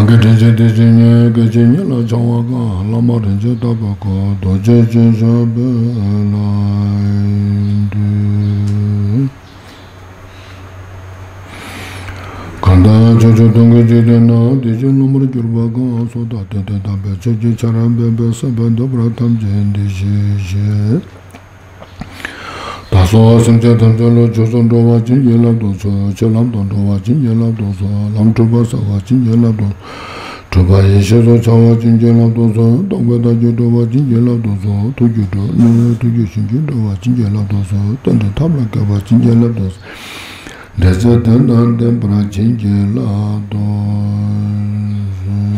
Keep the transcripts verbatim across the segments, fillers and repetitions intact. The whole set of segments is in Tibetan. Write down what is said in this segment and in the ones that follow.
དགེ་དྲིན་ཅན་དེ་བཞིན་ཉིད། སྐད་ཅིག་ཉིད་ལ་འཆང་བ་གང་། བླ་མ་རིན་ཆེན་ལྟ་བུ་ཀུན། རྡོ་རྗེ་སྤྱན་ཆབ་པའི་ལ་འདུད། གང་དག་ཕྱོགས་བཅུ་སྟོང་གི་འཇིག་རྟེན་ན། བདེ་གཤེགས་སློབ་མར་གྱུར་པ་གང་། སུ་དག་དེ་དེ་དམ་པའི་ཆོས་ཀྱི་ཆར་འབེབས་པའི། སྲིད་པའི་འདོད་པ་ཐམས་ཅད་འདི་ཞེས་བཤད། བདག་སོགས་སེམས་ཅན་ཐམས་ཅད་ལ། ཆོས་སུ་འགྲོ་བ་བྱིན་གྱིས་བརླབ་ཏུ་གསོལ། ཆོས་ལམ་དུ་འགྲོ་བ་བྱིན་གྱིས་བརླབ་ཏུ་གསོལ། ལམ་འཁྲུལ་པ་སེལ་བ་བྱིན་གྱིས་བརླབ་ཏུ་གསོལ། འཁྲུལ་པ་ཡེ་ཤེས་སུ་འཆར་བ་བྱིན་གྱིས་བརླབ་ཏུ་གསོལ། རྟོག་པས་བདག་རྒྱུད་འགྲོ་བ་བྱིན་གྱིས་བརླབ་ཏུ་གསོལ། ཐུགས་རྒྱུད་འགྲོ་གནས་ཐུགས་རྒྱུད་བྱིན་གྱིས་འགྲོ་བ་བྱིན་གྱིས་བརླབ་ཏུ་གསོལ། རྟེན་འབྲེལ་ཐབས་ལ་མཁས་པ་བྱིན་གྱིས་བརླབ་ཏུ་གསོལ། འབྲེལ་ཚད་དོན་དང་ལྡན་པར་བྱིན་གྱིས་བརླབ་ཏུ་གསོལ།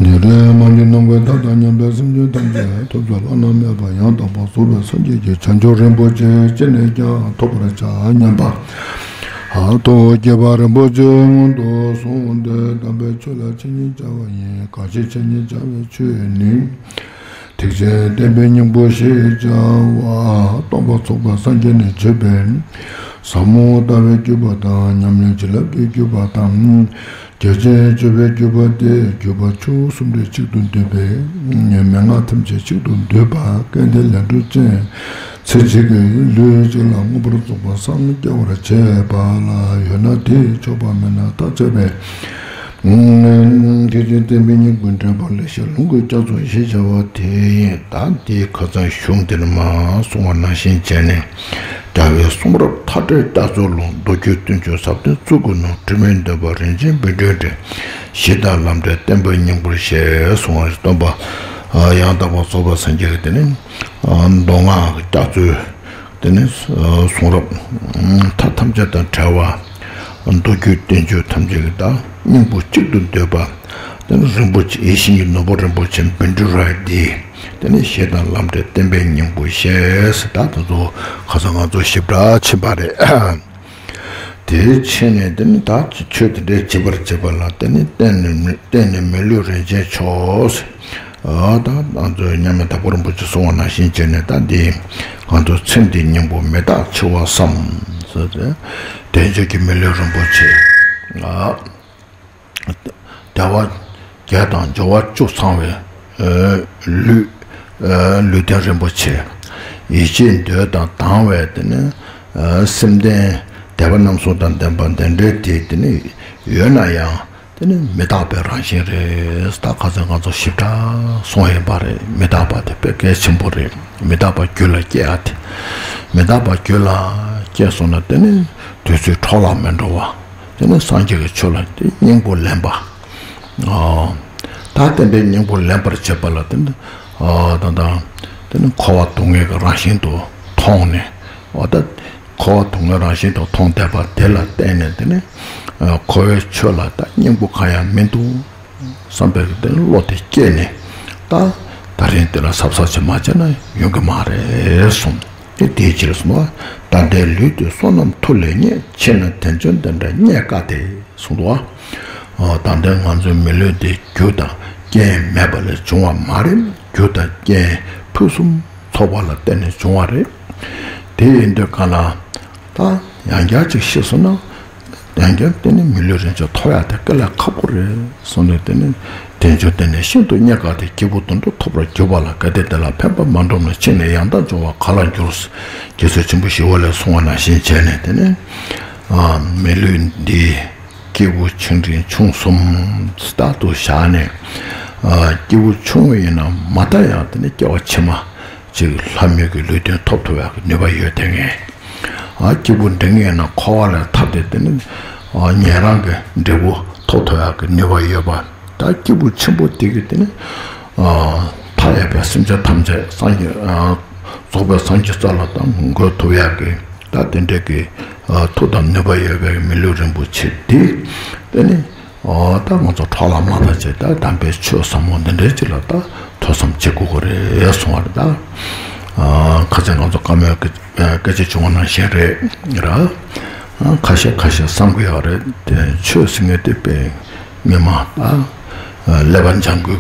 འདི་རུ་མ་གྱུར་ནམ་མཁའི་མཐའ་དང་མཉམ་པའི་སེམས་ཅན་ཐམས་ཅད་ཐོབ་བྱ་བླ་ན་མེད་པ་ཡང་དག་པར་རྫོགས་པའི་སངས་རྒྱས་ཀྱི་བྱང་ཆུབ་རིན་པོ་ཆེ་ཅི་ནས་ཀྱང་ཐོབ་པར་བྱ་སྙམ་པ། ཧ་ཐོག་བསྐྱེད་པ་རིན་པོ་ཆེ་སྔོན་དུ་སོང་སྟེ་དམ་པའི་ཆོས་ལ་འཆད་ཉན་བྱ་བ་ཡིན། གང་ཞིག་འཆད་ཉན་བྱ་བའི་ཆོས་ནི། ཐེག་ཆེན་བསྟན་པའི་སྙིང་པོ་ཞེས་བྱ་བ། སྟོང་པར་རྫོགས་པའི་སངས་རྒྱས་ནས་བརྗོད་པའི་ཟབ་མོ་ལྟ་བའི་བརྒྱུད་པ་དང་། ཉམས་ལེན་བྱིན་རླབས་ཀྱི་བརྒྱུད་པ་དང་། རྒྱ་ཆེན་སྤྱོད་པའི་བརྒྱུད་པ་སྟེ། བརྒྱུད་པ་ཆུ་བོ་གསུམ་འདྲེས་གཅིག་ཏུ་འདུས་པའི་མན་ངག་ཐམས་ཅད་གཅིག་ཏུ་འདུས་པ། སྐལ་ལྡན་ལས་འབྲས་ཅན། ཚེ་གཅིག་གི་ལུས་གཅིག་ལ་མངོན་པར་རྫོགས་པར་སངས་རྒྱ་བར་བྱེད་པ་ལ་ཡོད་ན་དེས་ཆོག་པ་མིན་ན་ཐ་ཚད་པས། ཐེག་ཆེན་བསྟན་པའི་སྙིང་པོ་འདྲེན་པ་ལེགས་བཤད་ལུང་གི་རྒྱ་མཚོ་ཞེས་བྱ་བ་དེ་ཡིན། ད་འདིའི་ཁ་སང་གཞུང་འདིར་མ་གསུངས་པ་ནང་བཞིན་བྱས་ནས། རྒྱལ་བའི་གསུང་རབ་མཐའ་བྲལ་རྒྱ་མཚོའི་ཀློང་། མདོ་རྒྱུད་བསྟན་བཅོས་ཟབ་དོན་གཙུག་གི་ནོར། དྲི་མེད་འདོད་པ་རིན་ཆེན་བཻ་ཌཱུརྱ་སྟེ། གཞི་དང་ལམ་འབྲས་བསྟན་པའི་སྙིང་པོར་བཤད། གསུངས་པ་སྟོན་པ། ཡང་དག་པར་རྫོགས་པའི་སངས་རྒྱས་ཀྱི་དེ་ནི་མདོ་སྔགས་ཀྱི་རྒྱ་མཚོའི་དེ་ནི་གསུང་རབ་མཐའ་ཐམས་ཅད་དང་བྲལ་བ། མདོ་རྒྱུད་བསྟན་བཅོས་ཐམས་ཅད་ཀྱི་ད་སྙིང་པོ་གཅིག་ཏུ་འདུས་པ། དེ་ནི་རིན་པོ་ཆེ་ཡིད་བཞིན་གྱི་ནོར་བུ་རིན་པོ་ཆེ་བཻ་ཌཱུརྱ་འདི། དེ་ནི་གཞི་དང་ལམ་འབྲས་བསྟན་པའི་སྙིང་པོ་ཞེས་ད་དེ་ཚོ་ཁ་སང་ང་ཚོ་ཞིབ་ཕྲ་ཕྱིན་པ་རེད། དེའི་ཕྱིན་ནས་དེ་ནི་ད་ཆོས་དེ་འདྲའི་བྱེད་པར་བྱེད་པ་ལ་དེ་ནི་བསྟན་ནས་བསྟན་ནས་མི་ལུས་རིན་ཆེན་མཆོག། ཨ་ད་ང་ཚོས་མཉམ་མེད་དྭགས་པོ་རིན་པོ་ཆེ་གསུང་བ་ནང་བཞིན་བྱས་ནས་ད་འདི་ང་ཚོ་ཚེ་འདིའི་སྙིང་པོ་མི་རྟག་འཆི་བ་བསམ། ཟེར་ཏེ། དལ་འབྱོར་གྱི་མི་ལུས་རིན་པོ་ཆེ། ཨ་དལ་བ་བརྒྱད་དང་འབྱོར་བ་བཅུ་ཚང་བའི་ལུས། ལུས་རྟེན་རིན་པོ་ཆེ། ཡིད་ཆེས་འདོད་དང་དང་བའི་དེ་ནི་སེམས་ལྡན་དད་པ་རྣམ་གསུམ་དང་ལྡན་པ་འདི་འདྲའི་དེ་དེ་ནི་ཡོད་ན་ཡང་། དེ་ནི་མི་རྟག་པའི་རང་བཞིན་རེད། ད་ཁ་སང་ང་ཚོ་ཞིབ་ཕྲ་གསུངས་ཡིན་པ་རེད། མི་རྟག་པ་དེ་དཔེ་གལ་ཆེན་པོ་རེད། མི་རྟག་པ་རྒྱུད་ལ་སྐྱེ་ཡ་དེ། མི་རྟག་པ་རྒྱུད་ལ་སྐྱེས་སོང་ན་དེ་ནི་དུས་ཚོད་འཕྲོ་བརླག་མི་འགྲོ་བ། དེ་ནི་སངས་རྒྱས་ཀྱི་ཆོས་ལ་དེ་སྙིང་པོ་ལེན་པ། ཨོ། ད་དེ་འདྲའི་སྙིང་པོ་ལེན་པར་བྱེད་པ་ལ་དེ་ནི་ཨོ་ད་ད་དེ་ནི་འཁོར་བ་སྡུག་བསྔལ་གྱི་རང་བཞིན་དུ་མཐོང་ནས། ཨོ་ད། འཁོར་བ་སྡུག་བསྔལ་རང་བཞིན་དུ་མཐོང་བསྡད་པ་དེ་ལ་བརྟེན་ནས་དེ་ནི་འཁོར་བའི་ཆོས་ལ་ད་སྙིང་པོ་གང་ཡང་མི་འདུག་བསམ་པའི་དེ་ནི་བློ་དེ་སྐྱེས་ནས་ད་ད་རིང་དེ་ལ་གཟབ་གཟབ་བྱེད་མ་བྱས་ན་ཡོང་གི་མ་རེད་གསུངས། དེ་དེའི་ཕྱིར་གསུངས་པ། ད་ལྟའི་ལུས་འདི་བསོད་ནམས་མཐུ་ལས་རྙེད། ཕྱི་ནས་དལ་འབྱོར་འདི་འདྲ་རྙེད་དཀའ་སྟེ། གསུངས་འདུག་བ། ད་ལྟའི་ང་ཚོའི་མི་ལུས་འདི་རྒྱུ་དང་རྐྱེན་མེད་པ་ལས་བྱུང་བ་མ་རེད། རྒྱུ་དང་རྐྱེན་ཕུན་སུམ་ཚོགས་པ་ལ་བརྟེན་ནས་བྱུང་བ་རེད། དེ་ཡིན་དུས་གང་ལ། ད་ཡང་བསྐྱར་ཅིག་ཤེས་སོང་ན། ཡང་བསྐྱར་དེ་ནི་མི་ལུས་རིན་ཆེན་ཐོབ་ཡག་དེ་དཀའ་ལས་ཁག་པོ་རེད་གསུངས་ནས། དེ་ནི་དལ་འབྱོར་དེ་ནི་ཤིན་ཏུ་རྙེད་དཀའ་སྟེ། སྐྱེས་བུ་དོན་དུ་ཐོབ་པར་གྱུར་པ་ལ། གལ་ཏེ་དེ་ལ་ཕན་པ་མ་བསྒྲུབས་ན། ཕྱི་ནས་ཡང་དག་འབྱུང་བ་ག་ལ་འགྱུར། རྒྱལ་སྲས་ཆེན་པོ་ཞི་བ་ལྷས་གསུངས་པ་ནང་བཞིན་བྱས་ནས་དེ་ནི་མི་ལུས་འདི་སྐྱེས་བུ་ཆུང་འབྲིང་ཆུང་གསུམ་ལྟར་དུ་བཞག་ནས། སྐྱེས་བུ་ཆུང་བ་ཡིན་ན་མ་མཐའ་ཡང་དེ་ནི་སྐྱེ་བ་ཕྱི་མ་ཅིག་ལྷ་མི་གི་ལུས་རྟེན་ཐོབ་ཐུབ་ཡག་གི་ནུས་པ་ཡོད་དེ་ངས། སྐྱེས་བུ་འབྲིང་ཡིན་ན་འཁོར་བ་ལས་ཐར་ཏེ་དེ་ནི་ཉན་རང་གི་འབྲས་བུ་ཐོབ་ཐུབ་ཡག་གི་ནུས་པ་ཡོད་པ། ད་སྐྱེས་བུ་ཆེན་པོ་དེ་གི་དེ་ནི་མཐའ་ཡས་པའི་སེམས་ཅན་ཐམས་ཅད་སངས་རྒྱས། རྫོགས་པའི་སངས་རྒྱས་རྩ་ལ་ད་འགོད་ཐུབ་ཡག་གི་ད་དེ་འདྲའི་གི་མཐུ་དང་ནུས་པ་ཡོད་པའི་མི་ལུས་རིན་པོ་ཆེ་དེ་དེ་ནི་ད་ང་ཚོ་འཕྲོ་བརླག་མ་བཏང་བྱས། ད་དམ་པའི་ཆོས་ཟབ་མོ་འདི་འདྲའི་ཅིག་ལ་ད་ཐོས་བསམ་བྱེད་དགོས་ཀྱི་རེད་གསུང་བ་རེད། ད་ཁ་སང་ང་ཚོ་བཀའ་མོལ་སྐད་ཆ་བྱུང་བ་ནང་བཞིན་རེད་ར། ཁ་ཤས་ཁ་ཤས་བསམ་གི་ཡོད་རེད་དེ། ཆོས་ཟེར་མཁན་དེ་དཔེ་སྔོན་མ་ད་ཀླད་པ་འཇམ་དགོས་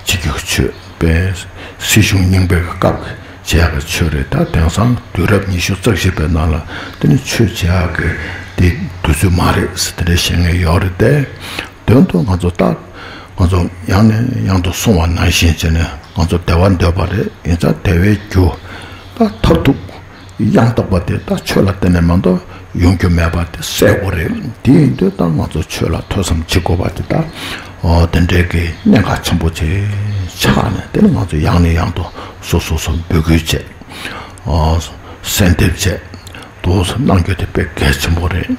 ཀྱི་བྱེད་རྒྱུ་ཆོས་པས། སྲིད་གཞུང་རྙིང་པའི་སྐབས་བྱེད་ཡག་གི་ཆོས་རེད། ད་དེང་སང་དུས་རབས་ཉི་ཤུ་རྩ་བཞི་པའི་ནང་ལ་དེ་ནི་ཆོས་བྱེད་ཡག་གི་ དེ་དུས་ཚོད་མ་རེད་ཟེར་དེ་འདྲ་བཤད་མཁན་ཡོད་རེད་དེ། དོན་དུ་ང་ཚོ་ད་ང་ཚོ་ཡང་ནས་ཡང་དུ་གསུང་བ་ནང་བཞིན་བྱས་ནས་ང་ཚོ་བདེ་བ་འདོད་པ་རེད། ཡིན་ཙང་བདེ་བའི་རྒྱུ་ད་མཐར་ཐུག་ཡང་དག་པ་དེ་ད་ཆོས་ལ་བརྟེན་ནས་མ་གཏོགས་ཡོང་རྒྱུ་མེད་པ་དེ་གསལ་པོ་རེད། དེ་ཡིན་དུས་ད་ང་ཚོ་ཆོས་ལ་ཐོས་བསམ་བྱེད་དགོས་པ་དེ་ད་ཨོ་དེ་འདྲའི་གི་གནད་འགག་ཆེན་པོ་ཆེ་ཆགས་ནས། དེ་ནི་ང་ཚོ་ཡང་ནས་ཡང་དུ་སོ་སོ་སོ་འབོད་སྐུལ་བྱས། ཨོ་གསལ་འདེབས་བྱས། དུ་གནང་རྒྱུ་དེ་དཔེ་གལ་ཆེན་པོ་རེད།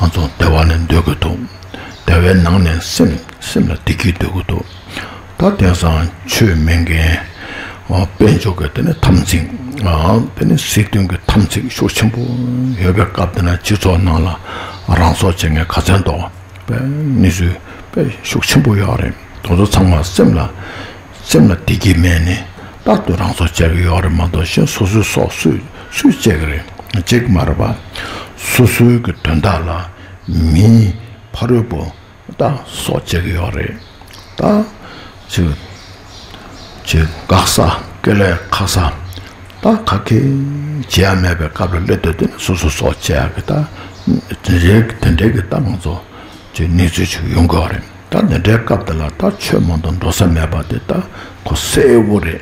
ང་ཚོ་བདེ་བ་ནས་འདོད་ཀྱི་འདུག་བདེ་བའི་ནང་ནས་སེམས་སེམས་ལ་བདེ་སྐྱིད་འདོད་ཀྱི་འདུག་ད་དེང་སང་ཆོས་མེད་མཁན་དཔལ་འབྱོར་གྱི་དེ་ནི་དམ་ཚིག་དེ་ནི་སྲིད་དོན་གྱི་དམ་ཚིག་ཤུགས་ཆེན་པོ་ཡོད་པའི་སྐབས་དེ་ན་སྤྱི་ཚོགས་ནང་ལ་རང་སྲོག་བཅད་མཁན་ག་ཚད་འདུག་དཔེ་གནས་ཚུལ་དཔེ་ཤུགས་ཆེན་པོ་ཡོད་རེད། དེ་ཚོ་ཚང་མ་སེམས་ལ་སེམས་ལ་བདེ་སྐྱིད་མེད་ནས་རྟག་ཏུ་རང་སྲོག་བཅད་ཀྱི་ཡོད་རེད་མ་གཏོགས་གཞན་སོ་སོའི་སྲོག་སུས་སུས་བཅད་ཀྱི་རེད། བཅད་ཀྱི་མ་རེད་པ། སོ་སོའི་གི་དོན་དག་ལ་མིའི་ཕ་རོལ་པོ་ད་སྲོག་བཅད་ཀྱི་ཡོད་རེད། ད་ཅིག་ཅིག་འགག་ས་དཀའ་ལས་ཁག་ས་ད་ག་གེ་བྱེད་ཡ་མེད་པའི་སྐབས་ལ་སླེབས་དུས་དེ་ནི་སོ་སོ་སྲོག་བཅད་ཡ་གི་ད་དེ་འདྲའི་དེ་འདྲའི་གི་ད་ང་ཚོ་ཅིག་གནས་ཚུལ་ཅིག་ཡོང་གི་ཡོད་རེད། ད་དེ་འདྲའི་སྐབས་དེ་ལ་ད་ཆོས་མ་གཏོགས་འགྲོ་ས་མེད་པ་དེ་ད་ཁོ་གསལ་པོ་རེད།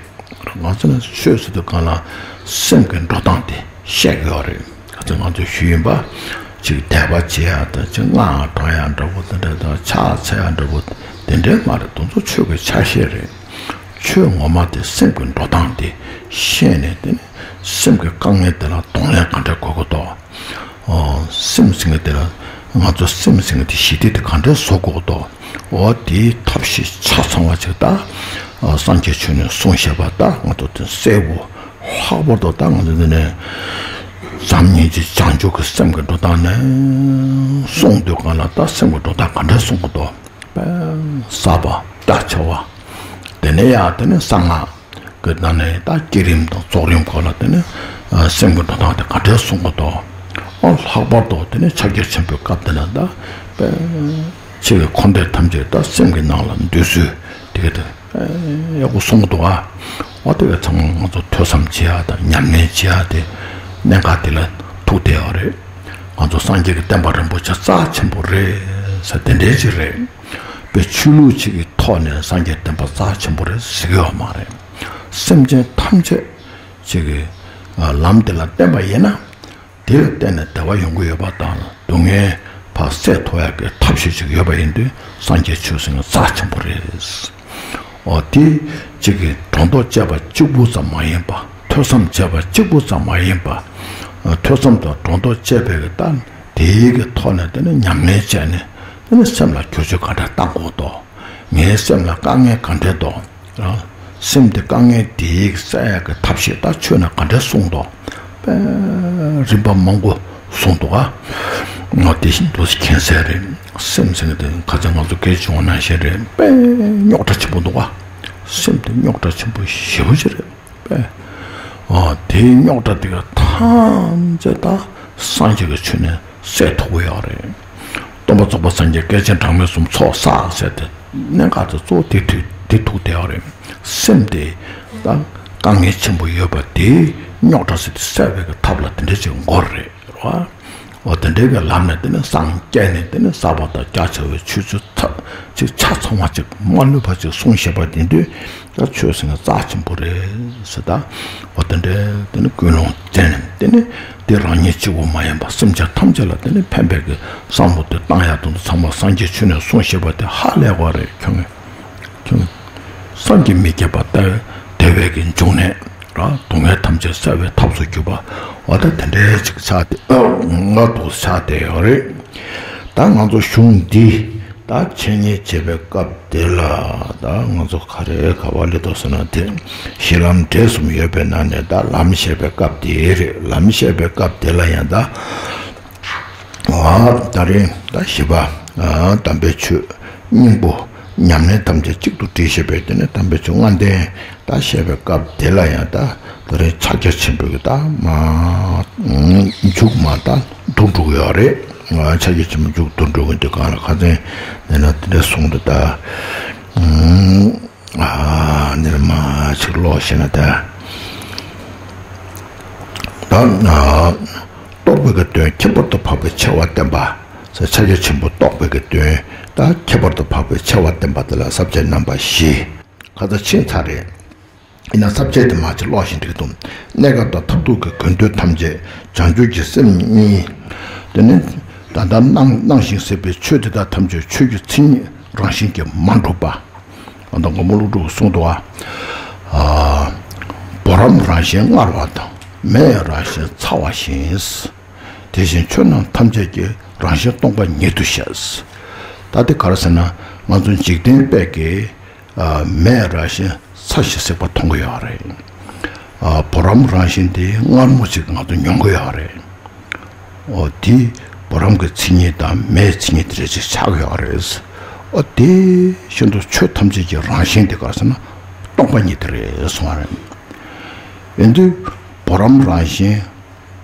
ང་ཚོ་ནི་ཆོས་ཟེར་དུས་གང་ལ་སེམས་ཀྱི་འགྲོ་སྟངས་དེ་བཤད་ཀྱི་ཡོད་རེད། ང་ཚོ་ང་ཚོ་ཞུས་ཡིན་པ། ཅིག་དད་པ་བྱེད་ཡ་དང་ཅིག་སྔགས་བགྲང་ཡ་འདྲ་པོ་དེ་འདྲ་དང་ཕྱག་འཚལ་ཡ་འདྲ་པོ་དེ་འདྲའི་མ་རེད། དེ་ཚོ་ཆོས་ཀྱི་ཆ་ཤས་རེད། ཆོས་ངོ་མ་དེ་སེམས་ཀྱི་འགྲོ་སྟངས་དེ་ཤེས་ནས་དེ་ནི་སེམས་ཀྱི་དཀའ་ངལ་དེ་ལ་གདོང་ལེན་ག་འདྲ་དགོས་ཀྱི་འདུག་ཨོ། སེམས་ཟེར་མཁན་དེ་ལ་ང་ཚོ་སེམས་ཟེར་མཁན་དེ་ཞི་བདེ་དེ་ག་འདྲས་བཟོ་དགོས་དོ། ཨོ་དེའི་ཐབས་ཤེས་ཆ་ཚང་བ་ཅིག་ད་ཨ་སངས་རྒྱས་ཆོས་ནས་གསུངས་བཞག་པ་ད་ང་ཚོ་དེ་གསལ་པོ་ལྷག་པར་དུ་ད་ང་ཚོ་འདི་ནས་འཛམ་གླིང་གི་བྱང་ཆུབ་ཀྱི་སེམས་ཀྱི་འགྲོ་སྟངས་ནས་གསུངས་དུས་གང་ལ་ད་སེམས་ཀྱི་འགྲོ་སྟངས་ག་འདྲས་གསུངས་དགོས་དོ། བསགས་པ་རྒྱ་ཆེ་བ། དེ་ནས་ཡང་དེ་ནས་གསང་སྔགས་ཀྱི་ནང་ནས་ད་བསྐྱེད་རིམ་དང་རྫོགས་རིམ་སྐོར་ལ་དེ་ནས་སེམས་ཀྱི་འགྲོ་སྟངས་དེ་ག་འདྲས་གསུང་གི་འདུག་ཨོ་ལྷག་པར་དུ་དེ་ནས་ཕྱག་རྒྱ་ཆེན་པོའི་སྐབས་དེ་ན་ད་དཔེ་ཆེ་བའི་འཁོར་འདས་ཐམས་ཅད་ད་སེམས་ཀྱི་ནང་ལ་འདུས་ཚུལ་དེ་ག་དེ་ཡག་པོ་གསུང་གི་འདུག་ཨ། ཨོ་དེ་བས་ཚང་མ་ང་ཚོ་ཐོས་བསམ་བྱེད་ཡ་དང་ཉམས་ལེན་བྱེད་ཡ་དེ་གནད་འགག་དེ་ལ་ཐུག་བསྡད་ཡོད་རེད། ང་ཚོ་སངས་རྒྱས་ཀྱི་བསྟན་པ་རིན་པོ་ཆེ་རྩ་ཆེན་པོ་རེད་ཟེར་དེ་འདྲའི་ཅིག་རེད། དཔེ་ཆོས་ལུགས་གཅིག་གི་ཐོག་ནས་སངས་རྒྱས་བསྟན་པ་རྩ་ཆེན་པོ་རེད་ཟེར་གྱི་ཡོད་མ་རེད། སེམས་ཅན་ཐམས་ཅད་ཅིག་གི་ལམ་དེ་ལ་བརྟེན་པ་ཡིན་ན། དེ་ལ་བརྟེན་ནས་བདེ་བ་ཡོང་གི་ཡོད་པ་དང་སྡུག་བསྔལ་ཕར་སེལ་ཐུབ་ཡག་གི་ཐབས་ཤེས་ཅིག་ཡོད་པ་ཡིན་དུས་སངས་རྒྱས་ཆོས་ཟེར་མཁན་རྩ་ཆེན་པོ་རེད། འོ་དེ་གཅིག་གིས་སྒྲོ་འདོགས་བཅད་པ་གཅིག་པུ་ཙམ་མ་ཡིན་པ། ཐོས་བསམ་བྱས་པ་གཅིག་པུ་ཙམ་མ་ཡིན་པ། ཐོས་བསམ་དང་སྒྲོ་འདོགས་བཅད་པའི་གི་ད་དེའི་གི་ཐོག་ནས་དེ་ནི་ཉམས་ལེན་བྱས་ནས་དེ་ནི་སེམས་ལ་བསྒྱུར་བཅོས་ག་འདྲ་བཏང་དགོས་དོ། ངའི་སེམས་ལ་དཀའ་ངལ་ག་འདྲ་འདུག་སེམས་དེ་དཀའ་ངལ་དེའི་སེལ་ཡག་གི་ཐབས་ཤེས་ད་ཆོས་ནང་ག་འདྲ་གསུངས་འདུག་དཔེ་རིམ་པ་མང་པོ་གསུངས་འདུག་ཨ། ང་དེ་བཞིན་དུ་མཁྱེན་གསལ་རེད། སེམས་ཟེར་མཁན་དེ་ཁ་ཚ་ང་ཚོ་སྐད་ཆ་བྱུང་ན་ཤེས་རེད། དཔེ་རྙོག་དྲ་ཆེན་པོ་འདུག་ཨ། སེམས་དེ་རྙོག་དྲ་ཆེན་པོ་ཞེ་པོ་ཅིག་རེད། དཔེ་ཨ་དེའི་རྙོག་དྲ་དེ་ག་ཐམས་ཅད་ད་སངས་རྒྱས་ཀྱི་ཆོས་ནས་སེལ་ཐུབ་ཀྱི་ཡོད་རེད། སྟོན་པ་རྫོགས་པ་སངས་རྒྱས་སྐྱེས་ཆེན་གྲངས་མེད་གསུམ་ཚོགས་བསགས་ཟེར་ཏེ་གནད་འགག་དེ་གཙོ་བོ་དེ་ཐུག་དེ་ཐུག་བསྡད་ཡོད་རེད། སེམས་དེ་ད་དཀའ་ངལ་ཆེན་པོ་ཡོད་པ་དེའི་རྙོག་དྲ་ཟེར་དེ་སེལ་བའི་གི་ཐབས་ལ་དེ་འདྲ་ཅིག་འགོར་རེད་རེད་བ། འོ་དེ་འདྲའི་གི་ལམ་ནས་དེ་ནི་སངས་རྒྱས་ནས་དེ་ནི་བསགས་པ་དང་རྒྱ་ཆེ་བའི་ཆོས་ཚུལ་ཐབས་ཅིག་ཆ་ཚང་བ་ཅིག་མ་ལུས་པ་ཅིག་གསུངས་བཞག་པ་དེ་འདྲའི། ད་ཆོས་ཟེར་མཁན་རྩ་ཆེན་པོ་རེད་ཟེར། ད་འོ་དེ་འདྲའི་དེ་ནི་ཀུན་སློང་ཅན་དེ་ནི་དེ་རང་ཉིད་གཅིག་པུ་མ་ཡིན་པ་སེམས་ཅན་ཐམས་ཅད་ལ་དེ་ནི་ཕན་པའི་གི་བསམ་བློ་དེ་བཏང་ཡག་དང་དུ་ཚང་མ་སངས་རྒྱས་ཆོས་ནས་གསུངས་བཞག་པ་དེ་ཧ་ལས་པ་རེད། ཁྱོད་ཁྱོད་བསམ་གྱིས་མི་ཁྱབ་པ་ལྟར་བདེ་བའི་གི་འབྱུང་གནས་ར་སྡུག་བསྔལ་ཐམས་ཅད་སེལ་བའི་ཐབས་སུ་གྱུར་པ། འོ་ད་དེ་འདྲའི་ཅིག་ཆགས་ཏེ་ང་དུ་ཆགས་བསྡད་ཡོད་རེད། ད་ང་ཚོ་གཞུང་འདི་ད་འཆད་ཉན་བྱེད་པའི་སྐབས་དེ་ལ་ད་ང་ཚོ་ག་རེ་ག་པར་སླེབས་འདུག་ཟེར་ན། དེ་གཞི་ལམ་འབྲས་གསུམ་ཡོད་པའི་ནང་ནས་ད་ལམ་བཤད་པའི་སྐབས་དེ་རེད། ལམ་བཤད་པའི་སྐབས་དེ་ལ་ཡང་ད་ཨ་ད་རེས་ད་བཞི་པ་ཨ་དམ་པའི་ཆོས་སྙིང་པོ་ཉམས་ལེན་ཐམས་ཅད་གཅིག་ཏུ་དྲིལ་བཤད་པའི་དེ་ནས་དམ་པའི་ཆོས་ལྔ་ལྡན་ད་བཤད་པའི་སྐབས་དེ་ལ་ཡང་ད་ད་རེས་ཕྱག་རྒྱ་ཆེན་པོའི་ད་མ་མཇུག་མ་ད་བསྡུ་འགྲོ་གི་ཡོད་རེད། ང་ཕྱག་རྒྱ་ཆེན་པོ་མཇུག་བསྡུ་འགྲོ་གི་འདུག་གང་ལ་ཁ་སང་ནས་ན་དེ་འདྲ་གསུངས་འདུག་ད་ཨ་ནེར་མ་ཅིག་ཀློག་ཤེས་ན་ད་ད་ཨ། རྟོགས་པའི་གི་དོན་ཁྱད་པར་དུ་འཕགས་པའི་ཆེ་བ་བསྟན་པ། ཕྱག་རྒྱ་ཆེན་པོ་རྟོགས་པའི་གི་དོན་དང་ཁྱད་པར་དུ་འཕགས་པའི་ཆེ་བ་བསྟན་པ་དེ་ལ་ས་བཅད་རྣམ་པ་བཞི། ཁ་ཚ་ཕྱིན་ཚར་རེད། ཡིན་ན་ས་བཅད་དེ་མ་ཅིག་ཀློག་བཞིན་འགྲིག་འདུག་གནས་སྐབས་དང་མཐར་ཐུག་གི་དགོས་འདོད་ཐམས་ཅད་བྱང་ཆུབ་ཀྱི་སེམས་གཉིས། དེ་ནི་ད་ལྟ་སྣང་སྣང་ཞིང་སྲིད་པའི་ཆོས་དེ་དག་ཐམས་ཅད་ཆོས་ཀྱི་མཚན་ཉིད་རང་བཞིན་གྱིས་མ་གྲུབ་པ། ད་ལྟ་མགོན་པོ་ཀླུ་སྒྲུབ་ཀྱིས་གསུངས་འདུག་བ། བུ་རམ་རང་བཞིན་མངར་བ་དང་། མེ་རང་བཞིན་ཚ་བ་བཞིན། དེ་བཞིན་ཆོས་རྣམས་ཐམས་ཅད་ཀྱི་རང་བཞིན་སྟོང་པ་ཉིད་དུ་བཤད། ད་དེ་ག་རེ་ཟེར་ན། ང་ཚོ་འཇིག་རྟེན་པས་ཀྱི་མེ་རང་བཞིན་ཚ་ཞིང་སྲེག་པ་མཐོང་གི་ཡོད་རེད། བུ་རམ་རང་བཞིན་དེ་མངར་མོ་ཅིག་ང་ཚོ་མྱོང་གི་ཡོད་རེད། འོ་དེ་བུ་རམ་གྱི་མཚན་ཉིད་དང་མེའི་མཚན་ཉིད་དེ་རེ་ཅིག་ཆགས་ཀྱི་ཡོད་རེད། འོ་དེ་བཞིན་དུ་ཆོས་ཐམས་ཅད་ཀྱི་རང་བཞིན་དེ་ག་རེ་ཟེར་ན་སྟོང་པ་ཉིད་དེ་རེད་གསུངས་པ་རེད། ཡིན་དུས་བུ་རམ་རང་བཞིན་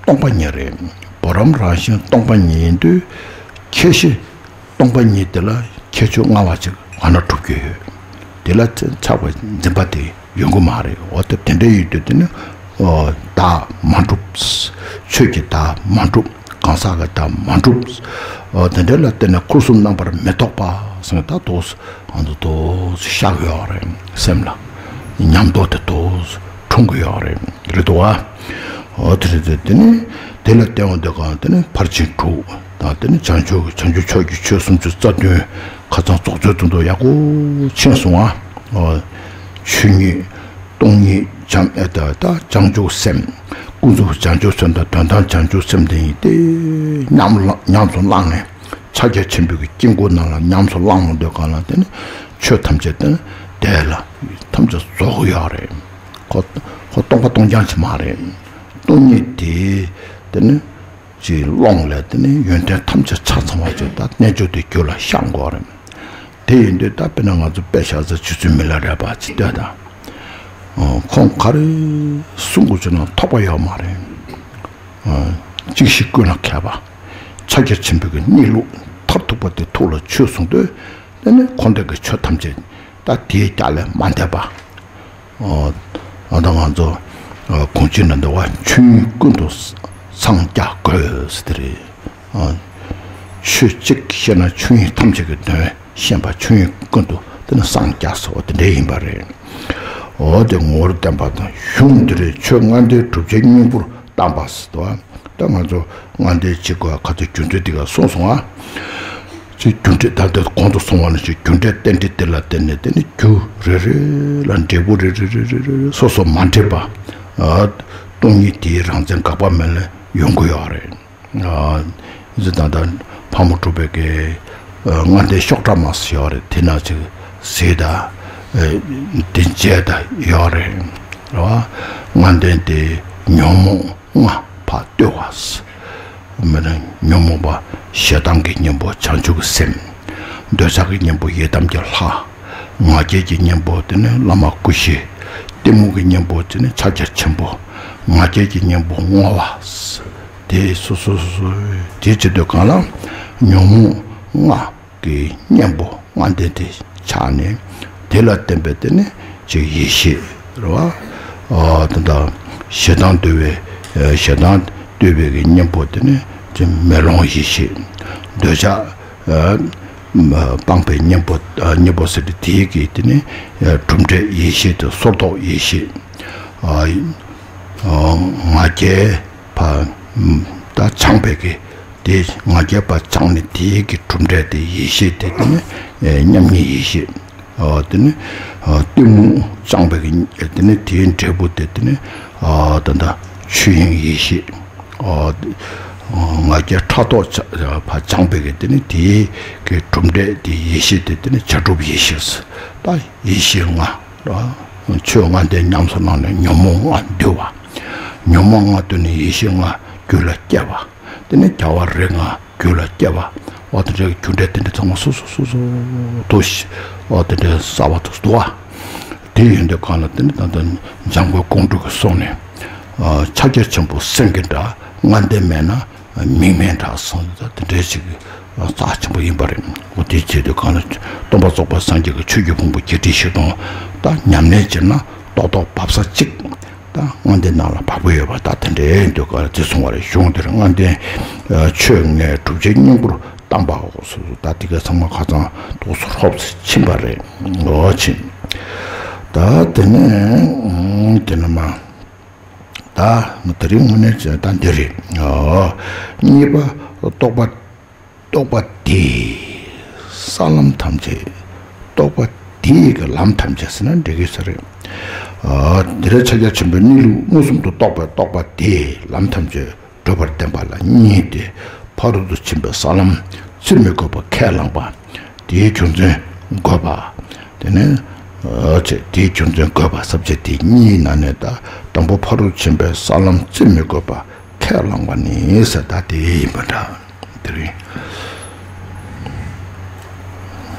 སྟོང་པ་ཉིད་རེད། བུ་རམ་རང་བཞིན་སྟོང་པ་ཉིད་ཡིན་དུས་ཁྱད་གཞི་སྟོང་པ་ཉིད་དེ་ལ་ཁྱད་ཆོས་མངར་བ་ཅིག་ག་ན་གྲུབ་ཀྱི་ཡོད། དེ་ལ་ཆགས་པའི་འཛིན་པ་དེ་ཡོང་གི་མ་རེད། འོ་ད་དེ་འདྲ་ཡིན་དུས་དེ་ནི་བདག་མ་གྲུབ། ཆོས་ཀྱི་བདག་མ་གྲུབ། གང་ཟག་གི་བདག་མ་གྲུབ། འོ་དེ་འདྲ་ལ་བརྟེན་ནས་འཁོར་གསུམ་རྣམ་པར་མི་རྟོག་པ་ཟེར་ད་དོ་ང་ཚོ་དོ་ཤར་གི་ཡོད་རེད། སེམས་ལ་ཉམས་རྟོགས་དེ་དོ་འཁྲུངས་གི་ཡོད་རེད། རེད་དོ། འོ་དེ་རེད། དེ་ནི་དེ་ལ་བརྟེན་འོང་དེ་གང་དེ་ནི་ཕར་ཕྱིན་དྲུག་དང་དེ་ནི་བྱང་ཆུབ་བྱང་ཆུབ་མཆོག་གི་ཆོས་སུམ་ཅུ་རྩ་བདུན་ཁ་ཚང་རྫོགས་ཚོད་དུ་འདུག་ཡག་པོ་ཕྱིན་སོང་ཨ། ཆོས་ཉིད། སྟོང་ཉིད་བྱམས་ཨེ་ད་ད་བྱང་ཆུབ་སེམས། ཀུན་རྫོབ་བྱང་ཆུབ་སེམས་དང་དོན་དམ་བྱང་ཆུབ་སེམས་དེ་ཡིན་ཏེ། ཉམས་ལ་ཉམས་སུ་བླངས་ནས་ཕྱག་རྒྱ་ཆེན་པོའི་གི་དཀྱིལ་འཁོར་ནང་ལ་ཉམས་སུ་བླངས་འོང་དུས་གང་ལ་དེ་ནི་ཆོས་ཐམས་ཅད་དེ་ནི་དེ་ལ་ཐམས་ཅད་རྫོགས་ཡོད་རེད། ཁོ་ཁོ་སྟོང་པ་སྟོང་རྐྱང་ཅིག་མ་རེད། སྟོང་ཉིད་དེ་དེ་ནི། ཅེས་ཀློང་ལས་དེ་ནི་ཡོན་ཏན་ཐམས་ཅད་ཆ་ཚང་བ་ཅིག་དང་རྣལ་འབྱོར་དེ་རྒྱུད་ལ་ཤར་དགོས་རེད། དེ་ཡིན་དུས་ད་དཔེར་ན་ང་ཚོ་དཔེ་བཞག་ས་ཆུ་ཚོད་མི་ལ་རས་པ་ཅིག་ལྟོས་དང་། ཁོང་ག་རེ་གསུང་དགོས་བྱུང་ན་ཐོགས་པ་ཡོད་མ་རེད། གཅིག་ཤེས་ཀུན་ལ་མཁས་པ། ཕྱག་རྒྱ་ཆེན་པོའི་གི་གནས་ལུགས་མཐར་ཐུག་པ་དེ་ཐུགས་ལ་ཆུད་སོང་དུས་དེ་ནི་ཁོང་དེ་གི་ཆོས་ཐམས་ཅད་ད་དེའི་རྒྱ་ལས་མ་འདས་པ། ཨ་ད་ང་ཚོ་གོང་ཆེན་ན་འདུག་བ། ཆོས་ཉིད་ཀུན་ཏུ་སངས་རྒྱ་དགོས་ཟེར་དེ་རེད། ཆོས་གཅིག་ཤེས་ན་ཆོས་ཉིད་ཐམས་ཅད་ཀྱི་དོན་ཤེས་པ་ཆོས་ཉིད་ཀུན་ཏུ་དེ་ནི་སངས་རྒྱ་ཟེར་བ་དེ་འདྲ་ཡིན་པ་རེད། འོ་དེ་ངོ་བོར་བསྟན་པ་དང་གཞུང་འདི་རེད། ཆོས་ལྔ་ལྡན་སྒྲུབ་བྱེད་སྙིང་པོར་བསྟན་པ་ཟེར་དུས། ད་ང་ཚོ་ལྔ་ལྡན་གཅིག་གོ་ཁ་ཚོ་རྒྱུ་འབྲས་འདི་ག་གསུངས་སོང་ཨ། ཅིག་རྒྱུ་འབྲས་ད་ལྟ་གོང་དུ་སོང་བ་ནང་བཞིན་རྒྱུ་འབྲས་རྟེན་འབྲེལ་དེ་ལ་བརྟེན་ནས་དེ་ནི་རྒྱུ་རེ་རེ་ལ་འབྲས་བུ་རེ་རེ་རེ་རེ་རེ་རེ་སོ་སོ་མ་འདྲེས་པ། སྟོང་ཉིད་དེའི་རང་མཚན་འགག་པ་མེད་ལ་ཡོང་གི་ཡོད་རེད། ཨ་ད་ལྟ་ཕག་མོ་གྲུ་པའི་གི་ལྔ་ལྡན་ཤོག་དྲ་མ་ཟེར་ཡོད་རེད། དེ་ན་ཅིག་ཟས་དང་དེ་བཅས་དང་ཡོད་རེད། རེད་བ། ལྔ་ལྡན་དེ་ཉོན་མོངས་ལྔ་ཕར་བཏུལ་བ། མི་རང་ཉོན་མོངས་པ་ཞེ་སྡང་གི་གཉེན་པོ་བྱང་ཆུབ་ཀྱི་སེམས། འདོད་ཆགས་ཀྱི་གཉེན་པོ་ཡི་དམ་གྱི་ལྷ། ང་རྒྱལ་གྱི་གཉེན་པོ་དེ་ནི་བླ་མ་སྐུ་བཞི། གཏི་མུག་གི་གཉེན་པོ་དེ་ནི་ཕྱག་རྒྱ་ཆེན་པོ། ང་རྒྱལ་གྱི་གཉེན་པོ་བསྔོ་བ། དེ་སོ་སོ་སོ་སོ་དེ་བྱེད་དུས་གང་ལ་ཉོན་མོངས་ལྔ་གི་གཉེན་པོ་ལྔ་ལྡན་དེ་ཆགས་ནས་དེ་ལ་བརྟེན་པའི་དེ་ནི་ཅིག་ཡེ་ཤེས་རེད་བ། ཨ་ད་ལྟ་ཞེ་སྡང་འདུལ་བའི་ཞེ་སྡང་འདུལ་བའི་གི་གཉེན་པོ་དེ་ནི་ཅིག་མེ་ལོང་ཡེ་ཤེས། འདོད་ཆགས་སྤངས་པའི་གཉེན་པོ་གཉེན་པོ་ཟེར་ཏེ་དེའི་གི་དེ་ནི་གྲུབ་འབྲས་ཡེ་ཤེས་དེ་སོར་རྟོག་ཡེ་ཤེས། ང་རྒྱལ་ཕར་ད་བྱང་པའི་གི་དེ་ང་རྒྱལ་ཕར་བྱང་ནས་དེའི་གི་གྲུབ་འབྲས་དེ་ཡེ་ཤེས་དེ་དེ་ནི་མཉམ་ཉིད་ཡེ་ཤེས། དེ་ནི་གཏི་མུག་བྱང་པའི་གི་དེ་ནི་དེའི་འབྲས་བུ་དེ་དེ་ནི་ད་ལྟ་ཆོས་དབྱིངས་ཡེ་ཤེས། ང་རྒྱལ་ཕྲག་དོག་ཕར་བྱང་པའི་གི་དེ་ནི་དེའི་གི་གྲུབ་འབྲས་དེ་ཡེ་ཤེས་དེ་དེ་ནི་བྱ་གྲུབ་ཡེ་ཤེས། ད་ཡེ་ཤེས་ལྔ། ཆོས་ལྔ་དེ་ཉམས་སུ་བླངས་ནས་ཉོན་མོངས་ལྔ་འདུལ་བ། ཉོན་མོངས་ལྔ་འདུལ་ནས་ཡེ་ཤེས་ལྔ་རྒྱུད་ལ་སྐྱེ་བ། དེ་ནས་བྱ་བ་རིགས་ལྔ་རྒྱུད་ལ་སྐྱེ་བ། འོ་དེ་འདྲའི་རྒྱུ་འབྲས་དེ་འདྲ་ཚང་མ་སོ་སོ་སོ་སོ་དུ་ཤི། འོ་དེ་འདྲའི་གསལ་བ་དུ་བསྡུ་བ། དེ་ཡིན་དུས་གང་ལ་དེ་ནི་ད་ལྟ་འཇམ་མགོན་ཀོང་སྤྲུལ་གྱིས་གསུངས་ནས། ཕྱག་རྒྱ་ཆེན་པོ་སེང་གེ་འདྲ་ལྔ་ལྡན་མེད་ན། མིག་མེད་འདྲ་སོང་ཙང་དེ་འདྲའི་ཞིག་རྩ་ཆེན་པོ་ཡིན་པ་རེད། འོ་དེ་བྱེད་དུས་གང་ལ་སྟོན་པ་རྫོགས་པ་སངས་རྒྱས་ཀྱི་ཆོས་ཀྱི་ཕུང་པོ་བརྒྱད་ཁྲི་བཞི་སྟོང་ད་ཉམས་ལེན་བྱས་ན་ཏོག་ཏོག་བབས་ས་གཅིག་ད་ལྔ་ལྡན་ནང་ལ་བབས་ཀྱི་ཡོད་པ། ད་དེ་འདྲའི་འདུག་ག་ཅེས་གསུངས་པ་རེད། གཞུང་འདིར་ལྔ་ལྡན་ཆོས་ལྔའི་གྲུབ་ཆའི་སྙིང་པོར་གཏམས་པའོ། ད་དེ་ག་ཚང་མ་ཁ་སང་ཏོག་ཙམ་ཧོབ་ཕྱིན་པ་རེད། འོ་ཕྱིན། ད་དེ་ནས་དེ་ནས་མ། ད་ང་དེ་རིང་དངོས་གནས་བྱས་ད་འདི་རེད། ཨོ། གཉིས་པ། རྟོག་པ། རྟོག་པ་དེས་ས་ལམ་ཐམས་ཅད། རྟོག་པ་དེས་ཀྱི་ལམ་ཐམས་ཅད་ཟེར་ན་འགྲིག་གི་ས་རེད། ཨོ། དེ་རིང་ཕྱག་རྒྱ་ཆེན་པོའི་གནས་ལུགས་མངོན་སུམ་དུ་རྟོགས་པའི་རྟོག་པ་དེས་ལམ་ཐམས་ཅད་སྒྲུབ་པར་བསྟན་པ་ལ་གཉིས་ཏེ། ཕ་རོལ་ཏུ་ཕྱིན་པའི་ས་ལམ་བརྩི་མི་དགོས་པ་ཁས་བླངས་པ། དེའི་རྒྱུ་མཚན་དགོས་པ། དེ་ནས་ཨ་ཅེ་དེའི་རྒྱུ་མཚན་དགོས་པ་ཟབ་ཆ་དེ་གཉིས་ནང་ནས་ད་དང་པོ་ཕ་རོལ་ཕྱིན་པའི་ས་ལམ་བརྩི་མི་དགོས་པ་ཁས་བླངས་པ་ནི་ཟེར་ད་དེ་ཡིན་པ་འདྲ། དེ་རེད།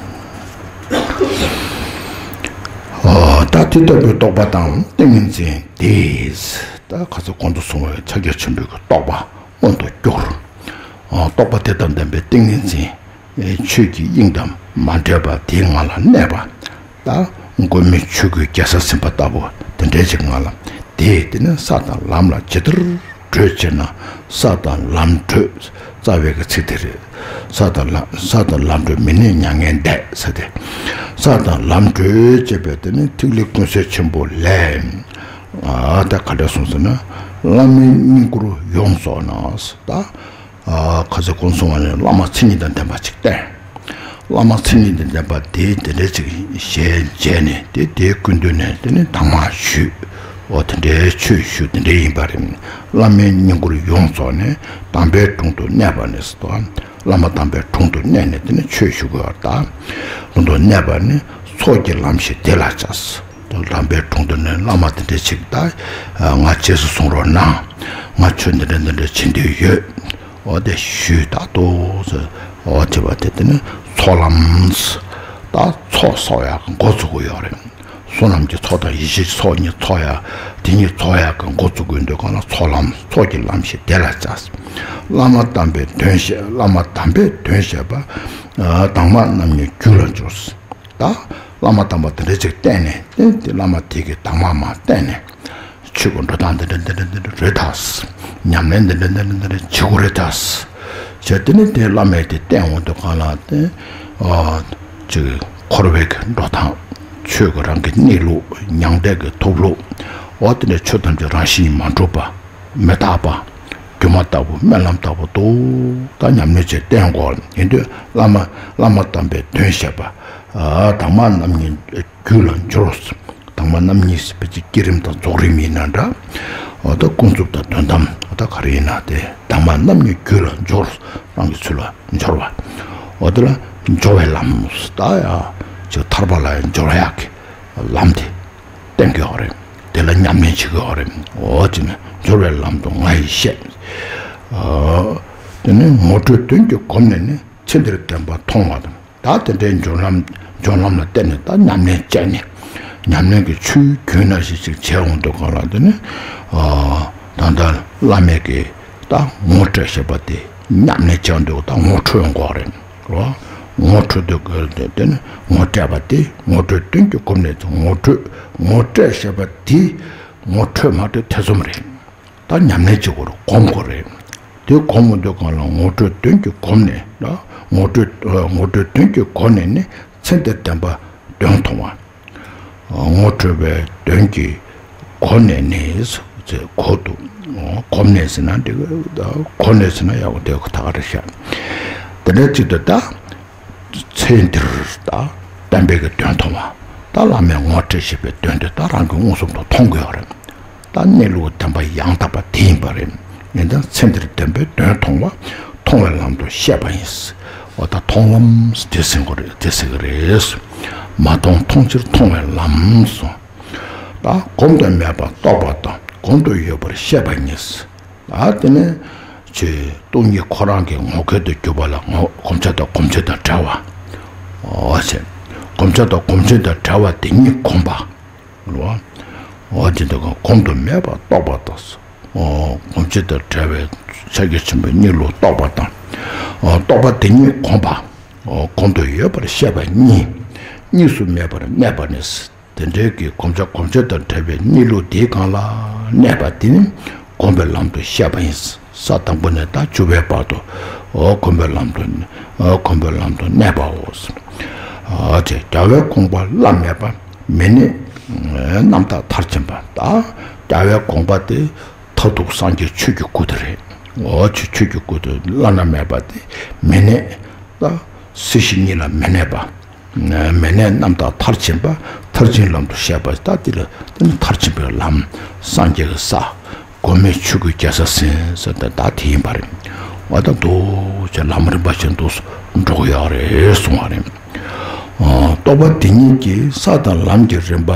ཨོ། ད་དེ་ལྟ་བུའི་རྟོག་པ་དང་ཏིང་ངེ་འཛིན་དེས་ད་ཁ་སང་གོང་དུ་སོང་བའི་ཕྱག་རྒྱ་ཆེན་པོའི་རྟོག་པ་མངོན་དུ་གྱུར། ཨོ། རྟོག་པ་དེ་དང་ལྡན་པའི་ཏིང་ངེ་འཛིན། ཆོས་ཀྱི་དབྱིངས་དང་མ་འདྲེས་པ་དེའི་ངང་ལ་གནས་པ། ད་མགོན་མེད་ཆོས་སྐུའི་རྒྱལ་ས་ཟིན་པ་ལྟ་བུ་དེ་འདྲའི་ཅིག་ངང་ལ། དེས་དེ་ནི་ས་དང་ལམ་ལ་ཇི་ལྟར་བགྲོད་ཅེ་ན། ས་དང་ལམ་བགྲོད། རྩ་བའི་གི་ཚིག་དེ་རེད། ས་དང་ལམ། ས་དང་ལམ་བགྲོད་མི་གནས་མྱ་ངན་འདས་ཟེར་ཏེ། ས་དང་ལམ་བགྲོད་ཅེས་པའི་དེ་ནི་ཐིག་ལེ་ཀུན་གསལ་ཆེན་པོ་ལས། ཨ་ད་ག་འདྲ་གསུངས་ཟེར་ན། བླ་མའི་བསྙེན་བཀུར་ཡོངས་རྫོགས་ན། ད། ཨ་ཁ་སང་གོང་གསུངས་པ་ནི་བླ་མ་མཚན་ཉིད་དང་ལྡན་པ་ཅིག་བསྟེན། བླ་མ་མཚན་ཉིད་དང་ལྡན་པ་དེ་དེ་འདྲ་ཅིག་ཞལ་མཇལ་ནས་དེ་དེའི་སྐུ་མདུན་ནས་དེ་ནི་གདམས་ངག་ཞུས། འོ་དེ་འདྲའི་ཆོས་ཞུ་དེ་འདྲ་ཡིན་པ་རེད། བླ་མའི་བསྙེན་བཀུར་ཡོངས་རྫོགས་ནས་དམ་པའི་དྲུང་དུ་གནས་པ་ནི་ཟེར་དོ། བླ་མ་དམ་པའི་དྲུང་དུ་གནས་ནས་དེ་ནི་ཆོས་ཞུ་དགོས་པ་དང་། དྲུང་དུ་གནས་པ་ནི་ཚོགས་ཀྱི་ལམ་ཞིག་དེ་ལ་བྱ། དམ་པའི་དྲུང་དུ་ནི་བླ་མ་དེ་འདྲ་ཅིག་ད་ང་རྗེས་སུ་བཟུང་རོགས་གནང་། ང་ཆོས་འདི་འདྲ་འདི་འདྲ་བྱེད་འདོད་ཡོད། འོ་དེ་ཞུས་ད་དོ། འོ་དེ་བ་དེ་དེ་ནི་ཚོགས་ལམ། ད་ཚོགས་གསོག་ཡག་གི་འགོ་བཙུགས་ཀྱི་ཡོད་རེད། བསོད་ནམས་ཀྱི་ཚོགས་དང་ཡེ་ཤེས་ཀྱི་ཚོགས་གཉིས་ཚོགས་ཡག་དེ་གཉིས་ཚོགས་ཡག་གི་འགོ་བཙུགས་དགོས་འདོད་གང་ལ་ཚོགས་ལམ། ཚོགས་ཀྱི་ལམ་ཞིག་དེ་ལ་བྱ། བླ་མ་དམ་པའི་དོན་བཤད། བླ་མ་དམ་པའི་དོན་བཤད་པ། དྭངས་མ་རྣམ་གཉིས་རྒྱུད་ལ་འཇུག། ད་བླ་མ་དམ་པ་དེ་འདྲ་ཅིག་བསྟེན་ནས་དེ་དེ་བླ་མ་དེ་གི་དྭངས་མ་མ་བསྟེན་ནས། ཆོས་ཀྱི་འགྲོ་སྟངས་འདི་འདྲ་འདི་འདྲ་འདི་འདྲ་རེད་ད། ཉམས་ལེན་འདི་འདྲ་འདི་འདྲ་འདི་འདྲ་བྱེད་དགོས་རེད་ད། བྱས་དེ་ནས་དེ་བླ་མས་དེ་བསྟན་འོང་དུས་གང་ལ་དེ། ཨ་ཅིག་འཁོར་བའི་གི་འགྲོ་སྟངས། ཆོས་ཀྱི་རང་གི་གནས་ལུགས། མྱང་འདས་ཀྱི་ཐོབ་ལུགས། འོ་དེ་འདྲ་ཆོས་ཐམས་ཅད་རང་བཞིན་མ་གྲུབ་པ། མི་རྟག་པ། སྒྱུ་མ་ལྟ་བུ། རྨི་ལམ་ལྟ་བུ་དོ། ད་ཉམས་ལེན་བྱེད་བསྟན་དགོས། ཡིན་དུས་བླ་མ་བླ་མ་དམ་པའི་དོན་བཤད་པ། ཨ་དྭངས་མ་རྣམ་གཉིས་རྒྱུད་ལ་འཇུག། དྭངས་མ་རྣམ་གཉིས་ཟེར་བའི་ཅིག་བསྐྱེད་རིམ་དང་རྫོགས་རིམ་ཡིན་ན་འདྲ། འོ་ད་ཀུན་རྫོབ་དང་དོན་དམ། འོ་ད་ག་རེ་ཡིན་ན་དེ་དྭངས་མ་རྣམ་གཉིས་རྒྱུད་ལ་འཇུག། རང་གི་ཚུལ་ལ་སྦྱོར་བ། འོ་དེ་ལ་སྦྱོར་བའི་ལམ། ད་ཡ་ཅིག་ཐར་པ་ལ་ཡང་སྦྱོར་ཡག་གི་ལམ་དེ་བསྟན་གྱི་ཡོད་རེད། དེ་ལ་ཉམས་ལེན་བྱེད་ཀྱི་ཡོད་རེད། འོ་ཅིག་ནི་སྦྱོར་བའི་ལམ་དུ་ང་ཡིས་བཤད། ཨ་དེ་ནི་ངོ་སྤྲོད་དོན་གྱི་སྒོམ་ནས་ནི་ཚེ་འདིར་བདེན་པ་མཐོང་བ་དང་། ད་དེ་འདྲའི་སྦྱོར་ལམ། སྦྱོར་ལམ་ལ་བརྟེན་ནས་ད་ཉམས་ལེན་བྱས་ནས། ཉམས་ལེན་གྱི་ཆུའི་རྒྱུན་ནང་བཞིན་ཞིག་བྱས་འོང་དུས་གང་ལ་དེ་ནི། ཨ་ད་ལྟ་བླ་མའི་གི་ད་ངོ་སྤྲོད་བྱེད་པ་དེ་ཉམས་ལེན་བྱས་འོང་དུས་ད་ངོ་འཕྲོད་འགོག་རེད། རོ། ངོ་འཕྲོད་དུས་གི་དེ་ནི་ངོ་སྤྲད་པ་དེ་ངོ་སྤྲོད་དོན་གྱི་སྒོམ་ནས་ངོ་འཕྲོད། ངོ་སྤྲད་བྱེད་པ་དེ་ངོ་འཕྲོད་མ་འཕྲོད་ཐེ་ཚོམ་རེད། ད་ཉམས་ལེན་བྱེད་དགོས་རེད། སྒོམ་དགོས་རེད། དེ་སྒོམ་འོང་དུས་གང་ལ་ངོ་སྤྲོད་དོན་གྱི་སྒོམ་ནས་ལ། ངོ་སྤྲོད་ངོ་སྤྲོད་དོན་གྱི་སྒོ་ནས་ནི་ཚེ་འདིར་བདེན་པ་དོན་མཐོང་བ། ངོ་འཕྲོད་པའི་དོན་གྱི་སྒོ་ནས་ནི་ཚེ་གོ་དུ། སྒོམ་ནས་ཟེར་ན་འགྲིག་གི། སྒོ་ནས་ཟེར་ན་ཡག་པོ་དེ་ད་ག་རེ་བཤད། དེ་འདྲ་ཅིག་ཏུ་ད། ཚེ་འདིར་ད་བསྟན་པའི་གི་དོན་མཐོང་བ། ད་བླ་མས་ངོ་སྤྲོད་བྱེད་པའི་དོན་དེ་ད་རང་གིས་མངོན་སུམ་དུ་མཐོང་དགོས་ཡོད་རེད། ད་གནས་ལུགས་བདེན་པ་ཡང་དག་པ་དེ་ཡིན་པ་རེད། ཡིན་ཙང་ཚེ་འདིར་བདེན་པའི་དོན་མཐོང་བ། མཐོང་བའི་ལམ་དུ་བཤད་པ་ཡིན། འོ་ད་མཐོང་ལམ་དེ་ཟེར་དགོས་རེད། དེ་ཟེར་གི་རེད། མ་མཐོང་མཐོང་ཕྱིར་མཐོང་བའི་ལམ་སོང་། ད་བསྒོམ་དུ་མེད་པར་རྟོགས་པ་དང་བསྒོམ་དུ་ཡོད་པར་བཤད་པ་ཡིན། ཨ་དེ་ནས་ཆོས་སྟོང་ཉིད་ཁོ་རང་གི་ངོ་སྐལ་དུ་གྱུར་པ་ལ་ངོ་། བསྒོམ་བྱ་དང་སྒོམ་བྱེད་དང་བྲལ་བ། འོ་ཞེས། བསྒོམ་བྱ་དང་སྒོམ་བྱེད་དང་བྲལ་བ་དེ་ཉིད་བསྒོམ་པ། འོ་ཅི་འདི་ག་བསྒོམ་དུ་མེད་པར་རྟོགས་པ་དང་། འོ་བསྒོམ་བྱེད་དང་བྲལ་བའི་ཕྱག་རྒྱ་ཆེན་པོའི་གཉིས་ལུགས་རྟོགས་པ་དང་། འོ་རྟོགས་པ་དེ་ཉིད་བསྒོམ་པ། འོ་བསྒོམ་དུ་ཡོད་པར་བཤད་པ་གཉིས། གཉིས་སུ་མེད་པར་གནས་པ་ནི། དེ་འདྲའི་གི་བསྒོམ་བྱ་སྒོམ་བྱེད་དང་བྲལ་བའི་གནས་ལུགས་དེའི་སྒང་ལ་ གནས་པ་དེ་ནི་སྒོམ་པའི་ལམ་དུ་བཤད་པ་ཡིན། ས་དང་པོ་ནས་ད་བཅུ་པའི་བར་དུ། འོ་སྒོམ་པའི་ལམ་དུ། འོ་སྒོམ་པའི་ལམ་དུ་གནས་པའོ། ཨ་ཅེ་རྒྱལ་བའི་དགོངས་པ་བླ་མེད་པ། མི་གནས་རྣམ་དག་མཐར་ཕྱིན་པ། ད་རྒྱལ་བའི་དགོངས་པ་དེ་མཐར་ཐུག་སངས་རྒྱས་ཆོས་ཀྱི་སྐུ་དེ་རེད། འོ་ཆོས་ཆོས་ཀྱི་སྐུ་དེ་བླ་ན་མེད་པ་དེ་མི་གནས། ད་སྲིད་ཞི་གཉིས་ལ་མི་གནས་པ། མི་གནས་རྣམ་དག་མཐར་ཕྱིན་པ། མཐར་ཕྱིན་ལམ་དུ་བཤད་པ། ད་དེ་ལ་དེ་ནི་མཐར་ཕྱིན་པའི་ལམ། སངས་རྒྱས་ཀྱི་ས། སྒོམ་མེད་ཆོས་ཀྱི་རྒྱལ་ས་ཟིན་ཟེར་ཏེ་ད་དེ་ཡིན་པ་རེད། འོ་ད་འདུག་ཅེས་ལམ་རིམ་པ་བཞིན་དུ་འགྲོ་གི་ཡོད་རེད་གསུང་བ་རེད། ཨ་རྟོགས་པ་དེ་ཉིད་ཀྱིས་ས་དང་ལམ་གྱི་རིམ་པ།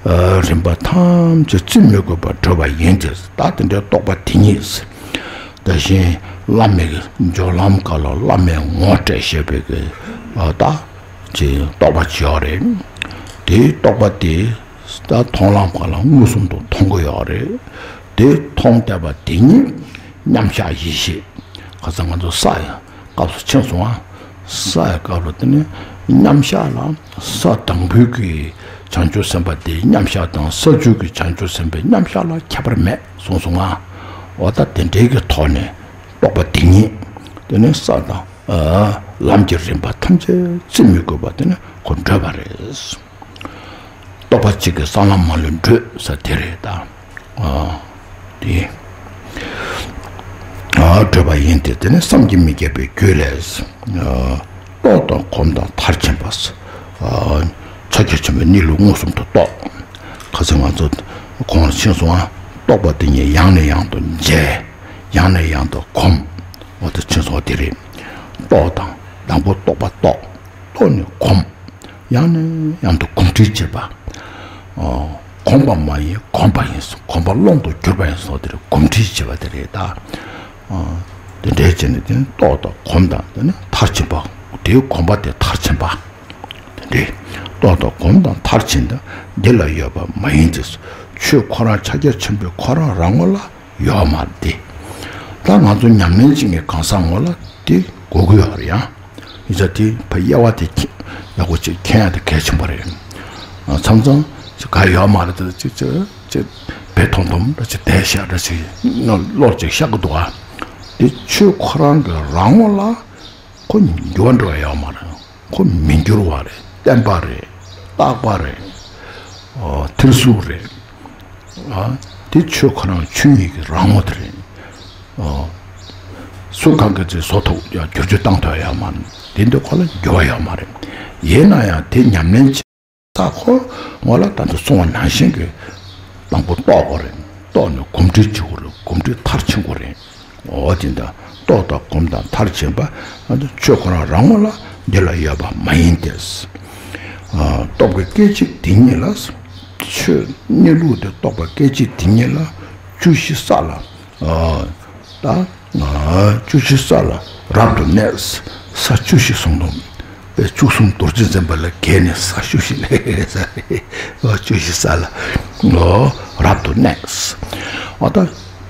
ཨ་རིམ་པ་ཐམས་ཅད་རྩིས་མི་དགོས་པར་གྲུབ་པ་ཡིན་ཏེ། ད་དེ་འདྲའི་རྟོགས་པ་དེ་ཉིད། དེ་བཞིན་བླ་མའི་སྦྱོར་ལམ་སྐབས་ལ་བླ་མའི་ངོ་སྤྲད་བཤད་པའི་གི་ཨ་ད་ཅིག་རྟོགས་པ་ཅིག་ཡོད་རེད། དེའི་རྟོགས་པ་དེ་ད་མཐོང་ལམ་སྐབས་ལ་མངོན་སུམ་དུ་མཐོང་གི་ཡོད་རེད། དེ་མཐོང་བསྡད་པ་དེ་ཉིད་མཉམ་གཞག་ཡེ་ཤེས། ཁ་སང་ང་ཚོ་ས་ཡི་སྐབས་སུ་ཕྱིན་སོང་ང་། ས་ཡི་སྐབས་ལ་དེ་ནི་མཉམ་གཞག་ལ། ས་དང་པོའི་གི་བྱང་ཆུབ་སེམས་དཔའ་དེའི་མཉམ་གཞག་དང་ས་བཅུ་གི་བྱང་ཆུབ་སེམས་དཔའི་མཉམ་གཞག་ལ་ཁྱད་པར་མེད་གསུངས་སོང་ང་། འོ་ད་དེ་འདྲའི་གི་ཐོག་ནས་རྟོགས་པ་དེ་ཉིད་དེ་ནི་ས་དང་ལམ་གྱི་རིམ་པ་ཐམས་ཅད་རྩིས་མི་དགོས་པ་དེ་ནི་ཁོ་བགྲོད་པ་རེད། རྟོགས་པ་གཅིག་གིས་གསང་ལམ་མ་ལུས་བགྲོད་ཟེར་དེ་རེད་ད། ཨ་དེ་ཨ་བགྲོད་པ་ཡིན་ཏེ། དེ་ནི་བསམ་གྱིས་མི་ཁྱབ་པའི་རྒྱུད་ལས། ཨ་རྟོགས་དང་གོམས་དང་མཐར་ཕྱིན་པ། ཨ་ཕྱག་རྒྱ་ཆེན་པོའི་གནས་ལུགས་མངོན་སུམ་དུ་རྟོགས། ཁ་སང་ང་ཚོ་གོང་ལ་ཕྱིན་སོང་ང་། རྟོགས་པ་དེ་ཉིད་ཡང་ནས་ཡང་དུ་འཇལ། ཡང་ནས་ཡང་དུ་གོམས། འོ་དེ་ཕྱིན་སོང་ང་། དེ་རེད། རྟོགས་དང་། དང་པོ་རྟོགས་པ་རྟོགས། རྟོགས་ནས་གོམས། ཡང་ནས་ཡང་དུ་གོམས་འདྲིས་བྱེད་པ། ཨོ། གོམས་པ་མ་ཡིན་གོམས་པ་ཡིན། གོམས་པ་ཀློང་དུ་གྱུར་པ་ཡིན་སོགས་དེར་གོམས་འདྲིས་བྱེད་པ་དེ་རེད་ད། ཨོ། དེ་འདྲའི་བྱས་ནས་དེ་ནི་རྟོགས་དང་གོམས་དང་། དེ་ནི་མཐར་ཕྱིན་པ། དེའི་གོམས་པ་དེ་མཐར་ཕྱིན་པ། དེ་འདྲའི་རྟོགས་དང་གོམས་དང་མཐར་ཕྱིན་དང་། འདི་ལ་ཡོད་པ་མ་ཡིན་ཏེ། ཆོས་ཁོ་རང་ཕྱག་རྒྱ་ཆེན་པོའི་ཁོ་རང་རང་ངོ་ལ་ཡོད་མ་རེད་དེ། ད་ང་ཚོ་ཉམས་ལེན་བྱེད་མཁན་གང་ཟག་ངོ་ལ་དེ་དགོས་ཀྱི་ཡོད་རེད་ཡ། ཡིན་ཙང་དེ་ཕ་དབྱེ་བ་དེ་ཁྱེད་ཡག་པོ་ཅིག་མཁྱེན་ཡ་དེ་གལ་ཆེན་པོ་རེད། མཚམས་མཚམས་ཅིག་ག་ཡོད་མ་རེད་དེ། ཅིག་ཅིག་ཅིག་བེ་ཐོང་ཐོང་འདྲ་ཅིག་བསྡད་ཤག་འདྲ་ཅིག་ནོར་ལོར་ཅིག་ཤག་གི་འདུག་ཨ། དེ་ཆོས་ཁོ་རང་གི་རང་ངོ་ལ་ཁོ་འགྱུར་བ་འགྲོ་ཡ་ཡོད་མ་རེད། ཁོ་མི་འགྱུར་བ་རེད། བརྟན་པ་རེད། རྟག་པ་རེད། ཨོ། ཐེར་ཟུག་རེད། ཨ། དེ་ཆོས་ཁོ་རང་ཆོས་ཉིད་ཀྱི་རང་ངོ་དེ་རེད། ཨོ། སུ་གང་གིས་ཅིག་བཟོ་ཐུབ་ཡ། བསྒྱུར་བཅོས་བཏང་ཐུབ་ཡ་ཡོད་མ་རེད། དེ་འདི་ཁོ་ལ་འགྱུར་བ་ཡོད་མ་རེད། ཡིན་ན་ཡང་དེ་ཉམས་ལེན་བྱེད་ས་ཁོ་ངོ་ལ་ད་ལྟ་གསུངས་པ་ནང་བཞིན་གྱི་དང་པོ་རྟོགས་དགོས་རེད། རྟོགས་ནས་གོམས་འདྲིས་བྱེད་དགོས་རེད། གོམས་འདྲིས་མཐར་ཕྱིན་དགོས་རེད། འོ་དེ་འདྲ་རྟོགས་དང་གོམས་དང་མཐར་ཕྱིན་པ། ཨ་ནི་ཆོས་ཁོ་རང་རང་ངོ་ལ་འདི་ལ་ཡོད་པ་མ་ཡིན་ཏེ། ཨ་རྟོགས་པའི་སྐད་ཅིག་དེ་ཉིད་ལ། ཆོས་གནས་ལུགས་དེ་རྟོགས་པའི་སྐད་ཅིག་དེ་ཉིད་ལ། བཅུ་བཞི་ས་ལ། ཨ་ད་ཨ་བཅུ་བཞི་ས་ལ་རབ་ཏུ་གནས། ས་བཅུ་བཞི་གསུངས་འདུག་དཔེ་བཅུ་གསུམ་རྡོ་རྗེ་འཛིན་པ་ལ་བརྒལ་ནས་ས་བཅུ་བཞི་ལས། ས་བཅུ་བཞི་ས་ལ་ལོ་རབ་ཏུ་གནས། འོ་ད་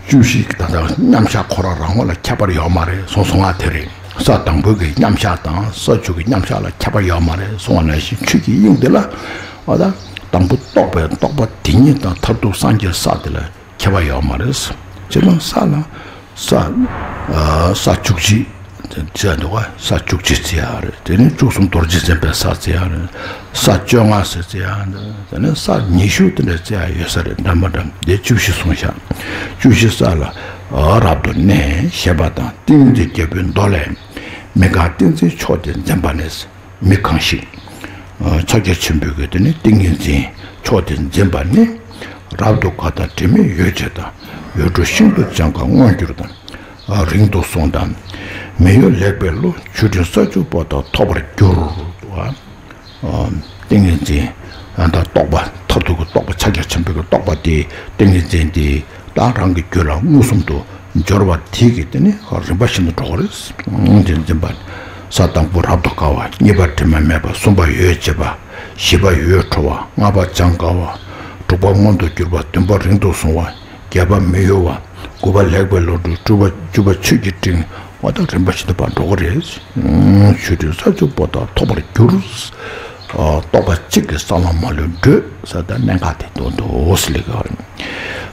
བཅུ་བཞི་ད་ལྟ་མཉམ་གཞག་ཁོ་རང་རང་ངོ་ལ་ཁྱད་པར་ཡོད་མ་རེད་གསུངས་སོང་ང་། དེ་རེད། ས་དང་པོའི་གི་མཉམ་གཞག་དང་ས་བཅུ་གི་མཉམ་གཞག་ལ་ཁྱད་པར་ཡོད་མ་རེད་གསུངས་པ་ནང་བཞིན། ཆོས་ཀྱི་དབྱིངས་དེ་ལ། འོ་ད་དང་པོ་རྟོགས་པའི་རྟོགས་པ་དེ་ཉིད་དང་མཐར་ཐུག་སངས་རྒྱས་ས་དེ་ལ་ཁྱད་པར་ཡོད་མ་རེད། སྤྱིར་བཏང་ས་ལ། ས། ཨ་ས་བཅུ་གཅིག་བརྩི་ཡ་འདུག་ག་ས་བཅུ་གཅིག་བརྩི་ཡ་རེད། དེ་ནས་བཅུ་གསུམ་རྡོ་རྗེ་འཛིན་པའི་ས་བརྩི་ཡ་རེད། ས་བཅོ་ལྔ་ཟེར་བརྩི་ཡ་འདུག་དེ་ནས་ས་ཉི་ཤུ་དེ་འདྲ་བརྩི་ཡ་ཡོད་ས་རེད། འདྲ་མ་འདྲ་དེ་བཅུ་བཞི་གསུངས་ཤག་བཅུ་བཞི་ས་ལ་རབ་ཏུ་གནས་ཞེས་པ་དང་། ཏིང་འཛིན་རྒྱལ་པོའི་མདོ་ལས། མི་འགག་ཏིང་འཛིན་མཆོག་དེ་འཛིན་པ་ནི། མི་གང་ཞིག་ཨ་ཕྱག་རྒྱ་ཆེན་པོའི་གི་དེ་ནི་ཏིང་ངེ་འཛིན་མཆོག་དེ་འཛིན་པ་ནི། རབ་ཏུ་དགའ་དང་དྲི་མེད་ཡོད་ཅེས་དང་། ཡུལ་འགྲོ་ཤིན་ཏུ་སྦྱངས་དཀའ་མངོན་གྱུར་དང་། ཨ་རིང་དུ་སོང་དང་། མི་གཡོ་ལེགས་པའི་བློ། ཆོས་འབྲིང་ས་བཅུ་པོ་དག་ཐོབ་པར་འགྱུར། ཨ་ཏིང་ངེ་འཛིན་ཨ་ད་རྟོགས་པ་མཐར་ཐུག་གི་རྟོགས་པ། ཕྱག་རྒྱ་ཆེན་པོའི་གི་རྟོགས་པ་དེ། ཏིང་ངེ་འཛིན་དེ། ད་རང་གི་རྒྱུད་ལ་མངོན་སུམ་དུ་སྦྱོར་བ་དེ་གི་དེ་ནི་རིམ་པ་བཞིན་དུ་འགྲོ་གི་རེད། དེ་འཛིན་པ། ས་དང་པོ་རབ་ཏུ་དགའ་བ། གཉིས་པ་དྲི་མ་མེད་པ། གསུམ་པ་ཡོད་བྱེད་པ། བཞི་པ་ཡུལ་འགྲོ་བ། ལྔ་པ་སྦྱངས་དཀའ་བ། དྲུག་པ་མངོན་དུ་གྱུར་པ། བདུན་པ་རིང་དུ་སོང་བ། བརྒྱད་པ་མི་གཡོ་བ། དགུ་པ་ལེགས་པའི་བློ་གྲོས། བཅུ་པ་བཅུ་པ་ཆོས་ཀྱི་སྤྲིན། འོ་ད་རིམ་པ་བཞིན་དུ་ཕར་འགྲོ་གི་རེད། ཆོས་འབྲིང་ས་བཅུ་པོ་དག་ཐོབ་པར་འགྱུར། རྟོགས་པ་གཅིག་གིས་གསང་ལམ་མ་ལུས་བགྲོད་ཟེར། ད་གནད་འགག་དེ་དོན་དུ་ཟེར་ལེ་ག་རེད།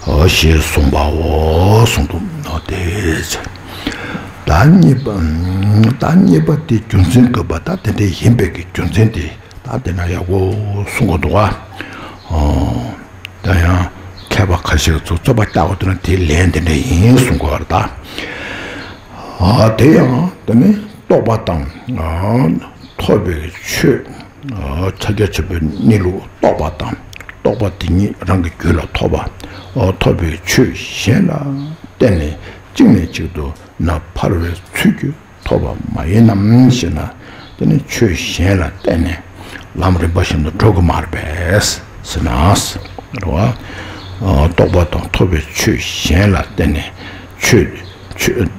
ཞེས་གསུངས་པའོ། གསུངས་འདུག་ནོ། དེ་ད་གཉིས་པ། ད་གཉིས་པ་དེ་རྒྱུ་མཚན་དགོས་པ། ད་དེ་འདྲ་ཡིན་པའི་གི་རྒྱུ་མཚན་དེ་ད་དེ་ན་ཡག་པོ་གསུང་གི་འདུག་ག་ད་ཡང་མཁས་པ་ཁ་ཤས་ཚོ་རྩོད་པ་རྒྱག་གི་འདུག་ན། དེ་ལན་དེ་འདྲ་ཡིན་གསུང་གི་ཡོད་རེད་ད། ཨ། དེ་ཡང་དེ་ནི་རྟོགས་པ་དང་། ཨ། ཐོབ་པའི་ཆོས། ཨ། ཕྱག་རྒྱ་ཆེན་པོའི་གནས་ལུགས་རྟོགས་པ་དང་། རྟོགས་པ་དེ་ཉིད་རང་གི་རྒྱུད་ལ་ཐོབ་པ། ཨ། ཐོབ་པའི་ཆོས་གཞན་ལ་བརྟེན་ནས་གཅིག་ནས་གཅིག་ཏུ་ན་འཕར་བའི་ཚུལ་གྱིས་ཐོབ་པ་མ་ཡིན་ནམ་ཞེ་ན། དེ་ནི་ཆོས་གཞན་ལ་བརྟེན་ནས་ལམ་རིམ་པ་བཞིན་དུ་འགྲོ་གི་མ་རེད་པས་ཟེར་ན། རེད་བ། ཨ། རྟོགས་པ་དང་ཐོབ་པའི་ཆོས་གཞན་ལ་བརྟེན་ནས་ཆོས། ཆོས།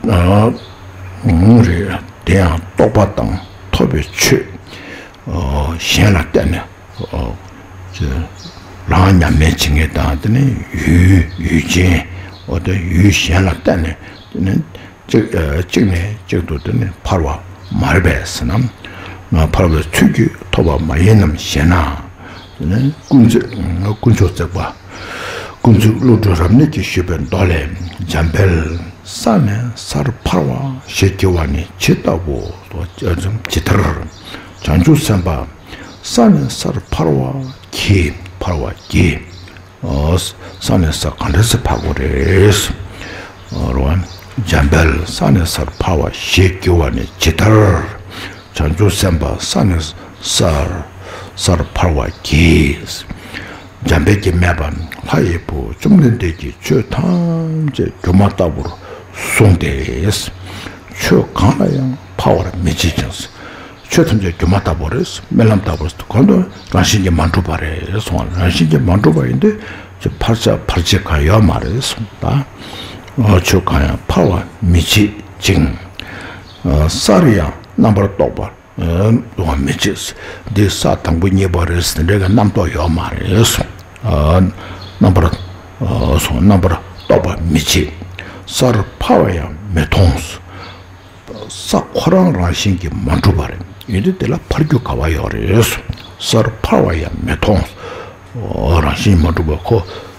ཨ། རེད། དེ་ཡང་རྟོགས་པ་དང་ཐོབ་པའི་ཆོས། ཨ། གཞན་ལ་བརྟེན་ནས། ཨ། ཅེ། རང་ཉམས་ལེན་བྱེད་མཁན་དང་། དེ་ནི་ཡུལ། ཡུལ་ཅན། འོ་དེ་ཡུལ་གཞན་ལ་བརྟེན་ནས། དེ་ནི་གཅིག་ཨ། གཅིག་ནས་གཅིག་ཏུ་དེ་ནི་འཕར་བ་མ་རེད་པས་ཟེར་ན། ང་འཕར་བའི་ཚུལ་གྱིས་ཐོབ་པ་མ་ཡིན་ནམ་ཞེ་ན། དེ་ནི་དཀོན་མཆོག། དཀོན་མཆོག་བརྩེགས་པ། དཀོན་མཆོག་བློ་གྲོས་རབ་གནས་ཀྱིས་ཞུས་པའི་མདོ་ལས། འཇམ་དཔལ་ས་ནས་སར་འཕར་བ་ཞེས་བགྱི་བ་ནི་ཇི་ལྟ་བུ། ཇི་ལྟར་བྱང་ཆུབ་སེམས་དཔའ་ས་ནས་སར་འཕར་བ་གྱིས། འཕར་བ་གྱིས། ཨ། ས་ནས་ས་ག་འདྲ་སེ་འཕར་དགོས་རེད། ཨ། རོ། འཇམ་དཔལ་ས་ནས་སར་འཕར་བ་ཞེས་བགྱི་བ་ནི་ཇི་ལྟར། བྱང་ཆུབ་སེམས་དཔའ་ས་ནས་སར། སར་འཕར་བ་གྱིས། འཇམ་དཔལ་གྱིས་སྨྲས་པ། ལྷ་ཡི་བུ། བཅོམ་ལྡན་འདས་ཀྱིས་ཆོས་ཐམས་ཅད་སྒྱུ་མ་ལྟ་བུར་གསུངས་ཏེ། ཆོས་གང་ལ་ཡང་འཕར་བར་མི་བྱེད་ཅིང་། ཆོས་ཐམས་ཅད་སྒྱུ་མ་ལྟ་བུ་རེད། རྨི་ལམ་ལྟ་བུ་རེད། གང་དུ་རང་བཞིན་གྱིས་མ་གྲུབ་པ་རེད་གསུངས། རང་བཞིན་གྱིས་མ་གྲུབ་པ་ཡིན་དུས་ཅི་འཕར་ཆ་འཕར་བྱེད་གང་ཡོད་མ་རེད་གསུངས། ད་ཆོས་གང་ཡང་འཕར་བར་མི་བྱེད་ཅིང་། ཨ། སར་ཡང་རྣམ་པར་རྟོག་པ། ཨ། འོང་བར་མི་བྱེད། འདི་ས་དང་པོ་གཉིས་པ་རེད། དེ་འདྲའི་གི་རྣམ་རྟོག་ཡོད་མ་རེད་གསུངས། ཨ། རྣམ་པར། ཨ། སོང་། རྣམ་པར་རྟོག་པ་མི་བྱེད། སར་འཕར་བ་ཡང་མི་མཐོང་། ས་ཁོ་རང་རང་བཞིན་གྱིས་མ་གྲུབ་པ་རེད། ཡིན་དུས་དེ་ལ་འཕར་རྒྱུ་ག་བ་ཡོད་རེད། སར་འཕར་བ་ཡང་མི་མཐོང་། རང་བཞིན་མ་གྲུབ་པ་ཁོ་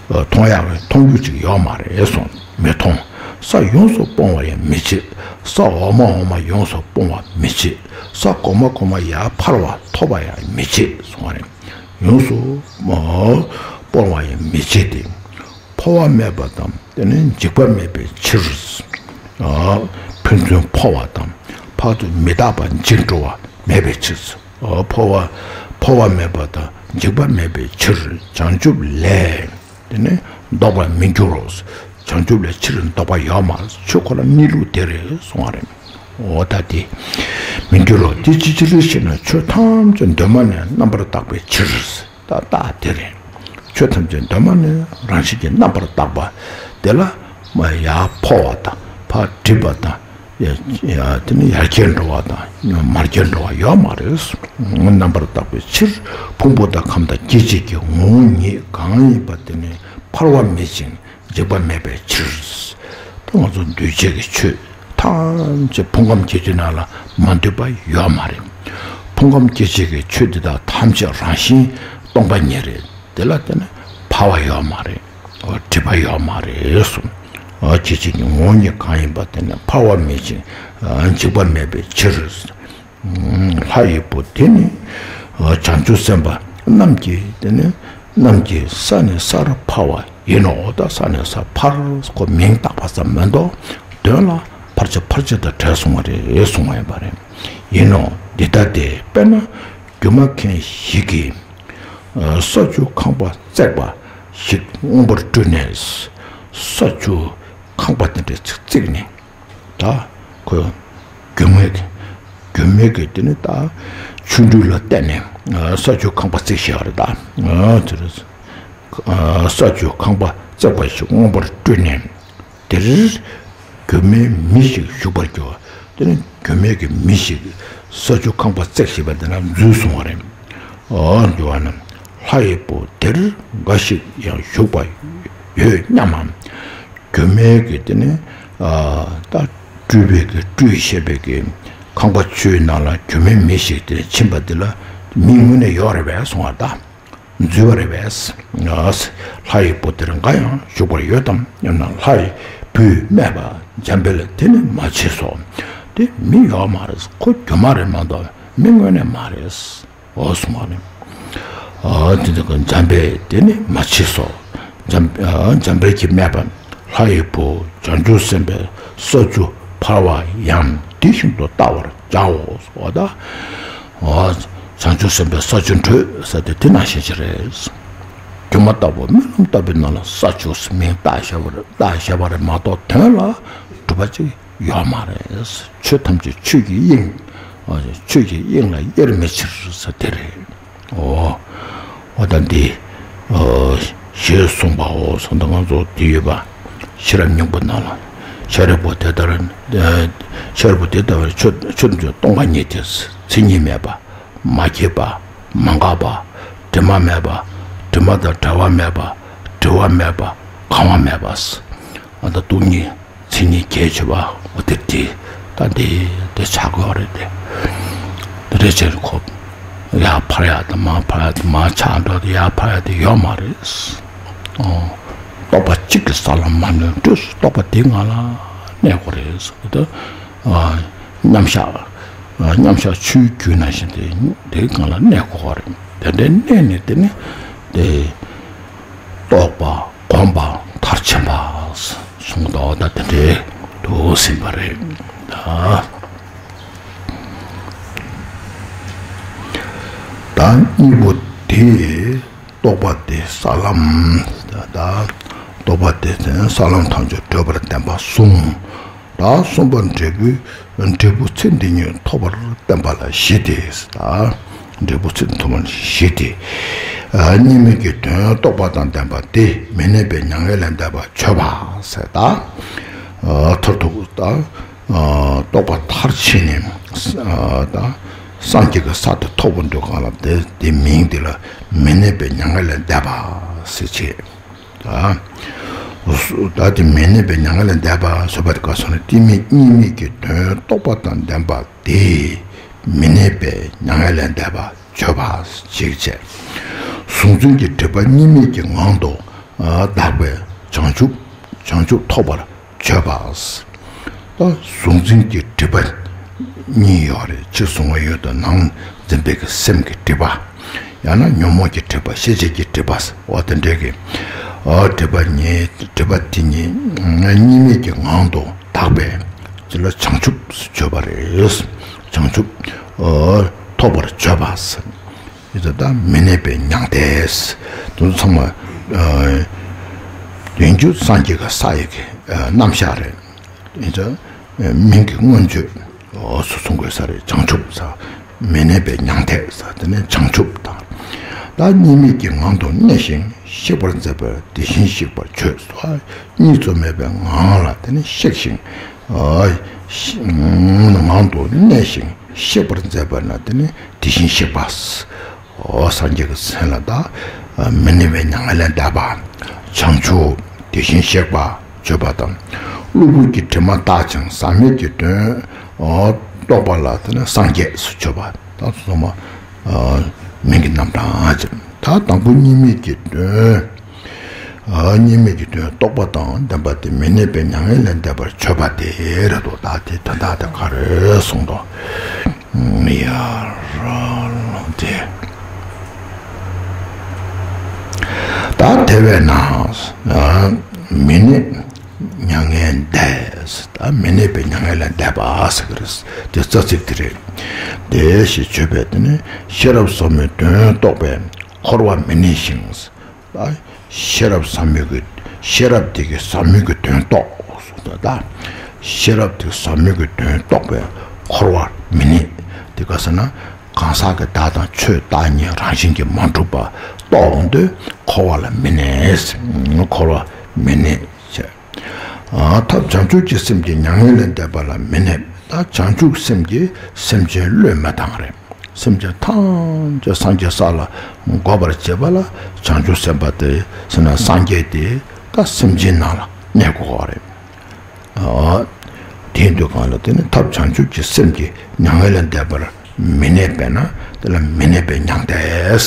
མཐོང་ཡག་གི་མཐོང་རྒྱུ་ཅིག་ཡོད་མ་རེད་གསུངས། མི་མཐོང་། ས་ཡོངས་སུ་སྤོང་བ་ཡང་མི་བྱེད། ས་འོག་མ་འོག་མ་ཡོངས་སུ་སྤོང་བ་མི་བྱེད། ས་གོང་མ་གོང་མ་ཡར་འཕར་བ་ཐོབ་པ་ཡང་མི་བྱེད་གསུངས་པ་རེད། ཡོངས་སུ་སྤོང་བ་ཡང་མི་བྱེད་དེ། འཕོ་བ་མེད་པ་དང་། དེ་ནི་འཇིགས་པ་མེད་པའི་ཕྱིར། ཨ། ཕན་ཚུན་འཕོ་བ་དང་། ཕར་ཚུར་མི་རྟག་པ་འཇིག་འགྲོ་བ་མེད་པའི་ཕྱིར། ཨ། འཕོ་བ། འཕོ་བ་མེད་པ་དང་འཇིགས་པ་མེད་པའི་ཕྱིར། བྱང་ཆུབ་ལས། དེ་ནི་ལྡོག་པར་མི་འགྱུར་རོ། བྱང་ཆུབ་ལས་ཕྱིར་ལྡོག་པ་ཡོད་མ་རེད། ཆོས་ཁོ་ན་གནས་ལུགས་དེ་རེད་གསུང་བ་རེད། འོ་ད་དེ་མི་འགྱུར་རོ། དེ་ཅི་ཕྱིར་ཞེ་ན། ཆོས་ཐམས་ཅད་གདོད་མ་ནས་རྣམ་པར་དག་པའི་ཕྱིར། ད་རྟགས་དེ་རེད། ཆོས་ཐམས་ཅད་གདོད་མ་ནས་རང་བཞིན་གྱིས་རྣམ་པར་དག་པ་དེ་ལ་མ་ཡར་འཕོ་བ་དང་ཕར་འགྲིབ་པ་དང་། ཡ། ཡ། དེ་ནི་ཡར་རྒྱས་འགྲོ་བ་དང་མར་རྒྱས་འགྲོ་བ་ཡོད་མ་རེད། རྣམ་པར་དག་པའི་ཕྱིར་ཕུང་པོ་དང་ཁམས་དང་སྐྱེ་མཆེད་ཀྱི་ངོ་བོ་ཉིད་གང་ཡིན་པ་དེ་ནི་འཕར་བ་མེད་ཅིང་འཇིགས་པ་མེད་པའི་ཕྱིར། ད་ང་ཚོ་འདུས་བྱས་ཀྱི་ཆོས་ཐམས་ཅད་ཕུང་ཁམས་སྐྱེ་མཆེད་ནང་ལ་མ་འདུས་པ་ཡོད་མ་རེད། ཕུང་ཁམས་སྐྱེ་མཆེད་ཀྱི་ཆོས་འདི་དག་ཐམས་ཅད་རང་བཞིན་སྟོང་པ་ཉིད་རེད། དེ་ལ་བརྟེན་ནས་འཕར་བ་ཡོད་མ་རེད། འགྲིབ་པ་ཡོད་མ་རེད་གསུངས། སྐྱེ་མཆེད་ཀྱི་ངོ་བོ་ཉིད་གང་ཡིན་པ་དེ་ནི་འཕར་བ་མེད་ཅིང་འཇིགས་པ་མེད་པའི་ཕྱིར། ལྷ་ཡི་བུ་དེ་ནི་བྱང་ཆུབ་སེམས་དཔའ་རྣམས་ཀྱི། དེ་ནི་རྣམས་ཀྱི་ས་ནས་སར་འཕར་བ་ཡིན་ནོ། ད་ས་ནས་སར་འཕར་ཁོ་མིང་བཏགས་པ་ཙམ་མ་གཏོགས་དོན་ལ་འཕར་ཆ་འཕར་ཆ་དང་བྲལ་སོང་བ་རེད་གསུང་བ་ཡིན་པ་རེད། ཡིན་ནོ། འདི་ལྟ་སྟེ། དཔེར་ན་སྒྱུ་མ་མཁན་ཞིག་གིས་ས་ཆུ་ཁང་པ་བརྩེགས་པ་ཞིག་མངོན་པར་སྤྲུལ་ནས། ས་ཆུ་ཁང་པ་དེ་འདྲ་ཅིག་བརྩིགས་ནས། ད་ཁོས་སྒྱུ་མའི་སྒྱུ་མའི་གི་དེ་ནི་ད་ཆུ་འབྲུ་ལ་བརྟེན་ནས་ས་ཆུ་ཁང་པ་བརྩིགས་བཞག་རེད། ད་དེ་རེད། ས་ཆུ་ཁང་པ་བརྩེགས་པ་ཞིག་མངོན་པར་སྤྲུལ་ནས། དེར་སྒྱུ་མའི་མི་ཞིག་བཞུགས་པར་གྱུར། དེ་ནི་སྒྱུ་མའི་གི་མི་ཞིག་ས་ཆུ་ཁང་པ་བརྩེགས་བཞག་པ་དེ་ན་འཛུལ་སོང་བ་རེད། འོ་འགྱུར་བ་ན། ལྷ་ཡི་བུ་དེར་འགའ་ཞིག་ཡང་བཞུགས་པ་ཡོད་སྙམ་མམ། སྒྱུ་མའི་གི་དེ་ནི་ད་སྤྲུལ་པའི་གི་སྤྲུལ་བཞག་པའི་གི་ཁང་པ་ཆུའི་ནང་ལ་སྒྱུ་མའི་མི་ཞིག་དེ་ཕྱིན་པ་དེ་ལ་མི་དངོས་གནས་ཡོད་རེད་པས་གསུང་བ་ད། འཛུལ་བ་རེད་པས། ལྷ་ཡི་བུ་དེར་འགའ་ཡང་བཞུགས་པར་ཡོད་དམ་སྙམ་ན། ལྷ་ཡི་བུས་སྨྲས་པ། འཇམ་དཔལ་དེ་ནི་མ་མཆིས་སོ། དེ་མི་ཡོད་མ་རེད། ཁོ་སྒྱུ་མ་རེད་མ་གཏོགས་མི་དངོས་གནས་མ་རེད། འོ་གསུངས་པ་ནི། ཨ་དེ་ནི་འཇམ་དཔལ་དེ་ནི་མ་མཆིས་སོ། འཇམ་ཨ་འཇམ་དཔལ་གྱིས་སྨྲས་པ། ལྷ་ཡི་བུ་བྱང་ཆུབ་སེམས་དཔའི་ས་བཅུ་འཕར་བ་ཡང་དེ་བཞིན་དུ་བལྟ་བར་བྱའོ། འོ་ད། འོ་བྱང་ཆུབ་སེམས་དཔའི་ས་བཅུ་བགྲོད་ཟེར་དེ་དེ་ནང་བཞིན་ཅིག་རེད། སྒྱུ་མ་ལྟ་བུ་རྨི་ལམ་ལྟ་བུའི་ནང་ལ་ས་བཅུ་ཟེར་མིང་བཏགས་བཞག་པ་རེད། བཏགས་བཞག་པ་རེད་མ་གཏོགས་དོན་ལ་གྲུབ་པ་ཅིག་ཡོད་མ་རེད། ཆོས་ཐམས་ཅད་ཆོས་ཀྱི་དབྱིངས། ཆོས་ཀྱི་དབྱིངས་ལ་དབྱེར་མེད་ཕྱིར་ཟེར་དེ་རེད། འོ། འོ་ད་འདི། ཨོ། ཞེས་གསུངས་པའོ། གསུངས་ད་ང་ཚོ་འདི་ཡོད་པ། ཤེས་རབ་སྙིང་པོ་ནང་ལ། ཤཱ་རིའི་བུ་དེ་ལྟར། ཤཱ་རིའི་བུ་དེ་ལྟ་བུར་ཆོས་ཆོས་སྟོང་པ་ཉིད་དེ། མཚན་ཉིད་མེད་པ། མ་སྐྱེས་པ། མ་འགགས་པ། དྲི་མ་མེད་པ། དྲི་མ་དང་བྲལ་བ་མེད་པ། བྲི་བ་མེད་པ། གང་བ་མེད་པ། ཨ་ད་སྟོང་ཉིད། མཚན་ཉིད་གལ་ཆེ་བ་འོ་དེ་དེ་ད་དེ་དེ་ཆགས་དགོས་རེད་དེ། དེ་འདྲ་བྱས་ཁོ་ཡར་འཕར་ཡག་དང་མར་འཕར་ཡག་དང་མར་ཆགས་འགྲོ་དེ་ཡར་འཕར་ཡག་དེ་ཡོད་མ་རེད། ཨོ། རྟོག་པ་གཅིག་གིས་ས་ལམ་མ་ནོན་དུས་སུ་རྟོག་པ་དེ་ངང་ལ་གནས་དགོས་རེད་ཟེར་གི་འདུག་ཨ། མཉམ་བཞག་ཨ། མཉམ་བཞག་ཆུའི་རྒྱུན་ནང་བཞིན་དེ་དེ་ངང་ལ་གནས་དགོས་རེད། དེ་འདྲའི་གནས་ནས་དེ་ནི་དེ། རྟོགས་པ་སྒོམ་པ་མཐར་ཕྱིན་པ། གསུངས་དོ་ད་དེ་འདྲའི་དུ་ཟིན་པ་རེད་ད། ད་གཉིས་པོ་དེ་རྟོགས་པ་དེ་ས་ལམ། ད་རྟོགས་པ་དེ་ས་ལམ་ཐམས་ཅད་བགྲོད་པར་བསྟན་པ་གསུམ། ད་གསུམ་པ་འབྲས་བུ་འབྲས་བུ་ཚེ་འདི་ཉིད་ཐོབ་པར་བསྟན་པ་ལ་བཞི་སྟེ། ད་འབྲས་བུ་ཚེ་འདི་ཐོབ་པར་བཞི་སྟེ། གཉིས་མེད་ཀྱི་དོན་རྟོགས་པ་དང་ལྡན་པ་དེ་མི་གནས་པའི་མྱ་ངན་ལས་འདས་པ་བརྗོད་པ་ཟེར། ད་མཐར་ཐུག་ད་རྟོགས་པ་མཐར་ཕྱིན་ནས་ད་སངས་རྒྱས་ཀྱི་ས་དེ་ཐོབ་པར་འདོད་གང་ལ་དེ་དེ་མིང་དེ་ལ་མི་གནས་པའི་མྱ་ངན་ལས་འདས་པ་ཟེར་བྱས། ད་ད་དེ་མི་གནས་པའི་མྱ་ངན་ལས་འདས་པ་ཟེར་བ་དེ་ག་སོང་ན་གཏི་མུག་གཉིས་མེད་ཀྱི་དོན་རྟོགས་པ་དང་ལྡན་པ་དེ་མི་གནས་པའི་མྱ་ངན་ལས་འདས་པ་བརྗོད་པ་ཅིག་བྱས། གཟུང་འཛིན་གྱི་སྒྲིབ་པ་གཉིས་མེད་ཀྱི་ངང་དུ་དག་པའི་བྱང་ཆུབ་བྱང་ཆུབ་ཐོབ་པར་བརྗོད་པ། ད་གཟུང་འཛིན་གྱི་སྒྲིབ་པ་གཉིས་ཡོད་རེད། ཕྱི་གཟུང་བ་ཡོད་དོ་ནང་འཛིན་པའི་གི་སེམས་ཀྱི་སྒྲིབ་པ། ཡང་ན་ཉོན་མོངས་ཀྱི་སྒྲིབ་པ་ཤེས་བྱའི་གི་སྒྲིབ་པ་འོ་དེ་འདྲའི་གི། འོ་སྒྲིབ་པ་གཉིས་སྒྲིབ་པ་དེ་གཉིས་གཉིས་མེད་ཀྱི་ངང་དུ་དག་པའི་དེ་ལ་བྱང་ཆུབ་བརྗོད་པ་རེད། བྱང་ཆུབ་འོ་ཐོབ་པར་བརྗོད་པ། ཡིད་དུ་ད་མི་གནས་པའི་མྱང་འདས། དེ་ཚོ་ཚང་མ་ཡིན་རྒྱུ་སངས་རྒྱས་ཀྱི་ས་ཡི་གི་རྣམ་གཞག་རེད། ཡིན་ཙང་མིང་གི་མངོན་བརྗོད་འོ་སུ་གསུང་དགོས་ས་རེད། བྱང་ཆུབ་ས། མི་གནས་པའི་མྱང་འདས་ས་དེ་ནས་བྱང་ཆུབ་དང་། ད་གཉིས་མེད་ཀྱི་ངང་དུ་གནས་ཤིང་གཤེགས་པར་མཛད་པ་དེ་བཞིན་གཤེགས་པར་བརྗོད་སོ། གཉིས་སུ་མེད་པའི་ངང་ལ་དེ་ནས་གཤེགས་ཤིང་། ངང་དུ་གནས་ཤིང་གཤེགས་པར་མཛད་པ་ན་དེ་ནི་དེ་བཞིན་གཤེགས་པ། འོ་སངས་རྒྱས་ཀྱི་མཚན་ལ་ད་མི་གནས་པའི་མྱ་ངན་ལས་འདས་པ། བྱང་ཆུབ་དེ་བཞིན་གཤེགས་པ་བརྗོད་པ་དང་། གློ་བུར་གྱི་དྲི་མ་དག་ཅིང་ཟག་མེད་ཀྱི་དོན་འོ་རྟོགས་པ་ལ་དེ་ནི་སངས་རྒྱས་སུ་བརྗོད་པ་དང་སོ་མ། མིང་གི་རྣམ་གྲངས་ཅན། ད་དང་པོ་གཉིས་མེད་ཀྱི་དོན། གཉིས་མེད་ཀྱི་དོན་རྟོགས་པ་དང་ལྡན་པ་དེ་མི་གནས་པའི་མྱ་ངན་ལས་འདས་པར་བརྗོད་པ་དེ་རེད་དོ། ད་དེ་དོན་དག་དེ་ག་རེ་གསུངས་དོ། ཡ་ར་ལོ་དེ། ད་དེ་བས་ན་མི་གནས་མྱ་ངན་འདས། ད་མི་གནས་པའི་མྱ་ངན་ལས་འདས་པ་ཟེར་གི་རེད། དེ་རྩ་ཚིག་དེ་རེད། དེ་ཞེས་བརྗོད་པས་དེ་ནི་ཤེས་རབ་ཟབ་མོའི་དོན་རྟོགས་པས་འཁོར་བ་མི་གནས་ཤིང་། ཤེས་རབ་ཟབ་མོའི་གི་ཤེས་རབ་དེ་གི་ཟབ་མོའི་གི་དོན་རྟོགས་སོ། ད་ཤེས་རབ་དེ་ཟབ་མོའི་གི་དོན་རྟོགས་པས་འཁོར་བར་མི་གནས། དེ་ག་ཟེར་ན་གང་ཟག་གི་བདག་དང་ཆོས་བདག་ཉིད་རང་བཞིན་གྱིས་མ་གྲུབ་པ་རྟོགས་འོང་དུས་འཁོར་བ་ལ་མི་གནས། འཁོར་བ་མི་གནས་ཞེས། ཐབས་བྱང་ཆུབ་ཀྱི་སེམས་ཀྱིས་མྱ་ངན་ལས་འདས་པ་ལ་མི་གནས། ད་བྱང་ཆུབ་སེམས་ཀྱིས་སེམས་ཅན་བློས་མི་བཏང་རེད། སེམས་ཅན་ཐམས་ཅད་སངས་རྒྱས་ས་ལ་འགོད་པར་བྱེད་པ་ལ་བྱང་ཆུབ་སེམས་དཔའ་དེ་ཟེར་ན་སངས་རྒྱས་དེ་ད་སེམས་ཅན་ནང་ལ་གནས་དགོས་པ་རེད། དེ་འདུག་གང་ལ་དེ་ནི་ཐབས་བྱང་ཆུབ་ཀྱི་སེམས་ཀྱིས་མྱ་ངན་ལས་འདས་པར་མི་གནས་པས་ན་དེ་ལ་མི་གནས་པའི་མྱང་འདས།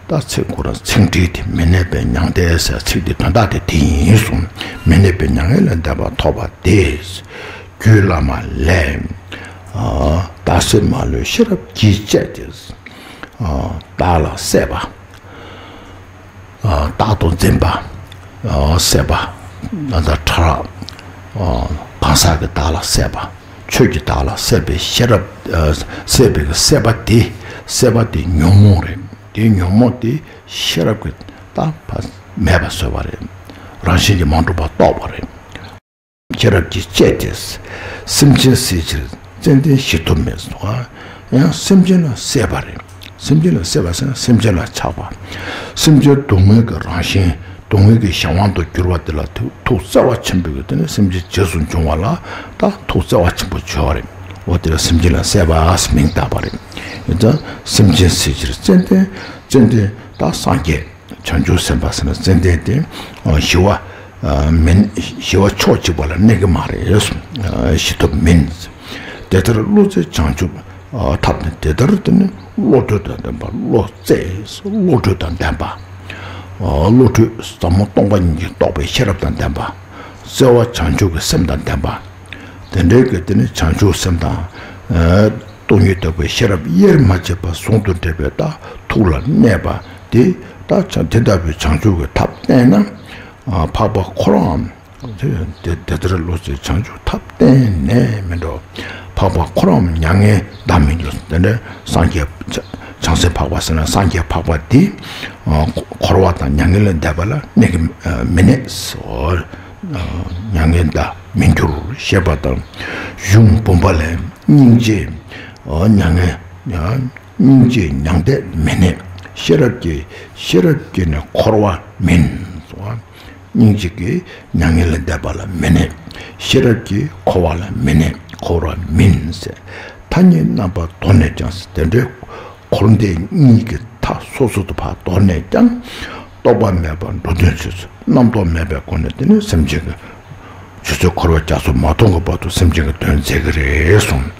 ད་ཚིག་ཁོ་རང་ཚིག་འགྲེལ་དེ་མི་གནས་པའི་མྱང་འདས་ཟེར་ཚིག་དེ་དོན་དག་དེ་དེ་ཡིན་གསུངས། མི་གནས་པའི་མྱ་ངན་ལས་འདས་པ་ཐོབ་པ་དེ། རྒྱུད་བླ་མ་ལས། ཨ། བདག་སྲིད་མ་ལུས་ཤེས་རབ་ཀྱིས་དཔྱད་དེ། ཨ། བདག་ལ་སྲེད་པ། ཨ། བདག་ཏུ་འཛིན་པ། ཨ། སྲེད་པ། ད་ལྟ་ཕྲ་རགས། ཨ། གང་ཟག་གི་བདག་ལ་སྲེད་པ། ཆོས་ཀྱི་བདག་ལ་སྲེད་པའི་ཤེས་རབ། ཨ། སྲེད་པའི་སྲེད་པ་དེ། སྲེད་པ་དེ་ཉོན་མོངས་རེད། དེ་ཉོན་མོངས་དེ་ཤེས་རབ་ཀྱིས་ད་ཕར་མེད་པ་བཟོས་པ་རེད། རང་བཞིན་གྱིས་མ་གྲུབ་པ་རྟོགས་པ་རེད། ཤེས་རབ་ཀྱིས་དཔྱད་དེ། སེམས་ཅན་བསད་ཕྱིར་ཙན་དན་ཞི་ཐུབ་མིན་སོ། ཡང་སེམས་ཅན་ལ་སྲེད་པ་རེད། སེམས་ཅན་ལ་སྲེད་པ་ཟེར་ན་སེམས་ཅན་ལ་ཆགས་པ། སེམས་ཅན་སྡུག་བསྔལ་གྱི་རང་བཞིན། སྡུག་བསྔལ་གྱི་གཞན་དབང་དུ་གྱུར་པ་དེ་ལ་ཐུགས་ཐུགས་བརྩེ་བ་ཆེན་པོས་ཀྱི་དེ་ནི་སེམས་ཅན་རྗེས་སུ་འབྱུང་བ་ལ་ད་ཐུགས་བརྩེ་བ་ཆེན་པོ་བྱས་པ་རེད། འོ་དེ་ལ་སེམས་ཅན་ལ་སྲེད་པ་ཟེར་མིང་བཏགས་པ་རེད། ཡིན་ཙང་སེམས་ཅན་བསད་ཕྱིར་ཙན་དན། ཙན་དན་ད་སངས་རྒྱས། བྱང་ཆུབ་སེམས་དཔའ་ཟེར་ན་ཙན་དན་དེ། ཨ། ཞི་བ། ཨ། མིན། ཞི་བ་ཕྱོགས་གཅིག་པ་ལ་གནས་ཀྱི་མ་རེད་གསུངས། ཨ། ཞི་ཐུབ་མིན། དེ་ལྟར་བློ་རྩེ་བྱང་ཆུབ། ཨ། ཐབས་ནི་དེ་ལྟར་དེ་ནི་བློ་གྲོས་དང་ལྡན་པ། བློ་རྩེ། བློ་གྲོས་དང་ལྡན་པ། ཨ། བློ་གྲོས་ཟབ་མོ་སྟོང་པ་ཉིད་ཀྱིས་རྟོགས་པའི་ཤེས་རབ་དང་ལྡན་པ། བརྩེ་བ་བྱང་ཆུབ་ཀྱི་སེམས་དང་ལྡན་པ། དེ་འདྲའི་གི་དེ་ནི་བྱང་ཆུབ་སེམས་དང་། ཨ། སྟོང་ཉིད་རྟོགས་པའི་ཤེས་རབ་དབྱེར་མ་མཆིས་པ་ཟུང་དུ་འབྲེལ་བའི་ད་ཐུགས་ལ་གནས་པ་དེ། ད་བྱང་དེ་ལྟ་བུའི་བྱང་ཆུབ་ཀྱི་ཐབས་བསྟེན་ན། ཨ། འཕགས་པ་ཁོ་རའམ། དེ་དེ་ལྟར་བློ་རྩེ་བྱང་ཆུབ་ཐབས་བསྟེན་ནས་མི་འགྲོ། འཕགས་པ་ཁོ་རའམ་མྱ་ངན་འདའ་མི་འགྱུར། དེ་འདྲ་སངས་རྒྱས་བྱང་སེམས་འཕགས་པ་ཟེར་ན་སངས་རྒྱས་འཕགས་པ་དེ། ཨ། འཁོར་བ་དང་མྱ་ངན་ལས་འདས་པ་ལ་གནས་ཀྱི་མི་གནས་སོ། མྱ་ངན་འདའ་མི་འགྱུར་ཞེས་པ་དང་། གཞུང་འབུམ་པ་ལས། སྙིང་རྗེ། མྱ་ངན། སྙིང་རྗེ་མྱང་འདས་མི་གནས། ཤེས་རབ་ཀྱིས། ཤེས་རབ་ཀྱིས་ནི་འཁོར་བ་མིན། སྙིང་རྗེ་གིས་མྱ་ངན་ལས་འདས་པ་ལ་མི་གནས། ཤེས་རབ་ཀྱིས་འཁོར་བ་ལ་མི་གནས། འཁོར་བ་མིན་ཟེར། མཐའ་གཉིས་རྣམ་པར་དོར་ནས་ཀྱང་། དེ་འདྲའི་འཁོར་འདས་གཉིས་ཀྱི་མཐའ་སོ་སོ་དུ་ཕར་དོར་ནས་ཀྱང་། རྟོག་པ་མེད་པར་འགྲོ་དོན་བྱེད། རྣམ་རྟོག་མེད་པའི་སྒོ་ནས་དེ་ནི་སེམས་ཅན་གྱི། ཆུ་ཚོད་འཁོར་བའི་རྒྱ་མཚོ་མ་སྟོངས་ཀྱི་བར་དུ་སེམས་ཅན་གྱི་དོན་མཛད་ཀྱི་རེད་གསུངས།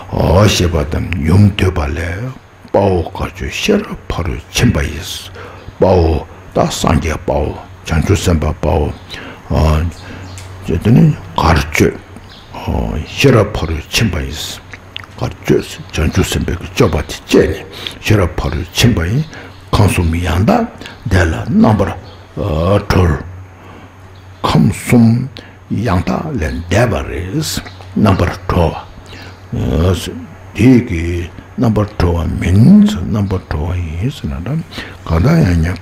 འོ་ཞེས་པ་དང་། ཡུམ་བསྡུས་པ་ལས། དཔའ་བོ་དཀའ་སྤྱོད་ཤེས་རབ་ཕ་རོལ་ཕྱིན་པ་ཡིས། དཔའ་བོ། ད་སངས་རྒྱས་དཔའ་བོ། བྱང་ཆུབ་སེམས་དཔའ་དཔའ་བོ། ཨ། ཅེས་དེ་ནི་དཀའ་སྤྱོད། ཨ། ཤེས་རབ་ཕ་རོལ་ཕྱིན་པ་ཡིས། དཀའ་སྤྱོད། བྱང་ཆུབ་སེམས་དཔའི་གི་སྤྱོད་པ་དེ་སྤྱད་ནས་ཤེས་རབ་ཕ་རོལ་ཕྱིན་པ་ཡིས། ཁམས་གསུམ་ཡང་དག་འདས་ལ་རྣམ་པར། ཨ། གྲོལ། ཁམས་གསུམ་ཡང་དག་ལས་འདས་པ་རེད། རྣམ་པར་གྲོལ་བ། དེ་གི་རྣམ་པར་གྲོལ་བ་མིན། རྣམ་པར་གྲོལ་བ་ཡིན་ཟེར་ན། ད་གང་ལྟར་ཡང་ཡང་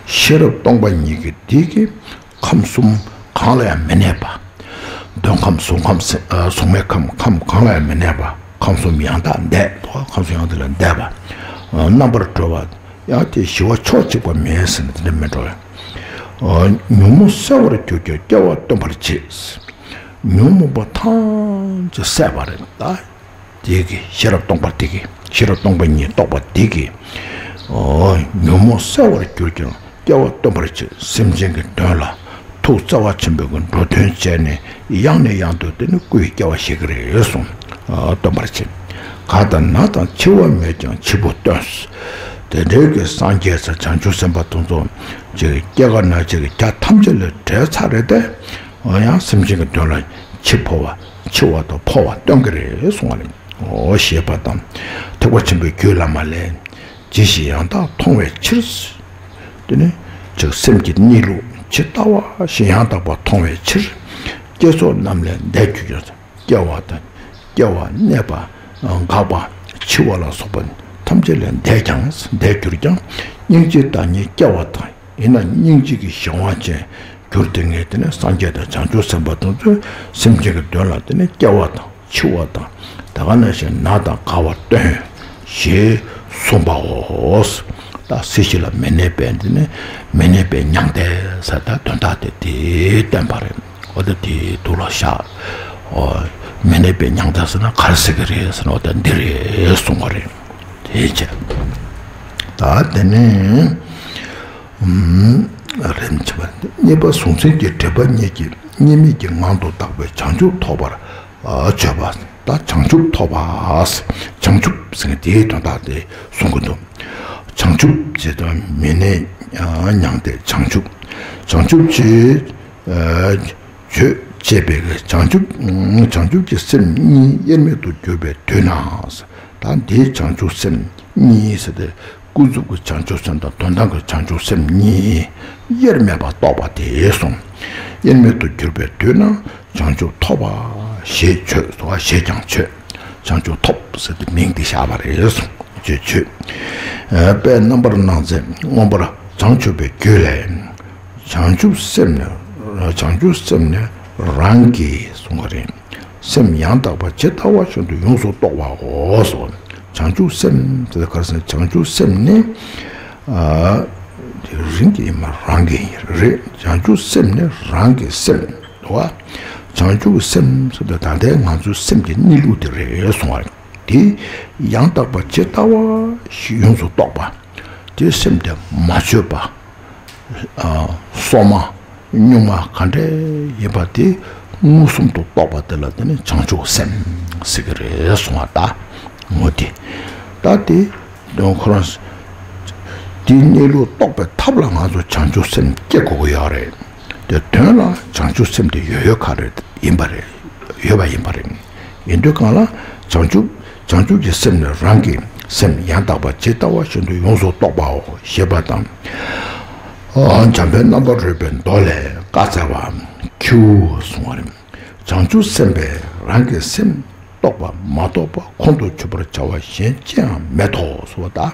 ཤེས་རབ་སྟོང་པ་ཉིད་ཀྱི་དེ་གི་ཁམས་གསུམ་གང་ལ་ཡང་མི་གནས་པ། འདོད་ཁམས། གཟུགས་ཁམས། ཨ། གཟུགས་མེད་ཁམས། ཁམས་གང་ལ་ཡང་མི་གནས་པ། ཁམས་གསུམ་ཡང་དག་འདས། ཁམས་གསུམ་ཡང་དག་ལས་འདས་པ། རྣམ་པར་གྲོལ་བ། ཡང་དེ་ཞི་བ་ཕྱོགས་གཅིག་པ་མེད་ཟེར་ན་དེ་འདྲ་མི་འགྲོ་བས། ཉོན་མོངས་སེལ་བར་གྱུར་ཀྱང་སྐྱེ་བ་སྟོན་པར་བྱེད། ཉོན་མོངས་པ་ཐམས་ཅད་སེལ་བ་རེད་ད། དེ་གི་ཤེས་རབ་སྟོང་པ་དེ་གི། ཤེས་རབ་སྟོང་པ་ཉིད་རྟོགས་པ་དེ་གི། ཉོན་མོངས་སེལ་བར་གྱུར་ཀྱང་སྐྱེ་བ་སྟོན་པར་བྱེད། སེམས་ཅན་གྱི་དོན་ལ་ཐུགས་བརྩེ་བ་ཆེན་པོས་ཀྱི་འགྲོ་དོན་བྱས་ནས་ཡང་ནས་ཡང་དུ་དེ་ནི་སྐུའི་སྐྱེ་བ་བཞེས་ཀྱི་རེད་གསུངས། སྟོན་པར་བྱེད། ག་དང་ན་དང་འཆི་བ་མེད་ཀྱང་འཆི་འཕོ་སྟོན། དེ་འདྲའི་གི་སངས་རྒྱས་ས་བྱང་ཆུབ་སེམས་དཔའ་དེ་ཚོ་ཅིག་སྐྱེ་རྒ་ན་འཆི་གི་རྒྱ་ཐམས་ཅད་ལས་བྲལ་ཚར་རེད་དེ། འོ་ཡང་སེམས་ཅན་གྱི་དོན་ལ་འཆི་འཕོ་བ། འཆི་བ་དང་འཕོ་བ་སྟོན་གྱི་རེད་གསུང་བ་རེད། འོ་ཞེས་པ་དང་། ཐེག་པ་ཆེན་པོའི་རྒྱུད་བླ་མ་ལས། ཇི་ཞིག་ཡང་དག་མཐོང་བའི་ཕྱིར། དེ་ནི་ཅིག་སེམས་ཀྱི་གནས་ལུགས་ཇི་ལྟ་བ་བཞིན་ཡང་དག་པར་མཐོང་བའི་ཕྱིར། སྐྱེ་སོགས་རྣམས་ལས་འདས་གྱུར་ཀྱང་། སྐྱེ་བ་དང་། སྐྱེ་བ་གནས་པ། འགག་པ། འཆི་བ་ལ་སོགས་པ་ཐམས་ཅད་ལས་འདས་ཀྱང་། འདས་གྱུར་ཀྱང་། སྙིང་རྗེ་བདག་ཉིད་སྐྱེ་བ་དང་། ཡིན་ན་སྙིང་རྗེ་གི་གཞན་དབང་ཅན་གྱུར་ཏེ་ངས་དེ་ནས་སངས་རྒྱས་དང་བྱང་ཆུབ་སེམས་དཔའ་དེ་ཚོས་སེམས་ཅན་གྱི་དོན་ལ་དེ་ནས་སྐྱེ་བ་དང་། འཆི་བ་དང་། ད་ག་ནང་བཞིན་ན་དང་རྒ་བ་སྟོན། ཞེས་གསུངས་པའོ། ད་སྲིད་ཞི་ལ་མི་གནས་པའི་འདི་ནི་མི་གནས་པའི་མྱང་འདས་ཟེར། ད་དོན་དག་དེ་དེ་བསྟན་པ་རེད། འོ་ད་དེ་དུག་ལ་བཞག་འོ། མི་གནས་པའི་མྱང་འདས་ཟེར་ན་ག་རེ་ཟེར་གི་རེད་ཟེར་ན། འོ་ད་འདི་རེད་གསུང་བ་རེད། དེ་བྱས། ད་དེ་ནས། ཨུམ། རིམ་གྱིས་པ། གཉིས་པ་གཟུང་འཛིན་གྱི་སྒྲིབ་པ་གཉིས་ཀྱིས་གཉིས་མེད་ཀྱི་ངང་དུ་དག་པའི་བྱང་ཆུབ་ཐོབ་པར་བྱེད་པ། ད་བྱང་ཆུབ་ཐོབ་པ། བྱང་ཆུབ་ཟེར་མཁན་དེའི་དོན་དག་དེ་གསུང་གི་འདུག་བྱང་ཆུབ་ཅེས་དང་མི་གནས་མྱང་འདས་བྱང་ཆུབ། བྱང་ཆུབ་ཅེས་ཆོས་ཅེས་པའི་བྱང་ཆུབ་བྱང་ཆུབ་ཀྱི་སེམས་གཉིས་དབྱེར་མེད་དུ་གྱུར་པའི་དུས་ན། ད་འདིའི་བྱང་ཆུབ་སེམས་གཉིས་ཟེར་ཏེ། ཀུན་རྫོབ་ཀྱི་བྱང་ཆུབ་སེམས་དང་དོན་དམ་གྱི་བྱང་ཆུབ་སེམས་གཉིས་དབྱེར་མེད་པར་རྟོགས་པ་དེས་གསུངས། དབྱེར་མེད་དུ་གྱུར་པའི་དུས་ན་བྱང་ཆུབ་ཐོབ་པ་ཞེས་བརྗོད་དོ། ཞེས་ཀྱང་བརྗོད། བྱང་ཆུབ་ཐོབ་ཟེར་ཏེ་མིང་འདི་བཞག་པ་རེད། ཅེས་བརྗོད། དཔལ་རྣམ་པར་སྣང་མཛད་མངོན་པར་བྱང་ཆུབ་པའི་རྒྱུད་ལས། བྱང་ཆུབ་སེམས་ནི་བྱང་ཆུབ་སེམས་ནི་རང་གི་གསུངས་པ་རེད། སེམས་ཡང་དག་པ་ཇི་ལྟ་བ་བཞིན་དུ་ཡོངས་སུ་རྟོག་པའོ། སོ། བྱང་ཆུབ་སེམས་དེ་ག་རེ་ཟེར་ན། བྱང་ཆུབ་སེམས་ནི་ཨ་དེ་རང་གི་ཡིན་མ་རང་གི་ཡིན་རེད། བྱང་ཆུབ་སེམས་ནི་རང་གི་སེམས་དོ། བྱང་ཆུབ་སེམས་ཟེར་དུས་ད་ལྟའི་ང་ཚོའི་སེམས་ཀྱི་གནས་ལུགས་དེ་རེད་གསུངས་པ་རེད། དེ་ཡང་དག་པ་ཇི་ལྟ་བ་ཞིག་ཡོངས་སུ་རྟོག་པ། དེ་སེམས་དེ་མ་བཅོས་པ། ཨ་སོ་མ་གཉུག་མ་ག་འདྲ་ཡིན་པ་དེ་མངོན་སུམ་དུ་རྟོགས་པ་དེ་ལ་དེ་ནི་བྱང་ཆུབ་སེམས་ཟེར་གི་རེད་གསུངས་པ། ད་ངོ་དེ་ད་དེ་ཁོ་རང་དེའི་གནས་ལུགས་རྟོགས་པའི་ཐབས་ལ་ང་ཚོ་བྱང་ཆུབ་སེམས་སྐྱེ་དགོས་ཀྱི་ཡོད་རེད། དེ་དོན་ལ་བྱང་ཆུབ་སེམས་དེ་ཡོད་ཡོད་ག་རེད་ཡིན་པ་རེད། ཡོད་པ་ཡིན་པ་རེད། ཡིན་དུས་གང་ལ་བྱང་ཆུབ་བྱང་ཆུབ་ཀྱི་སེམས་ནི་རང་གི་སེམས་ཡང་དག་པ་ཇི་ལྟ་བ་བཞིན་དུ་ཡོངས་སུ་རྟོག་པའོ་ཞེས་པ་དང་། འཇམ་དཔལ་རྣམ་པར་རོལ་པའི་མདོ་ལས་བཀའ་སྩལ་པ། ཁྱེའུ་གསུང་བ་རེད། བྱང་ཆུབ་སེམས་དཔས་རང་གི་སེམས་རྟོགས་པ་མ་གཏོགས་པ་ཁོང་དུ་ཆུད་པར་བྱ་བ་གཞན་ཅི་ཡང་མེད་དོ་གསུངས་པ་དང་།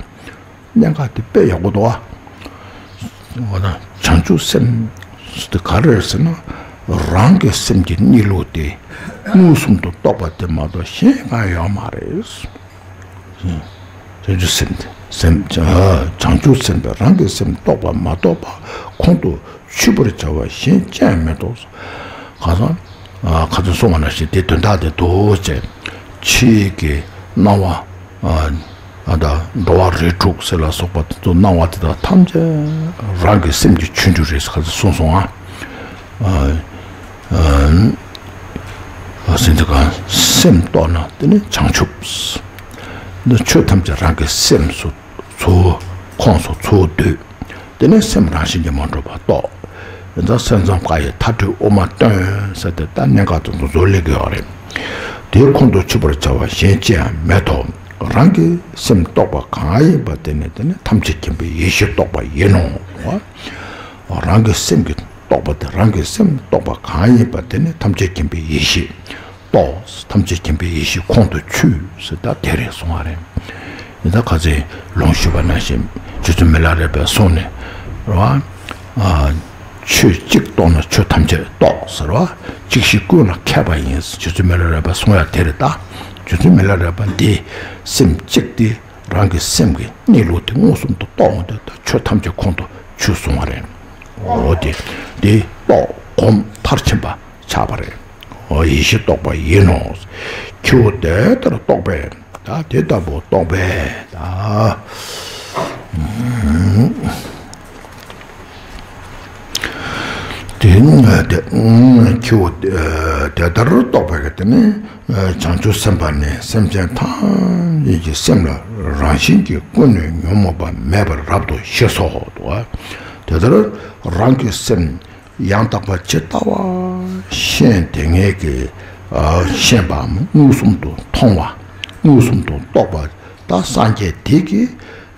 གནད་འགག་དེ་དཔེ་ཡག་པོ་འདུག་ཨ། འོ་ན་བྱང་ཆུབ་སེམས་དེ་ག་རེ་རེད་ཟེར་ན། རང་གི་སེམས་ཀྱི་གནས་ལུགས་དེ་མངོན་སུམ་དུ་རྟོགས་པ་དེ་མ་གཏོགས་གཞན་གང་ཡང་ཡོད་མ་རེད། བྱང་ཆུབ་སེམས་དེ་སེམས་བྱང་ཆུབ་སེམས་དཔས་རང་གི་སེམས་རྟོགས་པ་མ་གཏོགས་པ་ཁོང་དུ་ཆུད་པར་བྱ་བ་གཞན་ཅི་ཡང་མེད་དོ། ཁ་སང་ཁ་སང་གསུངས་པ་ནང་བཞིན་དེ་དོན་དག་དེ་འདུག་ཅེས། ཕྱིའི་གི་སྣང་བ་ཨ་ད་འགྲོ་བ་རིགས་དྲུག་ཟེར་ལ་སོགས་པ་དེ་ཚོ་སྣང་བ་དེ་དག་ཐམས་ཅད་རང་གི་སེམས་ཀྱི་ཆོས་འབྲུ་རེད་ཟེར་ཁ་སང་གསུངས་སོང་ཨ། ཨ་ཨ་ཟེར་དུས་གང་སེམས་རྟོགས་ན་དེ་ནི་བྱང་ཆུབ། འདི་ཆོས་ཐམས་ཅད་རང་གི་སེམས་སུ་ཚུར་ཁོངས་སུ་ཚུར་བསྡུས། དེ་ནས་སེམས་རང་བཞིན་གྱིས་མ་གྲུབ་པ་རྟོགས། ཡིན་ཙང་སེམས་ཙམ་པ་ཡི་མཐའ་བྲལ་དབུ་མ་སྟོན་ཟེར་ཏེ་ད་གནད་འགག་དེ་ཚོ་ཚུར་སླེབས་ཀྱི་ཡོད་རེད། དེའི་ཁོང་དུ་ཆུད་པར་བྱ་བ་གཞན་ཅི་ཡང་མེད་དོ། རང་གི་སེམས་རྟོགས་པ་གང་ཡིན་པ་དེ་ནི་དེ་ནི་ཐམས་ཅད་མཁྱེན་པའི་ཡེ་ཤེས་རྟོགས་པ་ཡིན་ནོ། རང་གི་སེམས་ཀྱི་རྟོགས་པ་དེ་རང་གི་སེམས་རྟོགས་པ་གང་ཡིན་པ་དེ་ནི་ཐམས་ཅད་མཁྱེན་པའི་ཡེ་ཤེས་རྟོགས། ཐམས་ཅད་མཁྱེན་པའི་ཡེ་ཤེས་ཁོང་དུ་ཆུད་ཟེར་ད་དེ་རེད་གསུང་བ་རེད། ཡིན་ད་ཁ་ཚེ་ལུང་ཞུས་པ་ནང་བཞིན་རྗེ་བཙུན་མི་ལ་རས་པའི་གསུང་ནས་རེད་བ། ཆོས་གཅིག་རྟོགས་ན་ཆོས་ཐམས་ཅད་རྟོགས་ཟེར་བ། གཅིག་ཤེས་ཀུན་ལ་མཁས་པ་ཡིན། རྗེ་བཙུན་མི་ལ་རས་པའི་གསུང་ཡ་དེ་རེད་ད། རྗེ་བཙུན་མི་ལ་རས་པ་འདི་སེམས་གཅིག་དེ། རང་གི་སེམས་ཀྱི་གནས་ལུགས་དེ་མངོན་སུམ་དུ་རྟོགས་འོང་དུས་ད་ཆོས་ཐམས་ཅད་ཁོང་དུ་ཆུད་གསུང་བ་རེད། འོ་དེ་དེ་རྟོགས་གོམས་མཐར་ཕྱིན་པ་ཆགས་པ་རེད། འོ་ཡེ་ཤེས་རྟོགས་པ་ཡིན་ནོ། ཁྱེའུ་དེ་ལྟར་རྟོགས་པས་ད་དེ་ལྟ་བུ་རྟོགས་པས་ད། དེ་ནི་དེ་ཁྱེའུ་དེ་ལྟར་རྟོགས་པས་དེ་ནི། བྱང་ཆུབ་སེམས་དཔའ་ནི་སེམས་ཅན་ཐམས་ཅད་ཀྱི་སེམས་ལ་རང་བཞིན་གྱིས་ཀུན་ནས་ཉོན་མོངས་པ་མེད་པར་རབ་ཏུ་ཤེས་སོ། དེ་ལྟར་རང་གི་སེམས་ཡང་དག་པ་ཇི་ལྟ་བ་ཤེས་དེ་ངེས་ཀྱི་ཤེས་པའམ་མངོན་སུམ་དུ་མཐོང་བ་མངོན་སུམ་དུ་རྟོགས་པ་ད་སངས་རྒྱས་དེ་གིས།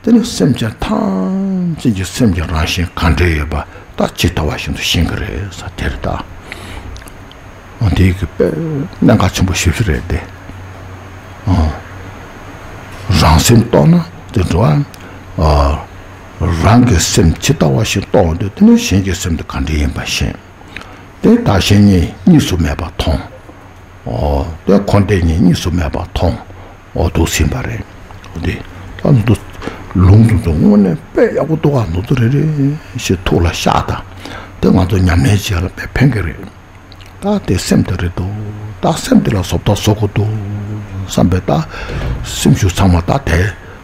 དེ་ནི་སེམས་ཅན་ཐམས་ཅད་ཀྱི་སེམས་ཀྱི་རང་བཞིན་གང་འདྲ་ཡོད་པ་ད་ཇི་ལྟ་བ་བཞིན་དུ་ཤེས་ཀྱི་རེད་ཟེར་དེ་རེད་ད། འོ་དེ་གི་དཔེ་གནད་འགག་ཆེན་པོ་ཞེ་པོ་ཅིག་རེད་དེ། ཨ། རང་སེམས་རྟོགས་ན་དེ་འགྲོ་བ། ཨ། རང་གི་སེམས་ཇི་ལྟ་བ་བཞིན་རྟོགས་འོང་དུས་དེ་ནི་གཞན་གྱི་སེམས་དེ་གང་འདྲ་ཡིན་པ་ཤེས། དེ་བདག་གཞན་གཉིས་གཉིས་སུ་མེད་པར་མཐོང་། འོ་དེ་འཁོར་འདས་གཉིས་གཉིས་སུ་མེད་པར་མཐོང་། འོ་འདུག་ཟིན་པ་རེད། འོ་དེ་ད་འདུག་ལུང་འདི་ཚོ་དངོས་གནས་དཔེ་ཡག་པོ་འདུག་ག་འདུག་ཚོ་རེ་རེ་ཞིག་ཐུགས་ལ་ཤར་དང་། དེ་ང་ཚོ་ཉམས་ལེན་བྱེད་ཡ་ལ་དཔེ་ཕན་གི་རེད། ད་དེ་སེམས་དེ་རེད་འདུག་ད་སེམས་དེ་ལ་བཟོ་ལྟ་བཟོ་དགོས་འདུག་བསམ་པའི་ད་སེམས་ཤུགས་ཚང་མ་ད་དེ་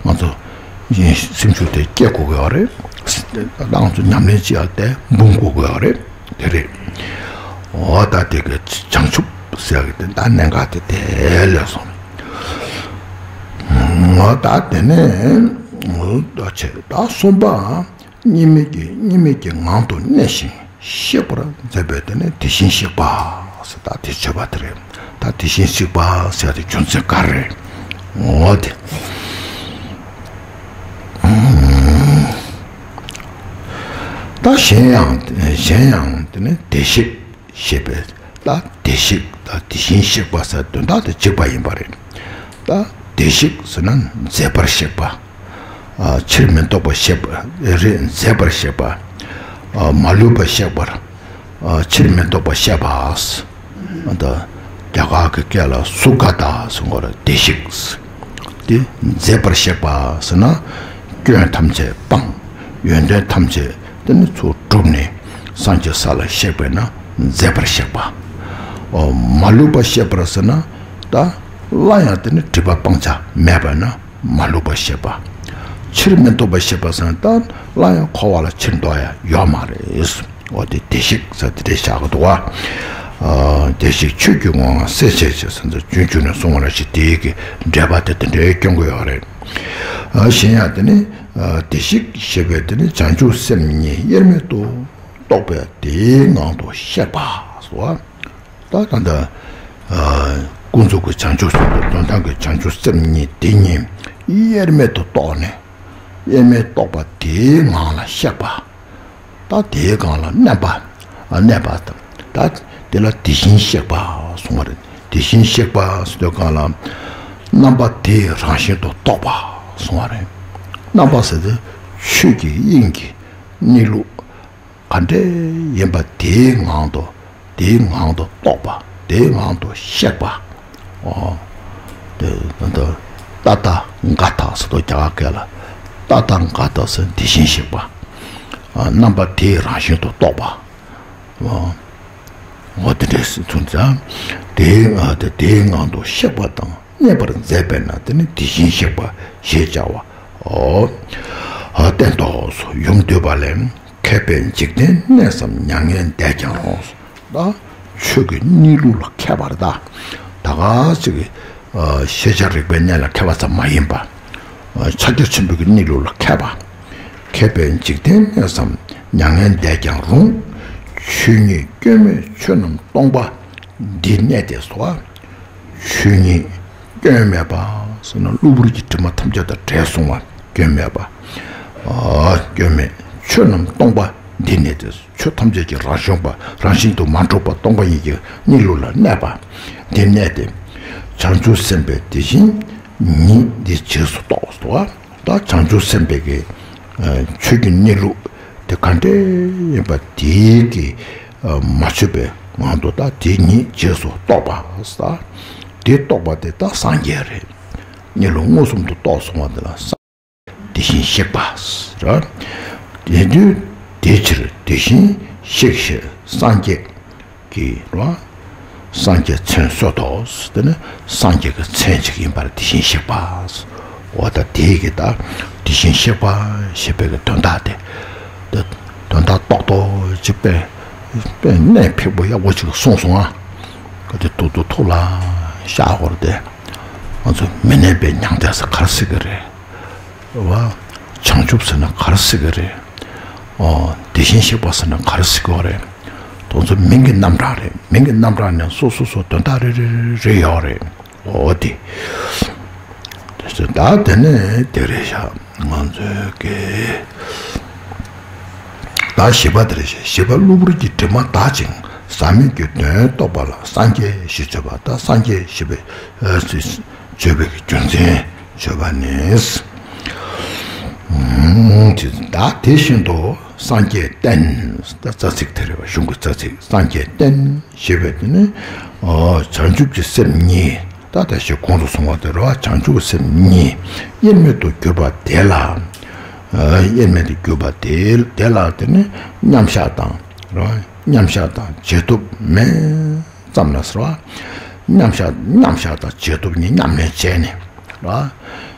ང་ཚོ་ཡིན་སེམས་ཤུགས་དེ་སྐྱེ་དགོས་ཀྱི་ཡོད་རེད། ད་ང་ཚོ་ཉམས་ལེན་བྱེད་ཡ་དེ་འབུང་དགོས་ཀྱི་ཡོད་རེད། དེ་རེད། འོ་ད་དེ་གི་བྱང་ཆུབ་ཟེར་གི་དེ་ད་གནད་འགག་དེ་དེ་ལས་སོང་། འོ་ད་དེ་ནས་ ད་བྱས་ད་གསུམ་པ། གཉིས་མེད་ཀྱི་གཉིས་མེད་ཀྱི་ངང་དུ་གནས་ཤིང་གཤེགས་པར་མཛད་པའི་དེ་ནི་དེ་བཞིན་གཤེགས་པ་ཟེར། ད་དེ་མཆོད་པ་དེ་རེད། ད་དེ་བཞིན་གཤེགས་པ་ཟེར་དེ་རྒྱུ་མཚན་ག་རེ་རེད། འོ་དེ། ད་གཞན་ཡང་གཞན་ཡང་དེ་ནི་བདེ་གཤེགས་ཞེས་པའི་ད་བདེ་གཤེགས་ད་དེ་བཞིན་གཤེགས་པ་ཟེར་དོན་དག་དེ་གཅིག་པ་ཡིན་པ་རེད། ད་བདེ་གཤེགས་ཟེར་ན་མཛེས་པར་གཤེགས་པ། ཨ་ཕྱིར་མི་ལྡོག་པ་གཤེགས་པ་རེད། མཛེས་པར་གཤེགས་པ། ཨ་མ་ལུས་པ་གཤེགས་པར། ཨ་ཕྱིར་མི་ལྡོག་པ་གཤེགས་པ། ད་རྒྱ་གར་གྱི་སྐད་ལ་སུ་ག་ཏ་ཟེར་གོ་རེད། བདེ་གཤེགས། དེ་མཛེས་པར་གཤེགས་པ་ཟེར་ན། སྐྱོན་ཐམས་ཅད་སྤངས། ཡོན་ཏན་ཐམས་ཅད་དེ་ནི་ཚུར་གྲུབ་ནས་སངས་རྒྱས་ས་ལ་གཤེགས་པས་ན་མཛེས་པར་གཤེགས་པ། ཨོ་མ་ལུས་པ་གཤེགས་པར་ཟེར་ན། ད་སླར་ཡང་དེ་ནི་སྒྲིབ་པ་སྤང་བྱ་མེད་པས་ན་མ་ལུས་པ་གཤེགས་པ། ཕྱིར་མི་ལྡོག་པ་གཤེགས་པ་ཟེར་ན་ད་སླར་ཡང་འཁོར་བ་ལ་ཕྱིར་ལྡོག་ཡ་ཡོད་མ་རེད། འོ་དེ་བདེ་གཤེགས་ཟེར་དེ་འདྲས་བཞག་གི་འདུག་བ། ཨ་བདེ་གཤེགས་ཆོས་ཀྱི་ངོ་བོ་གསལ་བྱེད་ཅེས་ཟེར་ཚུལ་རྒྱུན་རྒྱུད་ནས་གསུངས་པ་ནང་བཞིན་དེའི་གི་འགྲེལ་པ་དེ་དེ་འདྲའི་སྐྱོན་གི་ཡོད་རེད། ཨ་གཞན་ཡང་དེ་ནི་ཨ་བདེ་གཤེགས་ཞེས་པའི་དེ་ནི་བྱང་ཆུབ་སེམས་གཉིས་དབྱེར་མེད་དུ་རྟོགས་པའི་དེའི་ངང་དུ་གཤེགས་པ་སོ། ད་ད་ལྟ་ཨ་ཀུན་རྫོབ་ཀྱི་བྱང་ཆུབ་སེམས་དང་དོན་དམ་གྱི་བྱང་ཆུབ་སེམས་གཉིས་དེ་གཉིས་དབྱེར་མེད་དུ་རྟོགས་ནས། དབྱེར་མེད་རྟོགས་པ་དེའི་ངང་ལ་གཤེགས་པ། ད་དེའི་སྒང་ལ་གནས་པ། གནས་པ་དང་ད་དེ་ལ་དེ་བཞིན་གཤེགས་པ་གསུངས་པ་རེད། དེ་བཞིན་གཤེགས་པ་ཟེར་དུས་སྒང་ལ་རྣམ་པ་དེའི་རང་བཞིན་དུ་རྟོགས་པ་གསུངས་པ་རེད། རྣམ་པ་ཟེར་དུས་ཆོས་ཀྱི་དབྱིངས་ཀྱི་གནས་ལུགས་ག་འདྲས་ཡིན་པ་དེའི་ངང་དུ། དེའི་ངང་དུ་རྟོགས་པ། དེའི་ངང་དུ་གཤེགས་པ། ཨོ། དེ་ད་ལྟ་ཏ་ཐཱ་ག་ཏ་ཟེར་དུས་རྒྱ་གར་སྐད་ལ་ཏ་ཐཱ་ག་ཏ་ཟེར་དེ་བཞིན་གཤེགས་པ། ཨ་རྣམ་པ་དེའི་རང་བཞིན་དུ་རྟོགས་པ། ཨོ། འོ་དེ་འདྲས་ཟེར་ཚུལ་ཙང་། དེའི་ཨ་དེ་དེའི་ངང་དུ་གཤེགས་པ་དང་གནས་པར་མཛད་པས་ན་དེ་ནི་དེ་བཞིན་གཤེགས་པ་ཞེས་བྱ་བ། ཨོ། ཨ་བསྟན་ཏོ། ཡུམ་འདུས་པ་ལས། མཁས་པས་འཇིག་རྟེན་གནས་སམ་མྱ་ངན་འདས་ཀྱང་རུང་། ད་ཆོས་ཀྱི་གནས་ལུགས་ལ་མཁས་པར་ད། ད་ག་ཅིག་གི་ཤེས་བྱ་རིག་པའི་གནས་ལ་མཁས་པ་ཙམ་མ་ཡིན་པ། ཕྱག་རྒྱ་ཆེན་པོའི་གི་གནས་ལུགས་ལ་མཁས་པ། མཁས་པས་འཇིག་རྟེན་གནས་སམ་མྱ་ངན་འདས་ཀྱང་རུང་། ཆོས་ཉིད་སྐྱོན་མེད་ཆོས་རྣམས་སྟོང་པ་འདི་གནས་ཏེ་སོ། ཆོས་ཉིད་སྐྱོན་མེད་པ་ཟེར་ན་གློ་བུར་གྱི་དྲི་མ་ཐམས་ཅད་དང་བྲལ་སོང་བ་སྐྱོན་མེད་པ། ཨ་སྐྱོན་མེད་ཆོས་རྣམས་སྟོང་པ་འདི་གནས་ཏེ། ཆོས་ཐམས་ཅད་ཀྱི་རང་བྱུང་བ་རང་བཞིན་དུ་མ་གྲུབ་པ་སྟོང་པ་ཉིད་ཀྱི་གནས་ལུགས་ལ་གནས་པ། འདི་གནས་ཏེ། བྱང་ཆུབ་སེམས་དཔའི་དེ་བཞིན་ཉིད་འདི་རྗེས་སུ་རྟོགས་སོ། ད་བྱང་ཆུབ་སེམས་དཔའི་གི་ཆོས་ཀྱི་གནས་ལུགས་དེ་ག་འདྲས་ཡིན་པ་དེའི་གི་མ་ཆོད་པའི་ངང་དུ་ད་དེ་ཉིད་རྗེས་སུ་རྟོགས་པ་ཟེར། དེ་རྟོགས་པ་དེ་ད་སངས་རྒྱས་རེད། གནས་ལུགས་མངོན་སུམ་དུ་རྟོགས་སོང་བ་དེ་ལ་སངས། དེ་བཞིན་གཤེགས་པ་ཟེར། དེ་དུས་དེའི་ཕྱིར་དེ་བཞིན་གཤེགས་ཞེས་སངས་རྒྱས་ཀྱི་རོ། སངས་རྒྱས་མཚན་གསོལ་ཏོ། དེ་ནི་སངས་རྒྱས་ཀྱི་མཚན་ཅིག་ཡིན་པར་དེ་བཞིན་གཤེགས་པ། འོ་ད་དེའི་གི་ད་དེ་བཞིན་གཤེགས་པ་ཞེས་པའི་གི་དོན་དག་དེ། དེ་དོན་དག་རྡོག་རྡོག་ཅིག་དཔེ་དཔེ་གནད་ཕིགས་པོ་ཡག་པོ་ཅིག་གསུངས་སོང་ཨ། ག་དེ་ཐུགས་ཐུགས་ཐུགས་ལ་ཤར་བ་རེད་དེ། ང་ཚོ་མི་གནས་པའི་མྱང་འདས་ཟེར་ག་རེ་ཟེར་གི་རེད། བ། བྱང་ཆུབ་ཟེར་ན་ག་རེ་ཟེར་གི་རེད། ཨོ། དེ་བཞིན་གཤེགས་པ་ཟེར་ན་ག་རེ་ཟེར་གི་རེད། དེ་ཚོ་མིང་གི་རྣམ་གྲངས་རེད། མིང་གི་རྣམ་གྲངས་ནས་སོ་སོ་སོ་དོན་དག་རེ་རེ་རེ་རེ་ཡོད་རེད། ཨོ་དེ། དེ་ཚོ་ད་དེ་ནས་དེ་རེད་ཤག་ང་ཚོའི་གི། ད་བཞི་པ་དེ་རེད་ཤག་བཞི་པ་གློ་བུར་གྱི་དྲི་མ་དག་ཅིང་ཟག་མེད་ཀྱི་དོན་རྟོགས་པ་ལ་སངས་རྒྱས་ཞེས་བརྗོད་པ། ད་སངས་རྒྱས་ཞེས་པའི་ཨ་ཅེས། བརྗོད་པའི་རྒྱུ་མཚན་བརྗོད་པ་ནི། ད་དེ་བཞིན་དུ་སངས་རྒྱས་བསྟན། ད་རྩ་ཚིག་དེ་རེད་བ། གཞུང་གི་རྩ་ཚིག་སངས་རྒྱས་བསྟན་ཞེས་པའི་དེ་ནི། བྱང་ཆུབ་ཀྱི་སེམས་གཉིས། ད་ད་ཞེས་གོང་དུ་སོང་བ་དེ་རེད་བ། བྱང་ཆུབ་སེམས་གཉིས་དབྱེར་མེད་དུ་གྱུར་པ་དེ་ལ། དབྱེར་མེད་དུ་གྱུར་པ་དེ་དེ་ལ་དེ་ནི་མཉམ་བཞག་དང་རེད་བ། མཉམ་བཞག་དང་བྱེད་ཐབས་མེད། ཙམ་ལ་ཟེར་བ། མཉམ་བཞག་མཉམ་བཞག་དང་བྱེད་ཐབས་གཉིས་མཉམ་ལས་བྱས་ནས་ར།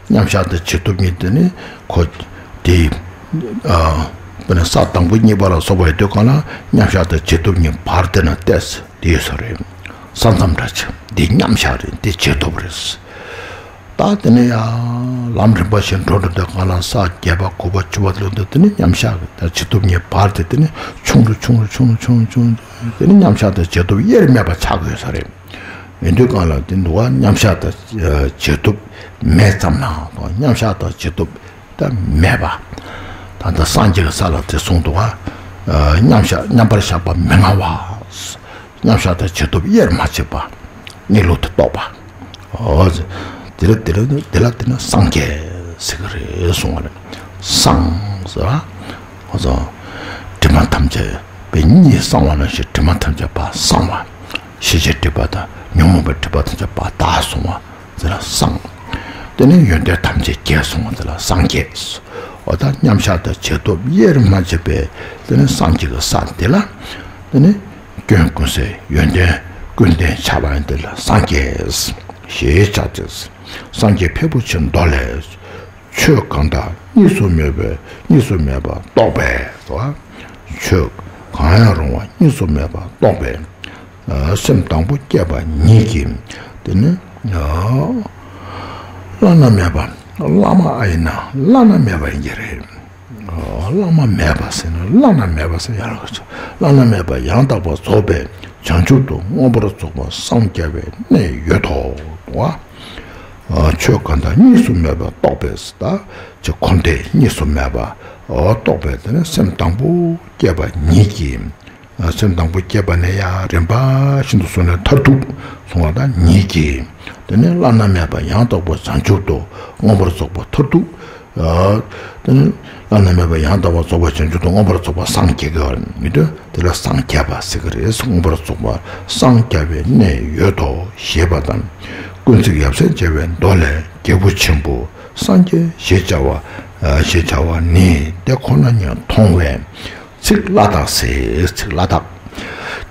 མཉམ་བཞག་དང་བྱེད་ཐབས་གཉིས་དེ་ནི་ཁོ་དེ། ཨ། དཔེར་ན་ས་དང་པོ་གཉིས་པ་ལ་སོགས་པ་ཡོད་དུས་གང་ལ་མཉམ་བཞག་དང་བྱེད་ཐབས་གཉིས་བར་དེ་ན་ཏེས་དེ་ཡོད་ས་རེད། ས་མཚམས་འདྲ་ཆེ་འདི་མཉམ་བཞག་རེད། འདི་བྱེད་ཐབས་རེད། ད་དེ་ནས་ཡང་ལམ་རིམ་པ་བཞིན་འགྲོ་འགྲོ་དུས་གང་ལ་ས་བརྒྱད་པ་དགུ་པ་བཅུ་པ་ལོན་དུས་དེ་ནས་མཉམ་བཞག་གི་ད་བྱེད་ཐབས་གཉིས་བར་དེ་དེ་ནས་ཆུང་རུ་ཆུང་རུ་ཆུང་རུ་ཆུང་རུ་ཆུང་རུ་དེ་ནས་མཉམ་བཞག་དང་བྱེད་ཐབས་དབྱེར་མེད་པ་ཆགས་དགོས་ས་རེད། ཡིན་དུས་གང་ལ་དེ་འདུག་བ། མཉམ་བཞག་དང་བྱེད་ཐབས་མེད་ཙམ་ན་དང་མཉམ་བཞག་དང་བྱེད་ཐབས་ད་མེད་པ། ད་ལྟ་སངས་རྒྱས་ཀྱི་ས་ལ་དེ་གསུངས་འདུག་བ། མཉམ་བཞག་མཉམ་པར་བཞག་པ་མི་མངའ་བ། མཉམ་བཞག་དང་བྱེད་ཐབས་དབྱེར་མ་ཕྱེད་པ། གནས་ལུགས་དེ་རྟོགས་པ། འོ། དེ་ལ་དེ་ལ་དེ་ལ་དེ་ནི་སངས་རྒྱས་ཟེར་གི་རེད་གསུང་བ་རེད། སངས་ཟེར་བ། འོ་ཙང་། དྲི་མ་ཐམས་ཅད་པའི་གཉིད་སངས་པ་ནང་བཞིན་དྲི་མ་ཐམས་ཅད་པ་སངས་པ། ཤེས་བྱའི་སྒྲིབ་པ་དང་ཉོན་མོངས་པའི་སྒྲིབ་པ་ཐམས་ཅད་པ་དག་སོང་བ། དེ་ལ་སངས། དེ་ནས་ཡོན་ཏན་ཐམས་ཅད་རྒྱས་སོང་བ་དེ་ལ་སངས་རྒྱས། འོ་ད་མཉམ་བཞག་དང་བྱེད་ཐབས་དབྱེར་མ་ཕྱེད་པའི་དེ་ནས་སངས་རྒྱས་ཀྱི་ས་དེ་ལ། དེ་ནས་སྐྱོན་ཀུན་ཟད་ཡོན་ཏན་ཀུན་ལྡན་ཆགས་པ་ཡང་དེ་ལ་སངས་རྒྱས་ཞེས་བྱ་སྟེ། སངས་རྒྱས་ཕལ་པོ་ཆེའི་མདོ་ལས། ཆོས་གང་དག་གཉིས་སུ་མེད་པའི་གཉིས་སུ་མེད་པ་རྟོགས་པས་སོ། ཆོས་གང་ཡང་རུང་བ་གཉིས་སུ་མེད་པ་རྟོགས་པས། སེམས་དང་པོ་སྐྱེས་པ་ཉིད་ཀྱིས་དེ་ནི་བླ་ན་མེད་པ། བླ་མ་ཨ་ཡིན་ན་བླ་ན་མེད་པ་ཡིན་གྱི་རེད། བླ་མ་མེད་པ་ཟེར་ན་བླ་ན་མེད་པ་ཟེར་ཡང་ལ་བླ་ན་མེད་པ་ཡང་དག་པར་རྫོགས་པའི་བྱང་ཆུབ་ཏུ་མངོན་པར་རྫོགས་པར་སངས་རྒྱ་བའི་གནས་ཡོད་དོ། ཆོས་གང་དག་གཉིས་སུ་མེད་པ་རྟོགས་པས་ད་ཆོས་འཁོར་འདས་གཉིས་སུ་མེད་པ་རྟོགས་པས་དེ་ནི་སེམས་དང་པོ་སྐྱེས་པ་ཉིད་ཀྱིས། སེམས་དང་པོ་སྐྱེས་པ་ནས་ཡང་རིམ་པ་བཞིན་དུ་བཟུང་ནས་མཐར་ཐུག་སོང་བ་དང་ཉིད་ཀྱིས། དེ་ནས་བླ་ན་མེད་པ་ཡང་དག་པར་བྱང་ཆུབ་ཏུ་མངོན་པར་རྫོགས་པ་མཐར་ཐུག་དེ་ནས་བླ་ན་མེད་པ་ཡང་དག་པར་རྫོགས་པ་བྱང་ཆུབ་ཏུ་མངོན་པར་རྫོགས་པ་སངས་རྒྱས་ཀྱི་བར་མི་འདོད་དེ་ལ་སངས་རྒྱས་པ་ཟེར་གྱི་རེད། མངོན་པར་རྫོགས་པ་སངས་རྒྱས་པའི་གནས་ཡོད་དོ་ཞེས་པ་དང་། ཀུན་གཟིགས་ཡབ་སྲས་མཇལ་བའི་མདོ་ལས། རྒྱལ་པོ་ཆེན་པོ་སངས་རྒྱས་ཞེས་བྱ་བ་ཞེས་བྱ་བ་ནི་དེ་ཁོ་ན་ཉིད་མཐོང་བས། ཚིག་བླ་དྭགས་ཟེར། ཚིག་བླ་དྭགས།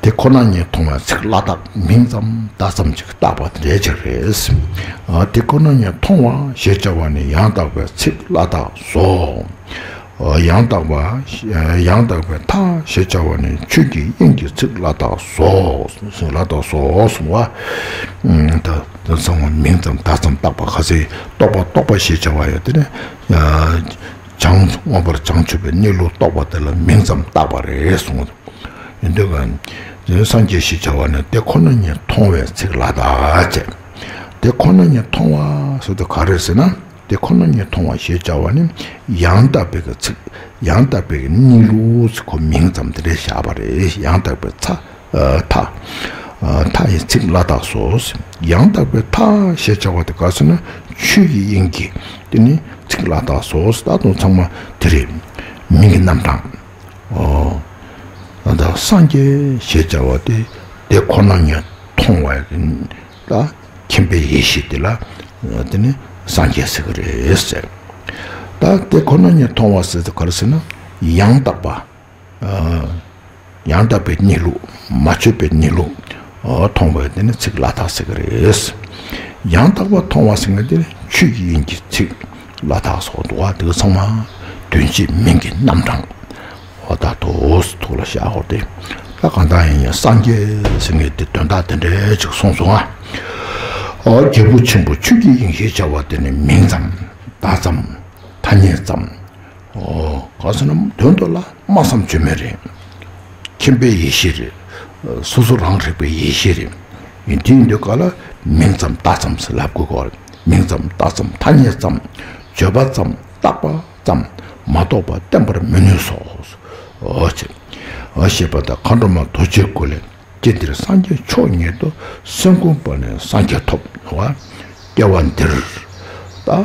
དེ་ཁོ་ན་ཉིད་མཐོང་བའི་ཚིག་བླ་དྭགས་མིང་ཙམ་བརྡ་ཙམ་ཅིག་བཏགས་པ་དེ་འདྲའི་ཅིག་རེད། དེ་ཁོ་ན་ཉིད་མཐོང་བ་ཞེས་བྱ་བ་ནི་ཡང་དག་པའི་ཚིག་བླ་དྭགས་སོ། ཡང་དག་པ་ཡང་དག་པའི་མཐའ་ཞེས་བྱ་བ་ནི་ཆོས་ཀྱི་དབྱིངས་ཀྱི་ཚིག་བླ་དྭགས་སོ། ཚིག་བླ་དྭགས་སོ་གསུང་བ། ད་དེ་ཚང་མ་མིང་ཙམ་བརྡ་ཙམ་བཏགས་པ་ཁ་སང་རྟོགས་པ་རྟོགས་པ་ཞེས་བྱ་བ་ཡང་དེ་ནི། བྱང་མངོན་པར་བྱང་ཆུབ་པའི་གནས་ལུགས་རྟོགས་པ་དེ་ལ་མིང་ཙམ་བཏགས་པ་རེད་གསུངས། ཡིན་དུས་གང་། སངས་རྒྱས་ཞེས་བྱ་བ་ནི་དེ་ཁོ་ན་ཉིད་མཐོང་བའི་ཚིག་བླ་དྭགས་བྱས། དེ་ཁོ་ན་ཉིད་མཐོང་བ་ཟེར་དུས་ག་རེ་ཟེར་ན། དེ་ཁོ་ན་ཉིད་མཐོང་བ་ཞེས་བྱ་བ་ནི་ཡང་དག་པའི་གི་ཚིག་ཡང་དག་པའི་གི་གནས་ལུགས་ཁོ་མིང་ཙམ་དེ་འདྲའི་བཞག་པ་རེད། ཡང་དག་པའི་ཚ། མཐའ། མཐའ་ཡི་ཚིག་བླ་དྭགས་སོ། ཡང་དག་པའི་མཐའ་ཞེས་བྱ་བ་དེ་ག་ཟེར་ན་ཆོས་ཀྱི་དབྱིངས་ཀྱི་དེ་ནི་ཚིག་བླ་དྭགས་སོ། ད་དུང་ཚང་མ་དེ་རེད། མིང་གི་རྣམ་གྲངས། ཨོ། ད་སངས་རྒྱས་ཞེས་བྱ་བ་དེ་དེ་ཁོ་ན་ཉིད་མཐོང་བ་ཡིན་ད་མཁྱེན་པའི་ཡེ་ཤེས་དེ་ལ་དེ་ནི་སངས་རྒྱས་ཟེར་གི་རེད་ཟེར། ད་དེ་ཁོ་ན་ཉིད་མཐོང་བ་ཟེར་དུས་ག་རེ་ཟེར་ན་ཡང་དག་པ། ཡང་དག་པའི་གནས་ལུགས་མ་བཅོས་པའི་གནས་ལུགས་མཐོང་བས་དེ་ནི་ཚིག་བླ་དྭགས་ཟེར་གི་རེད། ཡང་དག་པ་མཐོང་བ་ཟེར་མཁན་དེ་ནི་ཆོས་ཀྱི་དབྱིངས་ཀྱི་ཚིག་བླ་དྭགས་སོགས་འདུག་བ། དེ་ག་ཚང་མ་དོན་སྤྱི་མིང་གི་རྣམ་གྲངས་འོ་ད་ཐུགས་ལ་བཞག་འོ་དེ། ད་གང་ལྟར་ཡིན་ཡང་སངས་རྒྱས་ཟེར་མཁན་དེ་དོན་དག་དེ་འདྲའི་ཅིག་གསུངས་སོང་ང་། ཨོ་རྒྱལ་པོ་ཆེན་པོ་ཆོས་ཀྱི་དབྱིངས་ཞེས་བྱ་བ་དེ་ནི་མིང་ཙམ་བརྡ་ཙམ་ཐ་སྙད་ཙམ། ཨོ་ག་ཟེར་ན་དོན་དུ་ལ། སྨྲ་བསམ་བརྗོད་མེད་རེད། མཁྱེན་པའི་ཡེ་ཤེས་རེད། སོ་སོ་རང་རིག་པའི་ཡེ་ཤེས་རེད། ཡིན་དེ་ཡིན་དུས་ག་ལ་མིང་ཙམ་བརྡ་ཙམ་ཟེར་ལབ་དགོས་གོ། མིང་ཙམ་བརྡ་ཙམ་ཐ་སྙད་ཙམ། བརྗོད་པ་ཙམ་བཏགས་པ་ཙམ་མ་གཏོགས་པ་བསྟན་པར་མི་ནུས་སོ། ཨོ་ཅེ། ཨོ་ཞེས་པ་དང་མཁའ་འགྲོ་མ་རྡོ་རྗེའི་སྐུ་ལས། སྐྱེ་འདིར་སངས་རྒྱས་མཆོག་ཉིད་དུ། སེམས་ཁོང་སྤར་ནས་སངས་རྒྱས་ཐོབ། རེད་བ། སྐྱེ་བ་འདིར། ད།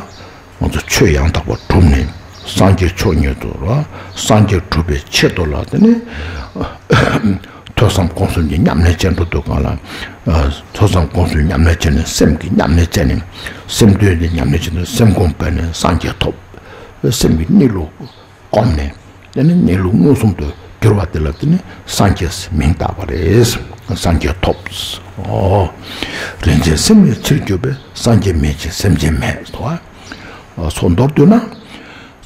ང་ཚོ་ཆོས་ཡང་དག་པ་བསྒྲུབས་ནས་སངས་རྒྱས་མཆོག་ཉིད་དུ་ར། སངས་རྒྱས་སྒྲུབ་པའི་ཆེད་དུ་ལ་དེ་ནི་ཐོས་བསམ་སྒོམ་གསུམ་གྱི་ཉམས་ལེན་བྱེད་འགྲོ་དུས་གང་ལ། ཐོས་བསམ་སྒོམ་གསུམ་ཉམས་ལེན་བྱས་ནས་སེམས་ཀྱི་ཉམས་ལེན་བྱས་ནས་སེམས་དོན་དེ་ཉམས་ལེན་བྱས་ནས་སེམས་ཁོང་སྤར་ནས་སངས་རྒྱས་ཐོབ། སེམས་ཀྱི་གནས་ལུགས་སྒོམ་ནས་དེ་ནི་གནས་ལུགས་མངོན་སུམ་དུ་གྱུར་བ་དེ་ལ་དེ་ནི་སངས་རྒྱས་མིང་བཏགས་པ་རེད། སངས་རྒྱས་ཐོབ། ཨོ། རིན་ཆེན་སེམས་ལས་ཕྱིར་གྱུར་པའི། སངས་རྒྱས་མེད་ཅིང་སེམས་ཅན་མེད་དོ། ཚོ་མདོར་བསྡུས་ན།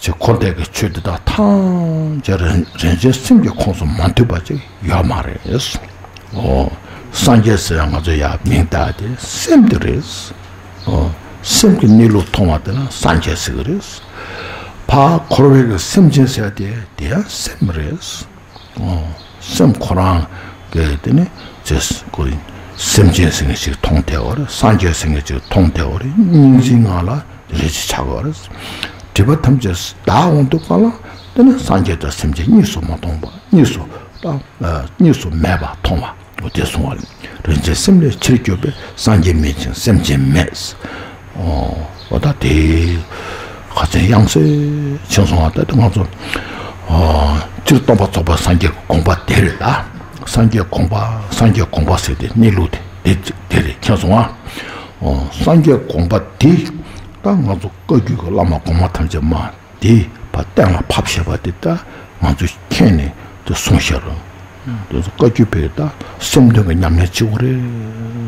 ཆོས་འཁོར་འདས་ཀྱི་ཆོས་འདི་དག་ཐམས་ཅད་རིན་རིན་ཆེན་སེམས་ཀྱི་ཁོངས་སུ་མ་འདུས་པ་ཅིག་ཡོད་མ་རེད། ཨོ། སངས་རྒྱས་ཟེར་ཡང་ང་ཚོ་ཡང་མིང་བཏགས་ཏེ་སེམས་དེ་རེད། ཨོ། སེམས་ཀྱི་གནས་ལུགས་མཐོང་བ་དེ་ལ་སངས་རྒྱས་ཟེར་གི་རེད། ཕར་འཁོར་བའི་གི་སེམས་ཅན་ཟེར་དེ་དེ་ཡང་སེམས་རེད། ཨོ། སེམས་ཁོ་རང་གི་དེ་ནི་ཅེས་ཀོ་སེམས་ཅན་ཟེར་མཁན་ཞིག་མཐོང་ཐལ་བ་རེད། སངས་རྒྱས་ཟེར་མཁན་ཞིག་མཐོང་ཐལ་བ་རེད། སྙིང་རྗེའི་ངང་ལ་རེ་ཞིག་ཆགས་པ་རེད། སྒྲིབ་པ་ཐམས་ཅད་དག་འོང་དུས་གང་ལ་དེ་ནི་སངས་རྒྱས་དང་སེམས་ཅན་གཉིས་སུ་མ་མཐོང་བ། གཉིས་སུ་ད་གཉིས་སུ་མེད་པ་མཐོང་བ། འོ་དེ་གསུང་བ་ལ། རིན་ཆེན་སེམས་ལས་ཕྱིར་གྱུར་པའི། སངས་རྒྱས་མེད་ཅིང་སེམས་ཅན་མེད། ཨོ། འོ་ད་དེ་ཁ་ཚན་ཡང་སེ་ཕྱིན་སོང་བ། ད་དེ་ང་ཚོ་ཨོ་སྤྱིར་སྟོན་པ་རྫོགས་པའི་སངས་རྒྱས་ཀྱི་དགོངས་པ་དེ་རེད་ལ། སངས་རྒྱས་དགོངས་པ། སངས་རྒྱས་དགོངས་པ་ཟེར་དེ་གནས་ལུགས་དེ་དེ་དེ་རེད་ཕྱིན་སོང་བ། ཨོ་སངས་རྒྱས་དགོངས་པ་དེ་ད་ང་ཚོ་བཀའ་བརྒྱུད་ཀྱི་བླ་མ་གོང་མ་ཐམས་ཅད་མ། དེ་ཕར་གཏན་ལ་ཕབ་བཞག་པ་དེ་ད་ང་ཚོས་མཁྱེན་ནས་དེ་གསུངས་བཞག་རེད། དེ་ཚོ་བཀའ་བརྒྱུད་པས་ད་སེམས་དོན་གྱི་ཉམས་ལེན་བྱེད་དགོས་རེད་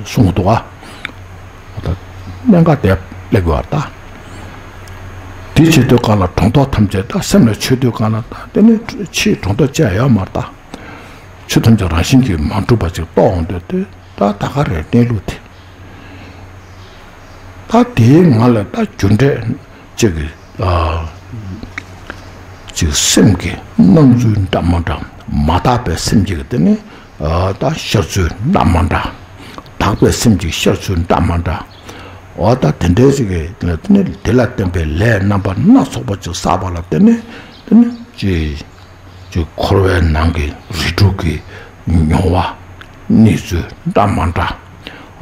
གསུངས་འདུག་ཨ། ད་གནད་འགག་དེ་སླེབས་ཡོད་རེད་ད། དེ་བྱེད་དུས་གང་ལ་སྒྲོ་འདོགས་ཐམས་ཅད་ད་སེམས་ལ་ཆོད་དུས་གང་ལ་ད་དེ་ནི་ཕྱིའི་སྒྲོ་འདོགས་བཅད་ཡོད་མ་རེད་ད། ཆོས་ཐམས་ཅད་རང་བཞིན་གྱིས་མ་གྲུབ་པ་ཅིག་རྟོགས་འོང་དུས་དེ་ད་ད་ག་རེད་གནས་ལུགས་དེ། ད་དེའི་ངང་ལ་ད་རྒྱུ་འབྲས་ཅིག་གི་ཨ་ཅིག་སེམས་ཀྱི་སྣང་ཚུལ་འདྲ་མི་འདྲ། མ་དག་པའི་སེམས་ཀྱི་དེ་ནི་ཨ་ད་ཤར་ཚུལ་འདྲ་མི་འདྲ། དག་པའི་སེམས་ཀྱི་ཤར་ཚུལ་འདྲ་མི་འདྲ། འོ་ད་དེ་འདྲའི་ཅིག་གི་དེ་ནི་དེ་ལ་བརྟེན་པའི་ལས་རྣམ་པ་སྣ་ཚོགས་པ་ཅིག་བསགས་པ་ལ་བརྟེན་ནས་དེ་ནི་ཅིག་ཅིག་འཁོར་བའི་ནང་གི་རིགས་དྲུག་གི་མྱོང་བ། གནས་ཚུལ་འདྲ་མི་འདྲ།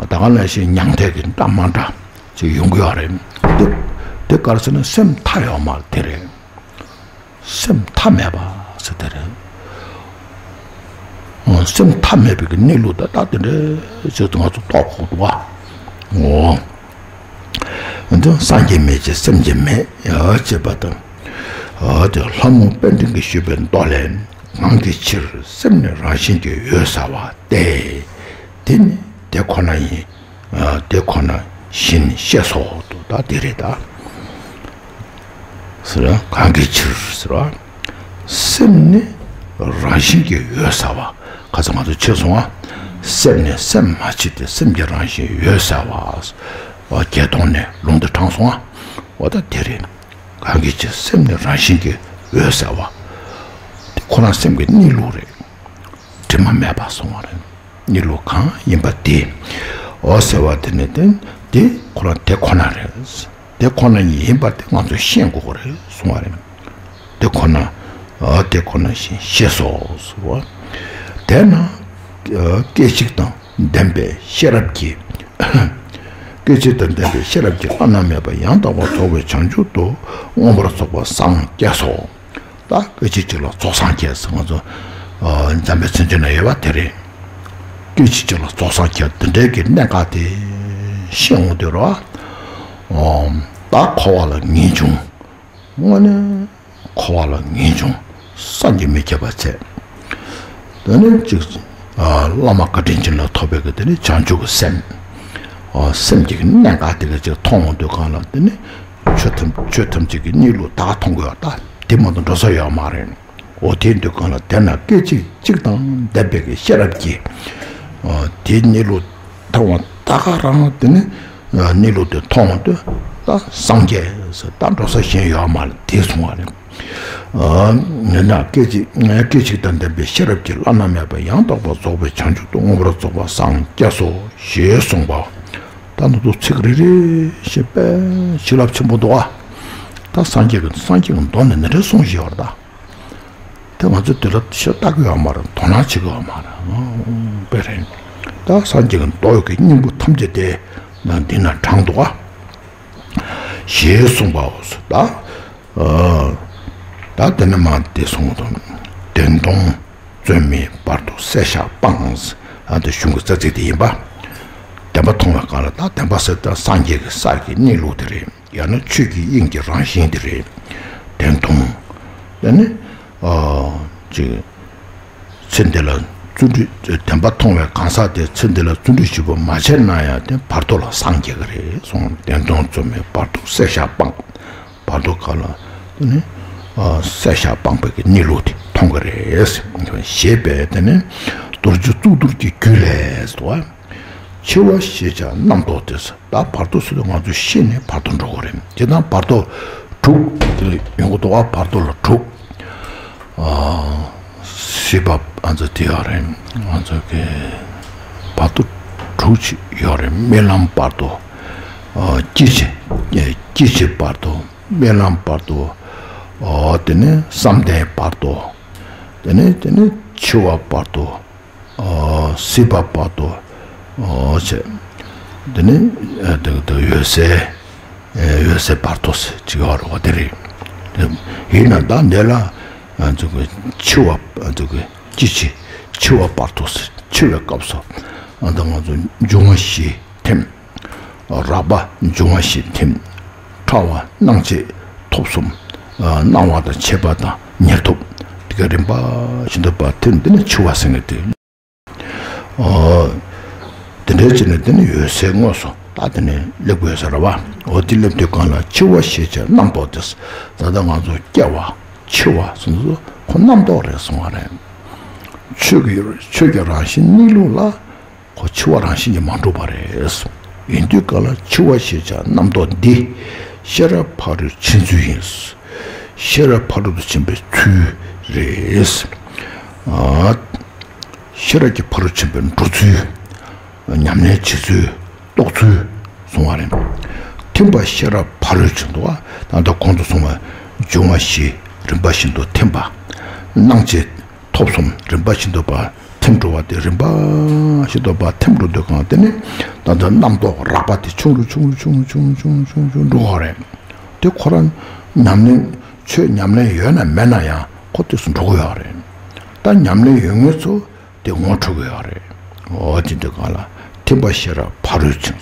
ད་ག་ནང་བཞིན་མྱང་འདས་ཀྱི་འདྲ་མི་འདྲ་ཅིག་ཡོང་གི་ཡོད་རེད། འདི་འདི་ག་རེ་ཟེར་ན་སེམས་མཐའ་ཡོད་མ་རེད་དེ་རེད། སེམས་མཐའ་མེད་པ་ཟེར་དེ་རེད། འོ་སེམས་མཐའ་མེད་པའི་གི་གནས་ལུགས་ད་ལྟ་དེ་འདྲའི་ཅིག་ང་ཚོ་རྟོགས་དགོས་འདུག་བ། འོ། འདི་སངས་རྒྱས་མེད་ཅེས་སེམས་ཅན་མེད་ཅེས་པ་དང་། འོ་དེ་ལྷ་མོ་དཔལ་ལྡན་གྱིས་ཞུས་པའི་མདོ་ལས། གང་གི་ཕྱིར་སེམས་ནི་རང་བཞིན་གྱིས་འོད་གསལ་བ་སྟེ། དེ་ནི་དེ་ཁོ་ན་ཡིན། དེ་ཁོ་ན་བཞིན་ཤེས་སོ། ད་དེ་རེད་ད། ཟེར་བ་གང་གི་ཕྱིར་ཟེར་བ། སེམས་ནི་རང་བཞིན་གྱིས་འོད་གསལ་བ། ཁ་ཚ་ང་ཚོ་ཆོས་སོང་བ། སེམས་ནི་སེམས་མ་མཆིས་ཏེ། སེམས་ཀྱི་རང་བཞིན་འོད་གསལ་བ། བརྒྱད་སྟོང་ནས་ལུང་དེ་དྲངས་སོང་བ། འོ་ད་དེ་རེད། གང་གི་ཕྱིར་སེམས་ནི་རང་བཞིན་གྱིས་འོད་གསལ་བ། དེ་ཁོ་རང་སེམས་ཀྱི་གནས་ལུགས་རེད། དྲི་མ་མེད་པ་སོང་བ་རེད། གནས་ལུགས་གང་ཡིན་པ་དེ། འོད་གསལ་བ་དེ་ནི་དེ་དེ་ཁོ་རང་དེ་ཁོ་ན་རེད། དེ་ཁོ་ན་ཡིན་པ་དེ་ང་ཚོས་ཤེས་དགོས་ཀྱི་རེད་གསུང་བ་རེད། དེ་ཁོ་ན། ཨ་དེ་ཁོ་ན་བཞིན་ཤེས་སོ་ཟེར་བ། དེས་ན། ཨ་སྐད་ཅིག་དང་ལྡན་པའི་ཤེས་རབ་ཀྱིས། སྐད་ཅིག་དང་ལྡན་པའི་ཤེས་རབ་ཀྱིས་བླ་ན་མེད་པ་ཡང་དག་པར་རྫོགས་པའི་བྱང་ཆུབ་ཏུ་མངོན་པར་རྫོགས་པར་སངས་རྒྱས་སོ། ད་སྐད་ཅིག་གཅིག་ལ་རྫོགས་སངས་རྒྱས་ཟེར་ང་ཚོ་ཨ་འཇམ་དཔལ་མཚན་བརྗོད་ན་ཡོད་པ་དེ་རེད། སྐད་ཅིག་གཅིག་ལ་རྫོགས་སངས་རྒྱས་དེ་འདྲའི་གི་གནད་འགག་དེ་ཤེས་འོང་དུས་རོ། ཨོ། ད་འཁོར་བ་ལ་ངེས་འབྱུང་། དངོས་གནས་འཁོར་བ་ལ་ངེས་འབྱུང་བསམ་གྱིས་མི་ཁྱབ་པ་བྱས། དེ་ནས་ཅིག་ཨ་བླ་མ་བཀའ་དྲིན་ཅན་ལ་ཐོབ་པའི་གི་དེ་ནས་བྱང་ཆུབ་ཀྱི་སེམས། ཨ་སེམས་ཀྱི་གནད་འགག་དེ་ག་ཅིག་མཐོང་འོང་དུས་གང་ལ་དེ་ནས་ཆོས་ཐམས་ཆོས་ཐམས་ཅད་ཀྱི་གནས་ལུགས་ད་ག་མཐོང་དགོས་པ་ད་དེ་མ་གཏོགས་འགྲོ་ས་ཡོད་མ་རེད། འོ་དེ་འདུག་གང་ལ་དེ་ན་སྐད་ཅིག་གཅིག་དང་ལྡན་པའི་གི་ཤེས་རབ་ཀྱིས། ཨ་དེ་གནས་ལུགས་མཐོང་བ་ད་ག་རང་དེ་ནི་ཨ་གནས་ལུགས་དེ་མཐོང་དུས་ད་སངས་རྒྱས་ཟེར་ད་འགྲོ་ས་གཞན་ཡོད་མ་རེད་དེ་གསུང་བ་རེད། ཨ་ཡིན་ན་སྐད་ཅིག་སྐད་ཅིག་དང་ལྡན་པའི་ཤེས་རབ་ཀྱིས་བླ་ན་མེད་པ་ཡང་དག་པར་རྫོགས་པའི་བྱང་ཆུབ་ཏུ་མངོན་པར་རྫོགས་པར་སངས་རྒྱས་སོ་ཞེས་གསུངས་པ། ད་ནི་དུ་ཚིག་རེ་རེ་བཞིན་དཔེ་བྱིན་རླབས་ཆེན་པོ་འདུག་ཨ། ད་སངས་རྒྱས་ཀྱི་སངས་རྒྱས་ཀྱི་མདོ་ནས་འདི་འདྲ་གསུངས་བཞག་པ་རེད་ད། དེ་ང་ཚོས་དེ་ལ་ཤ་ལྟ་གི་ཡོད་མ་རེད། དོ་སྣང་བྱེད་ཀྱི་ཡོད་མ་རེད། དཔེ་རེད། ད་སངས་རྒྱས་ཀྱི་མདོ་ཡི་སྙིང་པོ་ཐམས་ཅད་དེ་ན་འདི་ན་དྲངས་འདུག་ཨ། ཞེས་གསུངས་པའོ། ད་ཨ་ད་དེ་ནས་མ་དེ་གསུངས་དང་། བདེན་སྟོང་རྩོད་མེད་བར་དུ་བསལ་བཞག་སྤངས། ཨ་དེ་གཞུང་གི་རྩ་ཚིག་དེ་ཡིན་པ། བདེན་པ་མཐོང་བའི་སྒང་ལ་ད་བདེན་པ་ཟེར་ད་སངས་རྒྱས་ཀྱི་སར་གྱི་གནས་ལུགས་དེ་རེད། ཡང་ན་ཆོས་ཀྱི་དབྱིངས་ཀྱི་རང་བཞིན་དེ་རེད། བདེན་སྟོང་། དེ་ནི་ཨ་ཅིག་ཚེ་འདི་ལ་བརྩོན་འགྲུས་བདེན་པ་མཐོང་བའི་གང་ཟག་དེ་ཚེ་འདི་ལ་བརྩོན་འགྲུས་ཞིབ་པོ་མ་བྱས་ན་ཡང་དེ་བར་དོ་ལ་སངས་རྒྱས་ཀྱི་རེད་གསུངས། བདེན་སྟོང་རྩོད་མེད་བར་དུ་བསལ་བཞག་སྤངས། བར་དོ་ག་ལ་དེ་ནི་ཨ་བསལ་བཞག་སྤངས་པའི་གི་གནས་ལུགས་དེ་མཐོང་གི་རེད། ཞེས་པས་དེ་ནི་མདོ་རྒྱུད་གཙུག་ཏོར་གྱི་རྒྱུད་ལས་སོ། འཆི་བ་ཞེས་བྱ་རྣམ་རྟོག་སྟེ། ད་བར་དོ་ཟེར་དུས་ང་ཚོ་ཤི་ནས་བར་དོ་འགྲོ་དགོས་རེད། དེ་དང་བར་དོ་དྲུག་དེ་ཡོང་གི་འདུག་བ། བར་དོ་ལ་དྲུག་ཨ་སྲིད་པ་ཨ་ཚ་དེ་ཡོད་རེད། ང་ཚོ་གི་བར་དོ་དྲུག་ཅིག་ཡོད་རེད། རྨི་ལམ་བར་དོ། ཨ་སྐྱེ་འཆི། སྐྱེ་འཆི་བར་དོ། རྨི་ལམ་བར་དོ། ཨ་དེ་ནས་བསམ་གཏན་བར་དོ། དེ་ནས་དེ་ནས་འཆི་བ་བར་དོ། ཨ་སྲིད་པ་བར་དོ། ཨ་བྱས། དེ་ནས་ཨ་དེ་དེ་འོད་གསལ། ཨ་འོད་གསལ་བར་དོ་ཟེར་ཅིག་ཡོད་རེད་བ། དེ་རེད། ཡིན་ན་ད་འདི་ལ་ང་ཚོ་གི་འཆི་བ། ང་ཚོ་གི་སྐྱེ་འཆི། འཆི་བ་བར་དོ་ཟེར། འཆི་བའི་སྐབས་སུ་ཨ་ད་ང་ཚོ་འབྱུང་བ་བཞི་ཐིམ། རགས་པ་འབྱུང་བ་བཞི་ཐིམ། ཕྲ་བ་སྣང་མཆེད་ཐོབ་གསུམ། ཨ་སྣང་བ་དང་མཆེད་པ་དང་ཉེར་ཐོབ། དེ་ག་རིམ་པ་བཞིན་དུ་བར་ཐིམ། དེ་ནི་འཆི་བ་ཟེར་མཁན་དེ། ཨོ། དེ་འདྲའི་བྱས་ནས་དེ་ནི་འོད་གསལ་དངོས་སུ་ད་དེ་ནི་སླེབས་དགོས་ས་རེད་བ། འོ་དེ་སླེབས་དུས་གང་ལ་འཆི་བ་ཞེས་བྱ་རྣམ་རྟོག་སྟེ། ད་ལྟ་ང་ཚོ་སྐྱེ་བ་འཆི་བ་སོགས་ཚོ་ཁོ་རྣམ་རྟོག་རེད་གསུང་བ་རེད། ཆོས་ཀྱི་ཆོས་ཀྱི་རང་བཞིན་གནས་ལུགས་ལ་ཁོ་འཆི་བ་རང་བཞིན་གྱིས་མ་གྲུབ་པ་རེད། ཡིན་དུས་གང་ལ་འཆི་བ་ཞེས་བྱ་རྣམ་རྟོག་འདི་ཤེས་རབ་ཕ་རོལ་ཕྱིན་ཚུལ་ཡིན། ཤེས་རབ་ཕ་རོལ་ཏུ་ཕྱིན་པའི་ཚུལ་རེད། ཨ། ཤེས་རབ་ཀྱི་ཕ་རོལ་ཕྱིན་པའི་འགྲོ་ཚུལ། ཉམས་ལེན་བྱེད་ཚུལ། རྟོགས་ཚུལ་གསུང་བ་རེད། ཐིམ་པ་ཤེས་རབ་ཕ་རོལ་ཕྱིན་དུ་བ། ད་ལྟ་གོང་དུ་གསུངས་པ་འབྱུང་བ་བཞི་རིམ་པ་བཞིན་དུ་ཐིམ་པ། སྣང་མཆེད་ཐོབ་གསུམ་རིམ་པ་བཞིན་དུ་བ་ཐིམ་འགྲོ་བ་དེ། རིམ་པ་བཞིན་དུ་བ་ཐིམ་འགྲོ་དུས་གང་དེ་ནི་ད་ལྟ་རྣམ་རྟོག་རགས་པ་དེ་ཆུང་རུ་ཆུང་རུ་ཆུང་རུ་ཆུང་རུ་ཆུང་རུ་ཆུང་རུ་འགྲོ་བ་རེད། དེ་ཁོ་རང་ཉམས་ལེན་ཆོས་ཉམས་ལེན་ཡོད་ན་མེད་ན་ཡང་ཁོ་དེ་སུ་འགྲོ་གི་ཡོད་རེད། ད་ཉམས་ལེན་ཡོད་མཁན་ཚོ་དེ་ངོ་འཕྲོད་ཀྱི་ཡོད་རེད། འོ་དེ་འདྲ་གང་ལ་ཐིམ་པ་ཤེས་རབ་ཕ་རོལ་ཕྱིན།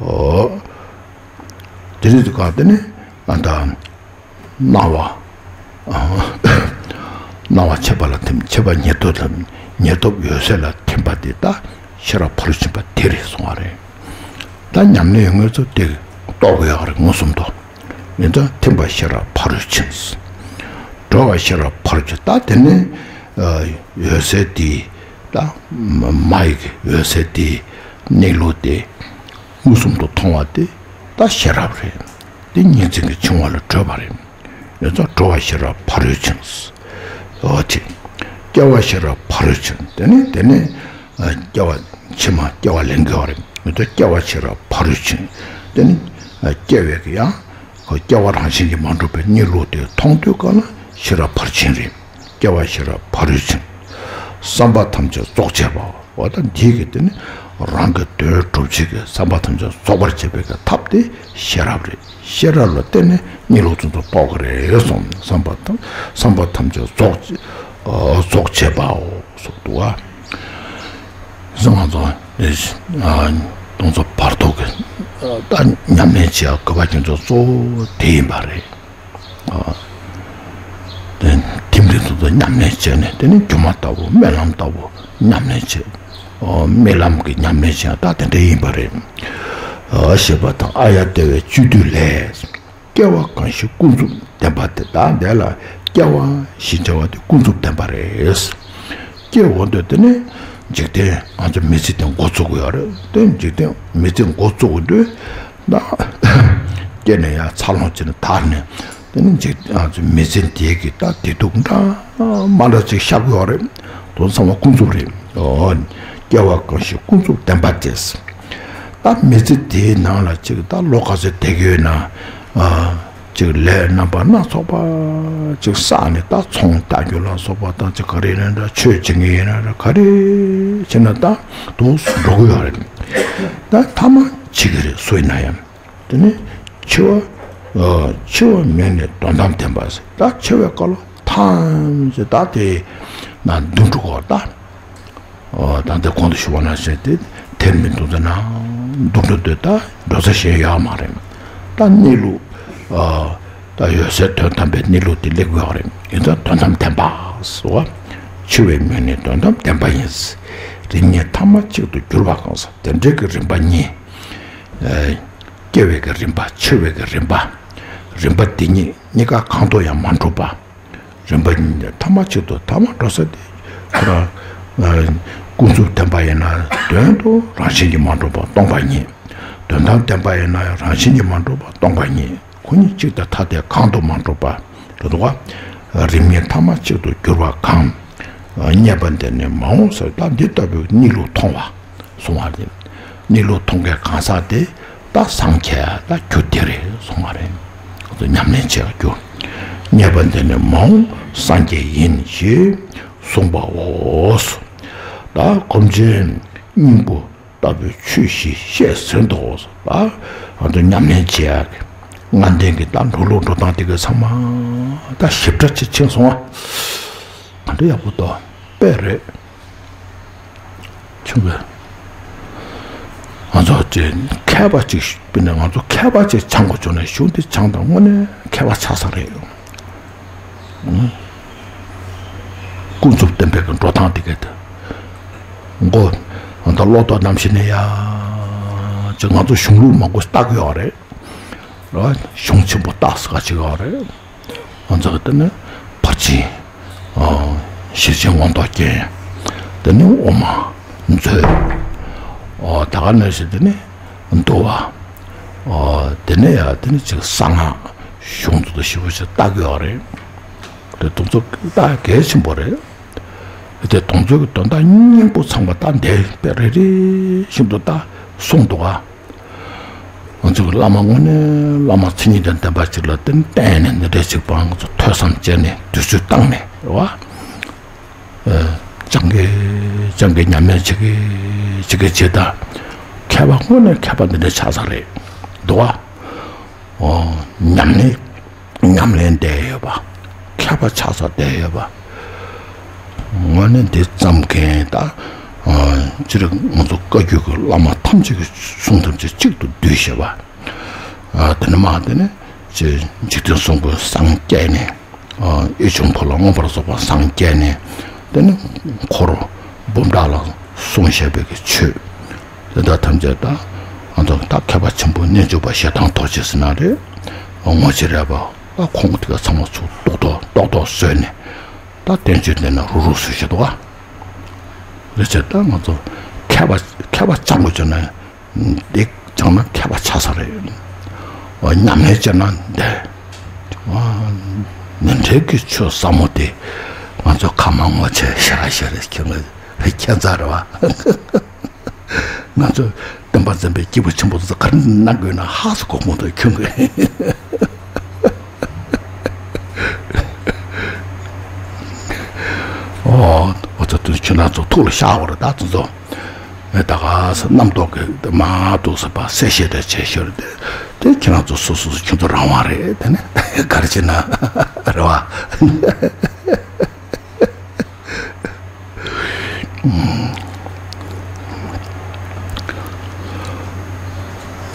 འོ་དེ་རེད་དུ་གང་དེ་ནི་ཨ་ད་སྣང་བ། སྣང་བ་མཆེད་པ་ལ་ཐིམ། མཆེད་པ་ཉེར་ཐོབ་ལ་ཉེར་ཐོབ་འོད་གསལ་ལ་ཐིམ་པ་དེ་ད་ཤེས་རབ་ཕ་རོལ་ཕྱིན་པ་དེ་རེད་གསུང་བ་རེད། ད་ཉམས་ལེན་ཡོད་མཁན་ཚོ་དེ་རྟོགས་དགོས་ཡག་རེད། མངོན་སུམ་དུ། ཡིན་ཙང་ཐིམ་པ་ཤེས་རབ་ཕ་རོལ་ཕྱིན། འགྲོ་བ་ཤེས་རབ་ཕ་རོལ་ཕྱིན། ད་དེ་ནི་ཨ་འོད་གསལ་དེ། ད་མ་ཡི་གེ་འོད་གསལ་དེ་གནས་ལུགས་དེ་མངོན་སུམ་དུ་མཐོང་བ་དེ་ད་ཤེས་རབ་རེད། དེ་གཉིས་འཛིན་གྱི་འཆིང་བ་ལ་གྲོལ་བ་རེད། ཡོད་ཙང་འགྲོ་བ་ཤེས་རབ་ཕ་རོལ་ཕྱིན། འོ་དེ། སྐྱེ་བ་ཤེས་རབ་ཕ་རོལ་ཕྱིན། དེ་ནི་དེ་ནི་ཨ་སྐྱེ་བ་ཕྱི་མ་སྐྱེ་བ་ལེན་དགོས་པ་རེད། ཡོད་ཙང་སྐྱེ་བ་ཤེས་རབ་ཕ་རོལ་ཕྱིན། དེ་ནི་ཨ་སྐྱེ་བའི་གི་ཡང་ཁོ་སྐྱེ་བ་རང་བཞིན་གྱིས་མ་གྲུབ་པའི་གནས་ལུགས་དེ་མཐོང་དུས་གང་ལ་ཤེས་རབ་ཕར་ཕྱིན་རེད། སྐྱེ་བ་ཤེས་རབ་ཕ་རོལ་ཕྱིན། བསམ་པ་ཐམས་ཅད་རྫོགས་བྱེད་པའོ། འོ་ད་འདི་གི་དེ་ནི་རང་གི་དོན་སྒྲུབ་བྱེད་ཀྱི་བསམ་པ་ཐམས་ཅད་རྫོགས་པར་བྱེད་པའི་གི་ཐབས་དེ་ཤེས་རབ་རེད། ཤེས་རབ་ལ་བརྟེན་ནས་གནས་ལུགས་ཚུན་ཚོད་རྟོགས་ཀྱི་རེད་གསུངས། བསམ་པ་ཐམས་བསམ་པ་ཐམས་ཅད་རྫོགས་ཨ་རྫོགས་བྱེད་པའོ་གསུངས་འདུག་བ། བཟང་ང་ཚོ་ཨ་སྟོང་ཚོ་བར་དོ་གི་ད་ཉམས་ལེན་བྱེད་ཡག་དགོས་པ་ཁྱེད་ཚོ་གཙོ་བོ་དེ་ཡིན་པ་རེད། ཨ་དེ་ཐིམ་རིམ་དུ་ཉམས་ལེན་བྱས་ནས། དེ་ནི་སྒྱུ་མ་ལྟ་བུ་རྨི་ལམ་ལྟ་བུ་ཉམས་ལེན་བྱས། ཨོ་རྨི་ལམ་གྱི་ཉམས་ལེན་བྱས། ད་དེ་འདྲ་ཡིན་པ་རེད། ཨ་ཞེས་པ་དང་། ཨཱརྱ་དེ་བའི་སྤྱོད་བསྡུས་ལས། སྐྱེ་བ་གང་ཞིག་ཀུན་རྫོབ་བདེན་པ་སྟེ། ད་འདི་ལ་སྐྱེ་བ་ཞེས་བྱ་བ་དེ་ཀུན་རྫོབ་བདེན་པ་རེད། སྐྱེ་འོང་དུས་དེ་ནི་འཇིག་རྟེན་ང་ཚོ་མི་ཚེ་དེ་འགོ་བཙུགས་ཡོད་རེད། དེ་འཇིག་རྟེན་མི་ཚེ་འགོ་བཙུགས་དུས་ད་སྐྱེས་ནས་ཡར་འཚར་ལོངས་བྱས་ནས་དར་ནས། དེ་ནི་འཇིག་ང་ཚོ་མི་ཚེ་འདིའི་གི་ད་བདེ་སྡུག་འདྲ་མ་འདྲ་ཅིག་ཤར་གི་ཡོད་རེད། དོན་ཚང་མ་ཀུན་རྫོབ་རེད། ཨོ། སྐྱེ་བ་གང་ཞིག་ཀུན་རྫོབ་བདེན་པ་སྟེ། ད་མི་ཚེ་དེའི་ནང་ལ་ཅིག་ད་ལོ་ག་ཚོད་བསྡད་ཀྱི་ཡོད་ན། ཨ་ཅིག་ལས་རྣམ་པ་སྣ་ཚོགས་པ་ཅིག་བསགས་ནས། ད་ཚོང་རྒྱག་རྒྱུ་ལ་སོགས་པ་དང་། ཅིག་ག་རེ་ཡིན་ན་འདྲ། ཆོས་བྱེད་མཁན་ཡིན་ན་འདྲ། ག་རེ་བྱེད་ན་ད་དུ་འགྲོ་གི་ཡོད་རེད། ད་ཐ་མ་འཆི་གི་རེད། སུ་ཡིན་ན་ཡང་། དེ་ནི་འཆི་བ། ཨ་འཆི་བ་མེད་ནས་དོན་དམ་བདེན་པ་ཟེར། ད་འཆི་བའི་སྐབས་ལ་ཐམས་ཅད་ད་དེ་ན་འདུ་འགྲོ་གི་ཡོད་རེད་ད། ཨོ་ད་ལྟ་གོང་དུ་ཞུ་བ་ནང་བཞིན་དེ་དེར་མི་འདུག་ཟེར་ན་འདུག་འགྲོ་དུས་ད་འགྲོ་ས་གཞན་ཡོད་མ་རེད། ད་གནས་ལུགས་ཨ་ད་འོད་གསལ་དོན་དམ་པའི་གནས་ལུགས་དེ་སླེབས་ཡོད་རེད། ཡིན་ཙང་དོན་དམ་བདེན་པ་ཟེར་བ། འཆི་བའི་མུན་ནི་དོན་དམ་བདེན་པ་ཡིན། རིམ་གཉིས་ཐ་མ་གཅིག་ཏུ་གྱུར་པ་གང་ཟག་དེ་འདྲའི་གི་རིམ་པ་གཉིས། ཨ་སྐྱེ་བའི་གི་རིམ་པ། འཆི་བའི་གི་རིམ་པ། རིམ་པ་དེ་གཉིས་གཉིས་ཀ་གང་དུ་ཡང་མ་འགྲོ་བ། རིམ་པ་གཉིས་ཐ་མ་གཅིག་ཏུ་ཐ་མ་འགྲོ་ས་དེ་ཁོ་རང་ཨ་ ཀུན་རྫོབ་བདེན་པ་ཡིན་ན་དོན་དུ་རང་བཞིན་གྱིས་མ་གྲུབ་པ་སྟོང་པ་ཉིད། དོན་དམ་བདེན་པ་ཡིན་ན་རང་བཞིན་གྱིས་མ་གྲུབ་པ་སྟོང་པ་ཉིད། ཁོ་གཉིས་གཅིག་དང་ཐ་དད་གང་དུ་མ་གྲུབ་པ་རེད་འདུག་ག་རིམ་གཉིས་ཐ་མ་གཅིག་ཏུ་གྱུར་པ་གང་། རྙེད་པ་འདི་ནི་མ་འོངས་ཟེར། ད་འདི་ལྟ་བུའི་གནས་ལུགས་མཐོང་བ་གསུང་བ་རེད། གནས་ལུགས་མཐོང་མཁན་གང་ཟག་དེ་ད་སངས་རྒྱས་ལ་རྒྱུ་དེ་རེད་གསུང་བ་རེད། ཉམས་ལེན་བྱེད་རྒྱུ། རྙེད་པ་འདི་ནི་མ་འོངས་སངས་རྒྱས་ཡིན་ཞེས་གསུངས་པའོ། ད་སྒོམ་ཆེན་སྙིང་པོ་ལྟ་བུའི་ཆོས་ཤིག་བཤད་ཟིན་ཏོ། ད་ང་ཚོ་ཉམས་ལེན་བྱེད་ཡག་གི་ལྔ་ལྡན་གྱི་ད་འགྲོ་ལུགས་འགྲོ་སྟངས་དེ་གའི་ཚང་མ་ད་ཞིབ་ཕྲ་ཅིག་ཕྱིན་སོང་ཨ། ག་འདྲ་ཡག་པོ་འདུག་དཔེ་རེད། ཆུང་གི། ང་ཚོ་ཅིག་མཁས་པ་ཅིག་དཔེར་ན་ང་ཚོ་མཁས་པ་ཅིག་སྦྱང་དགོས་བྱུང་ན་གཞུང་འདི་སྦྱང་དང་དངོས་གནས་མཁས་པ་ཆགས་ས་རེད། ཀུན་རྫོབ་བདེན་པའི་གི་འགྲོ་སྟངས་དེ་ག་དེ། མགོ། ད་བློ་ལྡོག་རྣམ་བཞི་ནས་ཡ། ཅིག་ང་ཚོ་གཞུང་ལུགས་མང་པོ་ལྟ་གི་ཡོད་རེད། རེད་བ། གཞུང་ཆེན་པོ་ལྟ་ས་ག་ཅིག་ཡོད་རེད། ང་ཚོ་གི་དེ་ནི་ཕར་ཕྱིན། ཨ། ཤེར་ཕྱིན་དབང་ཐོབ་རྒྱན། དེ་ནི་དབུ་མ། མཛོད། ཨ། ད་ག་ནང་བཞིན་དེ་ནི་འདུལ་བ། ཨ། དེ་ནས་ཡ་དེ་ནི་ཅིག་གསང་སྔགས་གཞུང་དུ་ཞིབ་པོ་ཞིག་ལྟ་གི་ཡོད་རེད། དེ་དེ་ཚོ་ལྟ་གལ་ཆེན་པོ་རེད། དེ་དེ་ཚོ་གི་དོན་དག་སྙིང་པོ་ཚང་མ་ལྟ་འདས་པའི་རེ་རེ་བཞིན་དུ་ལྟ་གསུངས་འདུག་ག་ང་ཚོ་གི་བླ་མ་དངོས་གནས་བླ་མ་མཚན་ཉིད་དང་ལྡན་པ་ཅིག་ལ་བརྟེན་བརྟེན་ནས་འདི་འདྲ་ཅིག་པ་ང་ཚོ་ཐོས་བསམ་བྱས་ནས་དུས་ཚོད་བཏང་ནས་རེད་བ། ཨ། སྤྱང་ཀི་སྤྱང་ཀི་ཉམས་ལེན་བྱེད་ཀི་བྱེད་ཀི་བྱེད་ད། མཁས་པ་དངོས་གནས་མཁས་པ་འདི་འདྲ་ཆགས་ས་རེད་འདུག་བ། ཨོ། ཉམས་ལེན་ཉམས་ལེན་བསྡད་ཡོད་པ། མཁས་པ་ཆགས་ས་བསྡད་ཡོད་པ། དངོས་གནས་འདི་བརྩམས་མཁན་ད། ཨ། སྤྱིར་ང་ཚོ་བཀའ་བརྒྱུད་ཀྱི་བླ་མ་ཐམས་ཅད་ཀྱི་གསུང་ཐམས་ཅད་གཅིག་ཏུ་བསྡུས་བཞག་པ། ཨ། དེ་ནས་མ་དེ་ནས་ཅེས་འཇིག་རྟེན་གསུམ་པོའི་སངས་རྒྱས་ནས། ཨ། ཨེ་ཆུང་ཕོ་ལ་མངོན་པར་རྫོགས་པ་སངས་རྒྱས་ནས། དེ་ནས་འཁོར་འབུམ་ཕྲག་ལ་གསུངས་བཞག་པའི་གི་ཆོས་དེ་དག་ཐམས་ཅད་ད་ང་ཚོ་ད་མཁས་པ་ཆེན་པོ་རྣལ་འབྱོར་པ་ཞེ་སྡང་རྡོ་རྗེ་ཟེར་ན་རེད། དངོས་གཞི་རས་པ་ད་ཁོང་གི་དེ་ག་ཚང་མ་ཚུར་རྡོག་རྡོག་རྡོག་རྡོག་བཟོས་ནས་ད་བསྟན་བཅོས་འདི་ན་རུག་རུག་བཟོས་བཞག་འདུག་ག་རེད་ཟེར་ད་ང་ཚོ་མཁས་པ་མཁས་པ་སྦྱང་དགོས་བྱུང་ན། འདི་སྦྱངས་ན་མཁས་པ་ཆགས་ས་རེད། ཨོ། ཉམས་ལེན་བྱས་ན་འདི། ཨོ། ནི་འབྲས་ཀྱི་ཆོས་ཟབ་མོ་དེ་ང་ཚོ་ཁ་མང་ངོ་ཆེ་ཤ་ཤ་རེ་ཁྱོད་ཁྱད་མཚར་རེད་བ། ང་ཚོ་སྟོན་པ་ཚན་པའི་སྐྱེས་བུ་ཆེན་པོ་ཚོ་ག་རེ་གནང་དགོས་ན་ཧ་སུ་གོ་མོ་དང་ཁྱོད་ཀྱི། ཨོ། ཨོ་ཚོ་དུ་ཁྱོད་རང་ཚོ་ཐུགས་ལ་ཤར་བ་རེད་ད་དུ་ཚོ། ད་ག་ས་རྣམ་རྟོག་གི་མ་འདུག་ས་པ་སེ་ཤེས་དེ་བྱེད་ཤོར་དེ། དེ་ཁྱེད་རང་ཚོ་སོ་སོ་སོ་ཁྱོད་ཚོ་རང་དབང་རེད་དེ་ནི་ག་རེ་བྱེད་ན་རེད་བ།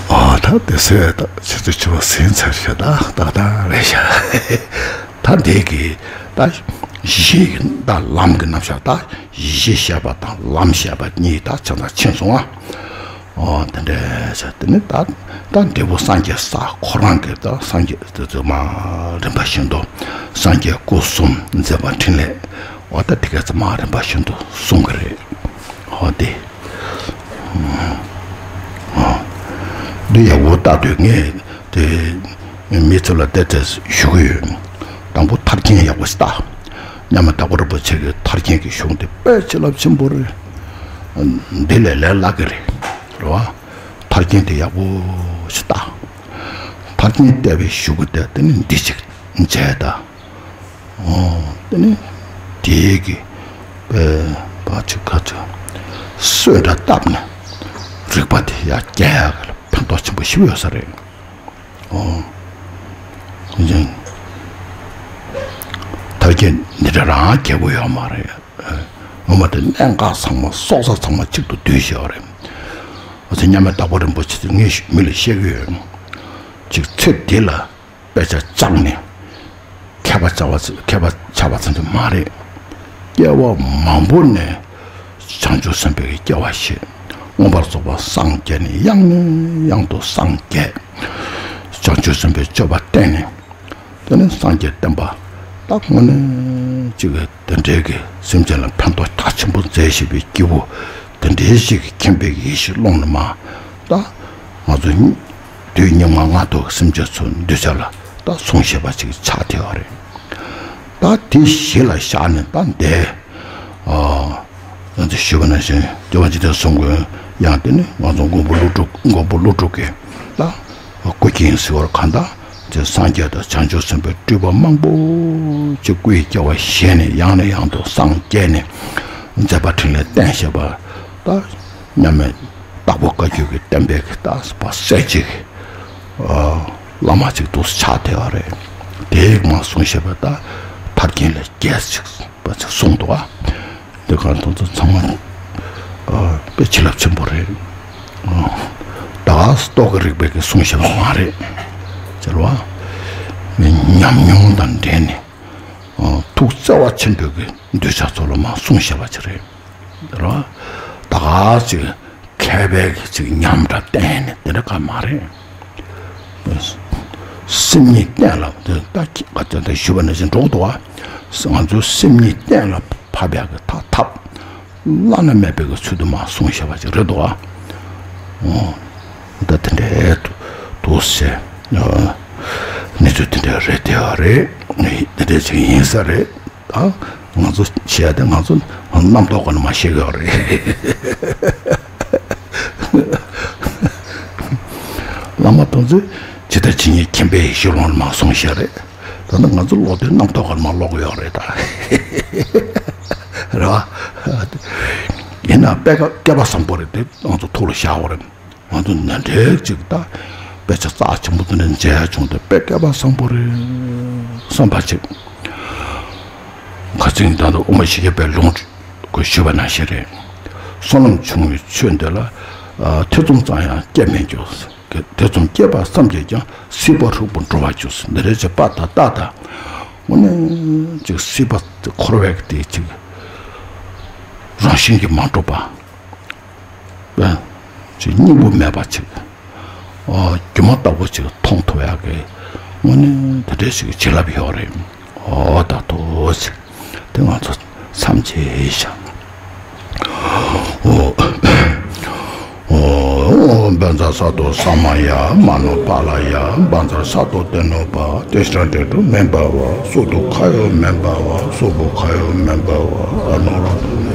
ཨ་ད་དེ་སེ་ད་ཆེ་ཚོ་ཆེ་བ་སེམས་ཚར་ཤ་ད་ད་ད་རེད་ཤ། ད་འདི་གི་ད་གཞི་ད་ལམ་གི་རྣམ་གཞག་ད། གཞི་ཤེས་པ་དང་ལམ་ཤེས་པ་གཉིས་ད་ཆ་ཚང་ཕྱིན་སོང་ཨ། ཨོ་དེ་འདྲ་ཟེར་དེ་ནི་ད་ད་འབྲས་བུ་སངས་རྒྱས་ས་ཁོ་རང་གི་ད་སངས་རྒྱས་དེ་ཚོ་མ་རིམ་པ་བཞིན་དུ་སངས་རྒྱས་སྐུ་གསུམ་མཛད་པ་འཕྲིན་ལས་ཨོ་ད་དེ་ག་ཚོ་མ་རིམ་པ་བཞིན་དུ་གསུང་གི་རེད། ཨོ་དེ་ཨོ་འདི་ཡག་པོ་ལྟ་དུས་ངས་དེ་མི་ཚོ་ལ་དེ་འདྲ་ཞུ་གི་ཡོད། དང་པོ་མཐར་སྐྱེལ་ཡག་པོ་ཞིག་ལྟ། མཉམ་མེད་དྭགས་པོ་རིན་པོ་ཆེ་གི་མཐར་སྐྱེལ་གྱི་གཞུང་དེ་དཔེ་བྱིན་རླབས་ཆེན་པོ་རེད། འདི་ལས་ལས་སླ་གི་རེད། རེད་བ། མཐར་སྐྱེལ་དེ་ཡག་པོ་ཞིག་ལྟ། མཐར་སྐྱེལ་བལྟས་པའི་གཞུག་གུ་དེ་དེ་ནི་འདི་ཅིག་མཇལ་ད། ཨོ་དེ་ནི་དེའི་གི་པའི་པ་ཅིག་ག་ཅིག་གསོལ་འདྲ་བཏབ་ནས་རིག་པ་དེ་ཡར་རྒྱས་ཡག་གི་ལ་ཕན་ཐོགས་ཆེན་པོ་ཞིག་ཡོད་ས་རེད། ཨོ། ཡིན། ཐབས་མཁས་འདི་འདྲ་རང་རྒྱལ་པོ་ཡོད་མ་རེད། ངོ་མ་དེ་གནད་འགག་ཚང་མ་སྲོག་རྩ་ཚང་མ་གཅིག་ཏུ་བསྡུས་བཞག་པ་རེད། འོ་ཚེ་མཉམ་མེད་དྭགས་པོ་རིན་པོ་ཆེ་དེ་ངས་མི་ལ་བཤད་ཀྱི་ཡོད། ཅིག་ཚེ་འདི་ལ་དཔེ་ཆ་བཅངས་ནས་མཁས་པ་བྱ་བ་མཁས་པ་ཆགས་པ་ཙམ་གྱིས་མ་རེད། སྐྱེ་བ་མང་པོ་ནས་བྱང་ཆུབ་སེམས་དཔའི་སྐྱེ་བ་བཞེས། མངོན་པར་རྫོགས་པར་སངས་རྒྱས་ནས་ཡང་ནས་ཡང་དུ་སངས་རྒྱས། བྱང་ཆུབ་སེམས་དཔའི་སྤྱོད་པ་བསྟེན་ནས་དེ་ནས་སངས་རྒྱས་བསྟན་པ་ད་དངོས་གནས་ ཅིག་དེ་འདྲའི་གི་སེམས་ཅན་ལ་ཕན་ཐོགས་རྒྱ་ཆེན་པོ་མཛད་བཞིན་པའི་སྐྱེས་བུ་དེ་འདྲའི་ཞིག་གི་མཁྱེན་པའི་ཡེ་ཤེས་ཀློང་ནས་མར་ད་ང་ཚོ་དུས་སྙིགས་མ་ལྔ་ཐོག་གི་སེམས་ཅན་ཚོའི་གདུལ་བྱ་ལ་ད་གསུང་བཤད་པ་ཅིག་ཆགས་བསྡད་པ་རེད། ད་དེ་གཞི་ལ་བཞག་ནས་ད་འདས། ཨ། ང་ཚོས་ཞུས་པ་ནང་བཞིན་སྐྱོབ་པ་འཇིག་རྟེན་གསུམ་མགོན་ཡང་དེ་ནི་ང་ཚོ་མགོན་པོ་ཀླུ་སྒྲུབ་མགོན་པོ་ཀླུ་སྒྲུབ་ཀྱི་ད་སྐུ་རྐྱེན་ཟེར་བར་གང་ལྟར་དེ་སངས་རྒྱས་དང་བྱང་ཆུབ་སེམས་དཔའི་སྤྲུལ་པ་མང་པོ་ཅིག་སྐུའི་སྐྱེ་བ་བཞེས་ནས་ཡང་ནས་ཡང་དུ་སངས་རྒྱས་ནས་མཛད་པ་འཕྲིན་ལས་བསྟན་བཞིན་པ་ད་མཉམ་མེད་དྭགས་པོ་བཀའ་བརྒྱུད་ཀྱི་བསྟན་པའི་གི་ད་པ་སྲས་ཅིག་བླ་མ་ཅིག་ཏུ་ཆགས་བསྡད་པ་རེད། དེའི་མར་གསུང་བཤད་པ་ད་ཐར་རྒྱན་ལས་རྒྱས་ཅིག་པ་ཅིག་གསུངས་འདུག་ཨ། དེ་ག་དེ་ཚོ་ཚང་མ་དཔེ་བྱིན་རླབས་ཆེན་པོ་རེད། ད་རྟོག་གེ་རིག་པའི་གི་གསུང་བཤད་པ་མ་རེད། ཟེར་བ། ཉམས་མྱོང་དང་འབྲེལ་ནས་ཐུགས་བརྩེ་བ་ཆེན་པོའི་གི་གདུལ་བྱ་ཚོ་ལ་མར་གསུང་བཤད་པ་ཅིག་རེད། ཟེར་བ། ད་ག་ཅིག་མཁས་པའི་ཅིག་ཉམས་འདྲ་བསྟན་ནས་དེ་འདྲ་ག་མ་རེད། སེམས་ཉིད་གཏན་ལ་དེ་ད་ཁྱེད་ཀྱིས་ད་ཞུས་པ་ནང་བཞིན་འགྲོ་གི་འདུག་བ། ང་ཚོའི་སེམས་ཉིད་གཏན་ལ་ཕབ་ཡག་གི་ཐབས་ཐབས་བླ་ན་མེད་པའི་གི་ཚུལ་དུ་མར་གསུངས་བཞག་པ་ཅིག་རེད་འདུག་བ། ཨོ། ད་དེ་འདྲའི་འདུག་ཟེར། གནས་ཚུལ་དེ་འདྲ་རེད་དེ་བ་རེད། དེ་འདྲའི་ཅིག་ཡིན་ས་རེད། ད་ང་ཚོ་བཤད་ཡ་དེ་ང་ཚོ་རྣམ་རྟོག་ག་ནས་མར་བཤད་ཀྱི་ཡོད་རེད། བླ་མ་དེ་ཚོས་ཇི་ལྟ་ཇི་སྙེད་མཁྱེན་པའི་ཡེ་ཤེས་ཀློང་ནས་མར་གསུངས་བཞག་རེད། ད་ནི་ང་ཚོ་ཀློག་དུས་རྣམ་རྟོག་ག་ནས་མར་ཀློག་གི་ཡོད་རེད་ད། རེད་བ། ཡིན་ན་དཔེ་ཀ་སྐལ་པ་བཟང་པོ་རེད་དེ་ང་ཚོ་ཐུགས་ལ་བཞག་དགོས་རེད། ང་ཚོ་ནན་ཏན་ཅིག་ད་དཔེ་ཆ་རྩ་ཆེན་པོ་དེ་འདྲ་མཇལ་ཡ་བྱུང་སྟེ་དཔེ་སྐལ་པ་བཟང་པོ་རེད་བསམ་པ་ཅིག་ཁ་སང་ད་ལྟ་དབུ་མ་ཞི་བརྒྱ་པའི་ལུང་གིས་ཞུས་པ་ནང་བཞིན་རེད། བསོད་ནམས་ཆུང་བའི་ཆོས་འདི་ལ་ཐེ་ཚོམ་ཙམ་ཡང་སྐྱེ་མི་འགྱུར། ཐེ་ཚོམ་སྐྱེས་པ་བསམ་གྱིས་ཀྱང་སྲིད་པ་ཧྲིལ་པོར་འགྲོ་བར་འགྱུར། འདི་འདྲ་ཅིག་པ་ད་ལྟ་ད་དངོས་གནས་ཅིག་སྲིད་པ་འཁོར་བའི་དེ་ཅིག་རང་བཞིན་གྱིས་མ་གྲུབ་པ། པ། ཅིག་སྙིང་པོ་མེད་པ་ཅིག་ཨོ། སྒྱུ་མ་ལྟ་བུ་ཅིག་མཐོང་ཐུབ་ཡག་གི་དངོས་གནས་དེ་འདྲའི་ཞིག་བྱིན་རླབས་ཡོད་རེད། ཨོ་ད་ཐུགས་ཆེ། དེ་ང་ཚོ་མཚམས་བཅད་བཞག་ཨོ། ཨོ། བཛྲ་སཏྭ་ས་མ་ཡ། མ་ནུ་པཱ་ལ་ཡ། བཛྲ་སཏྭ་ཏེ་ནུ་པ། ཏེ་ཤྲ་ཏེ་ཏུ་མེ་བྷ་བ། སུ་ཏུ་ཁ་ཡོ་མེ་བྷ་བ། སུ་བུ་ཁ་ཡོ་མེ་བྷ་བ། ཨ་ནོ་ར་ཏུ་མེ།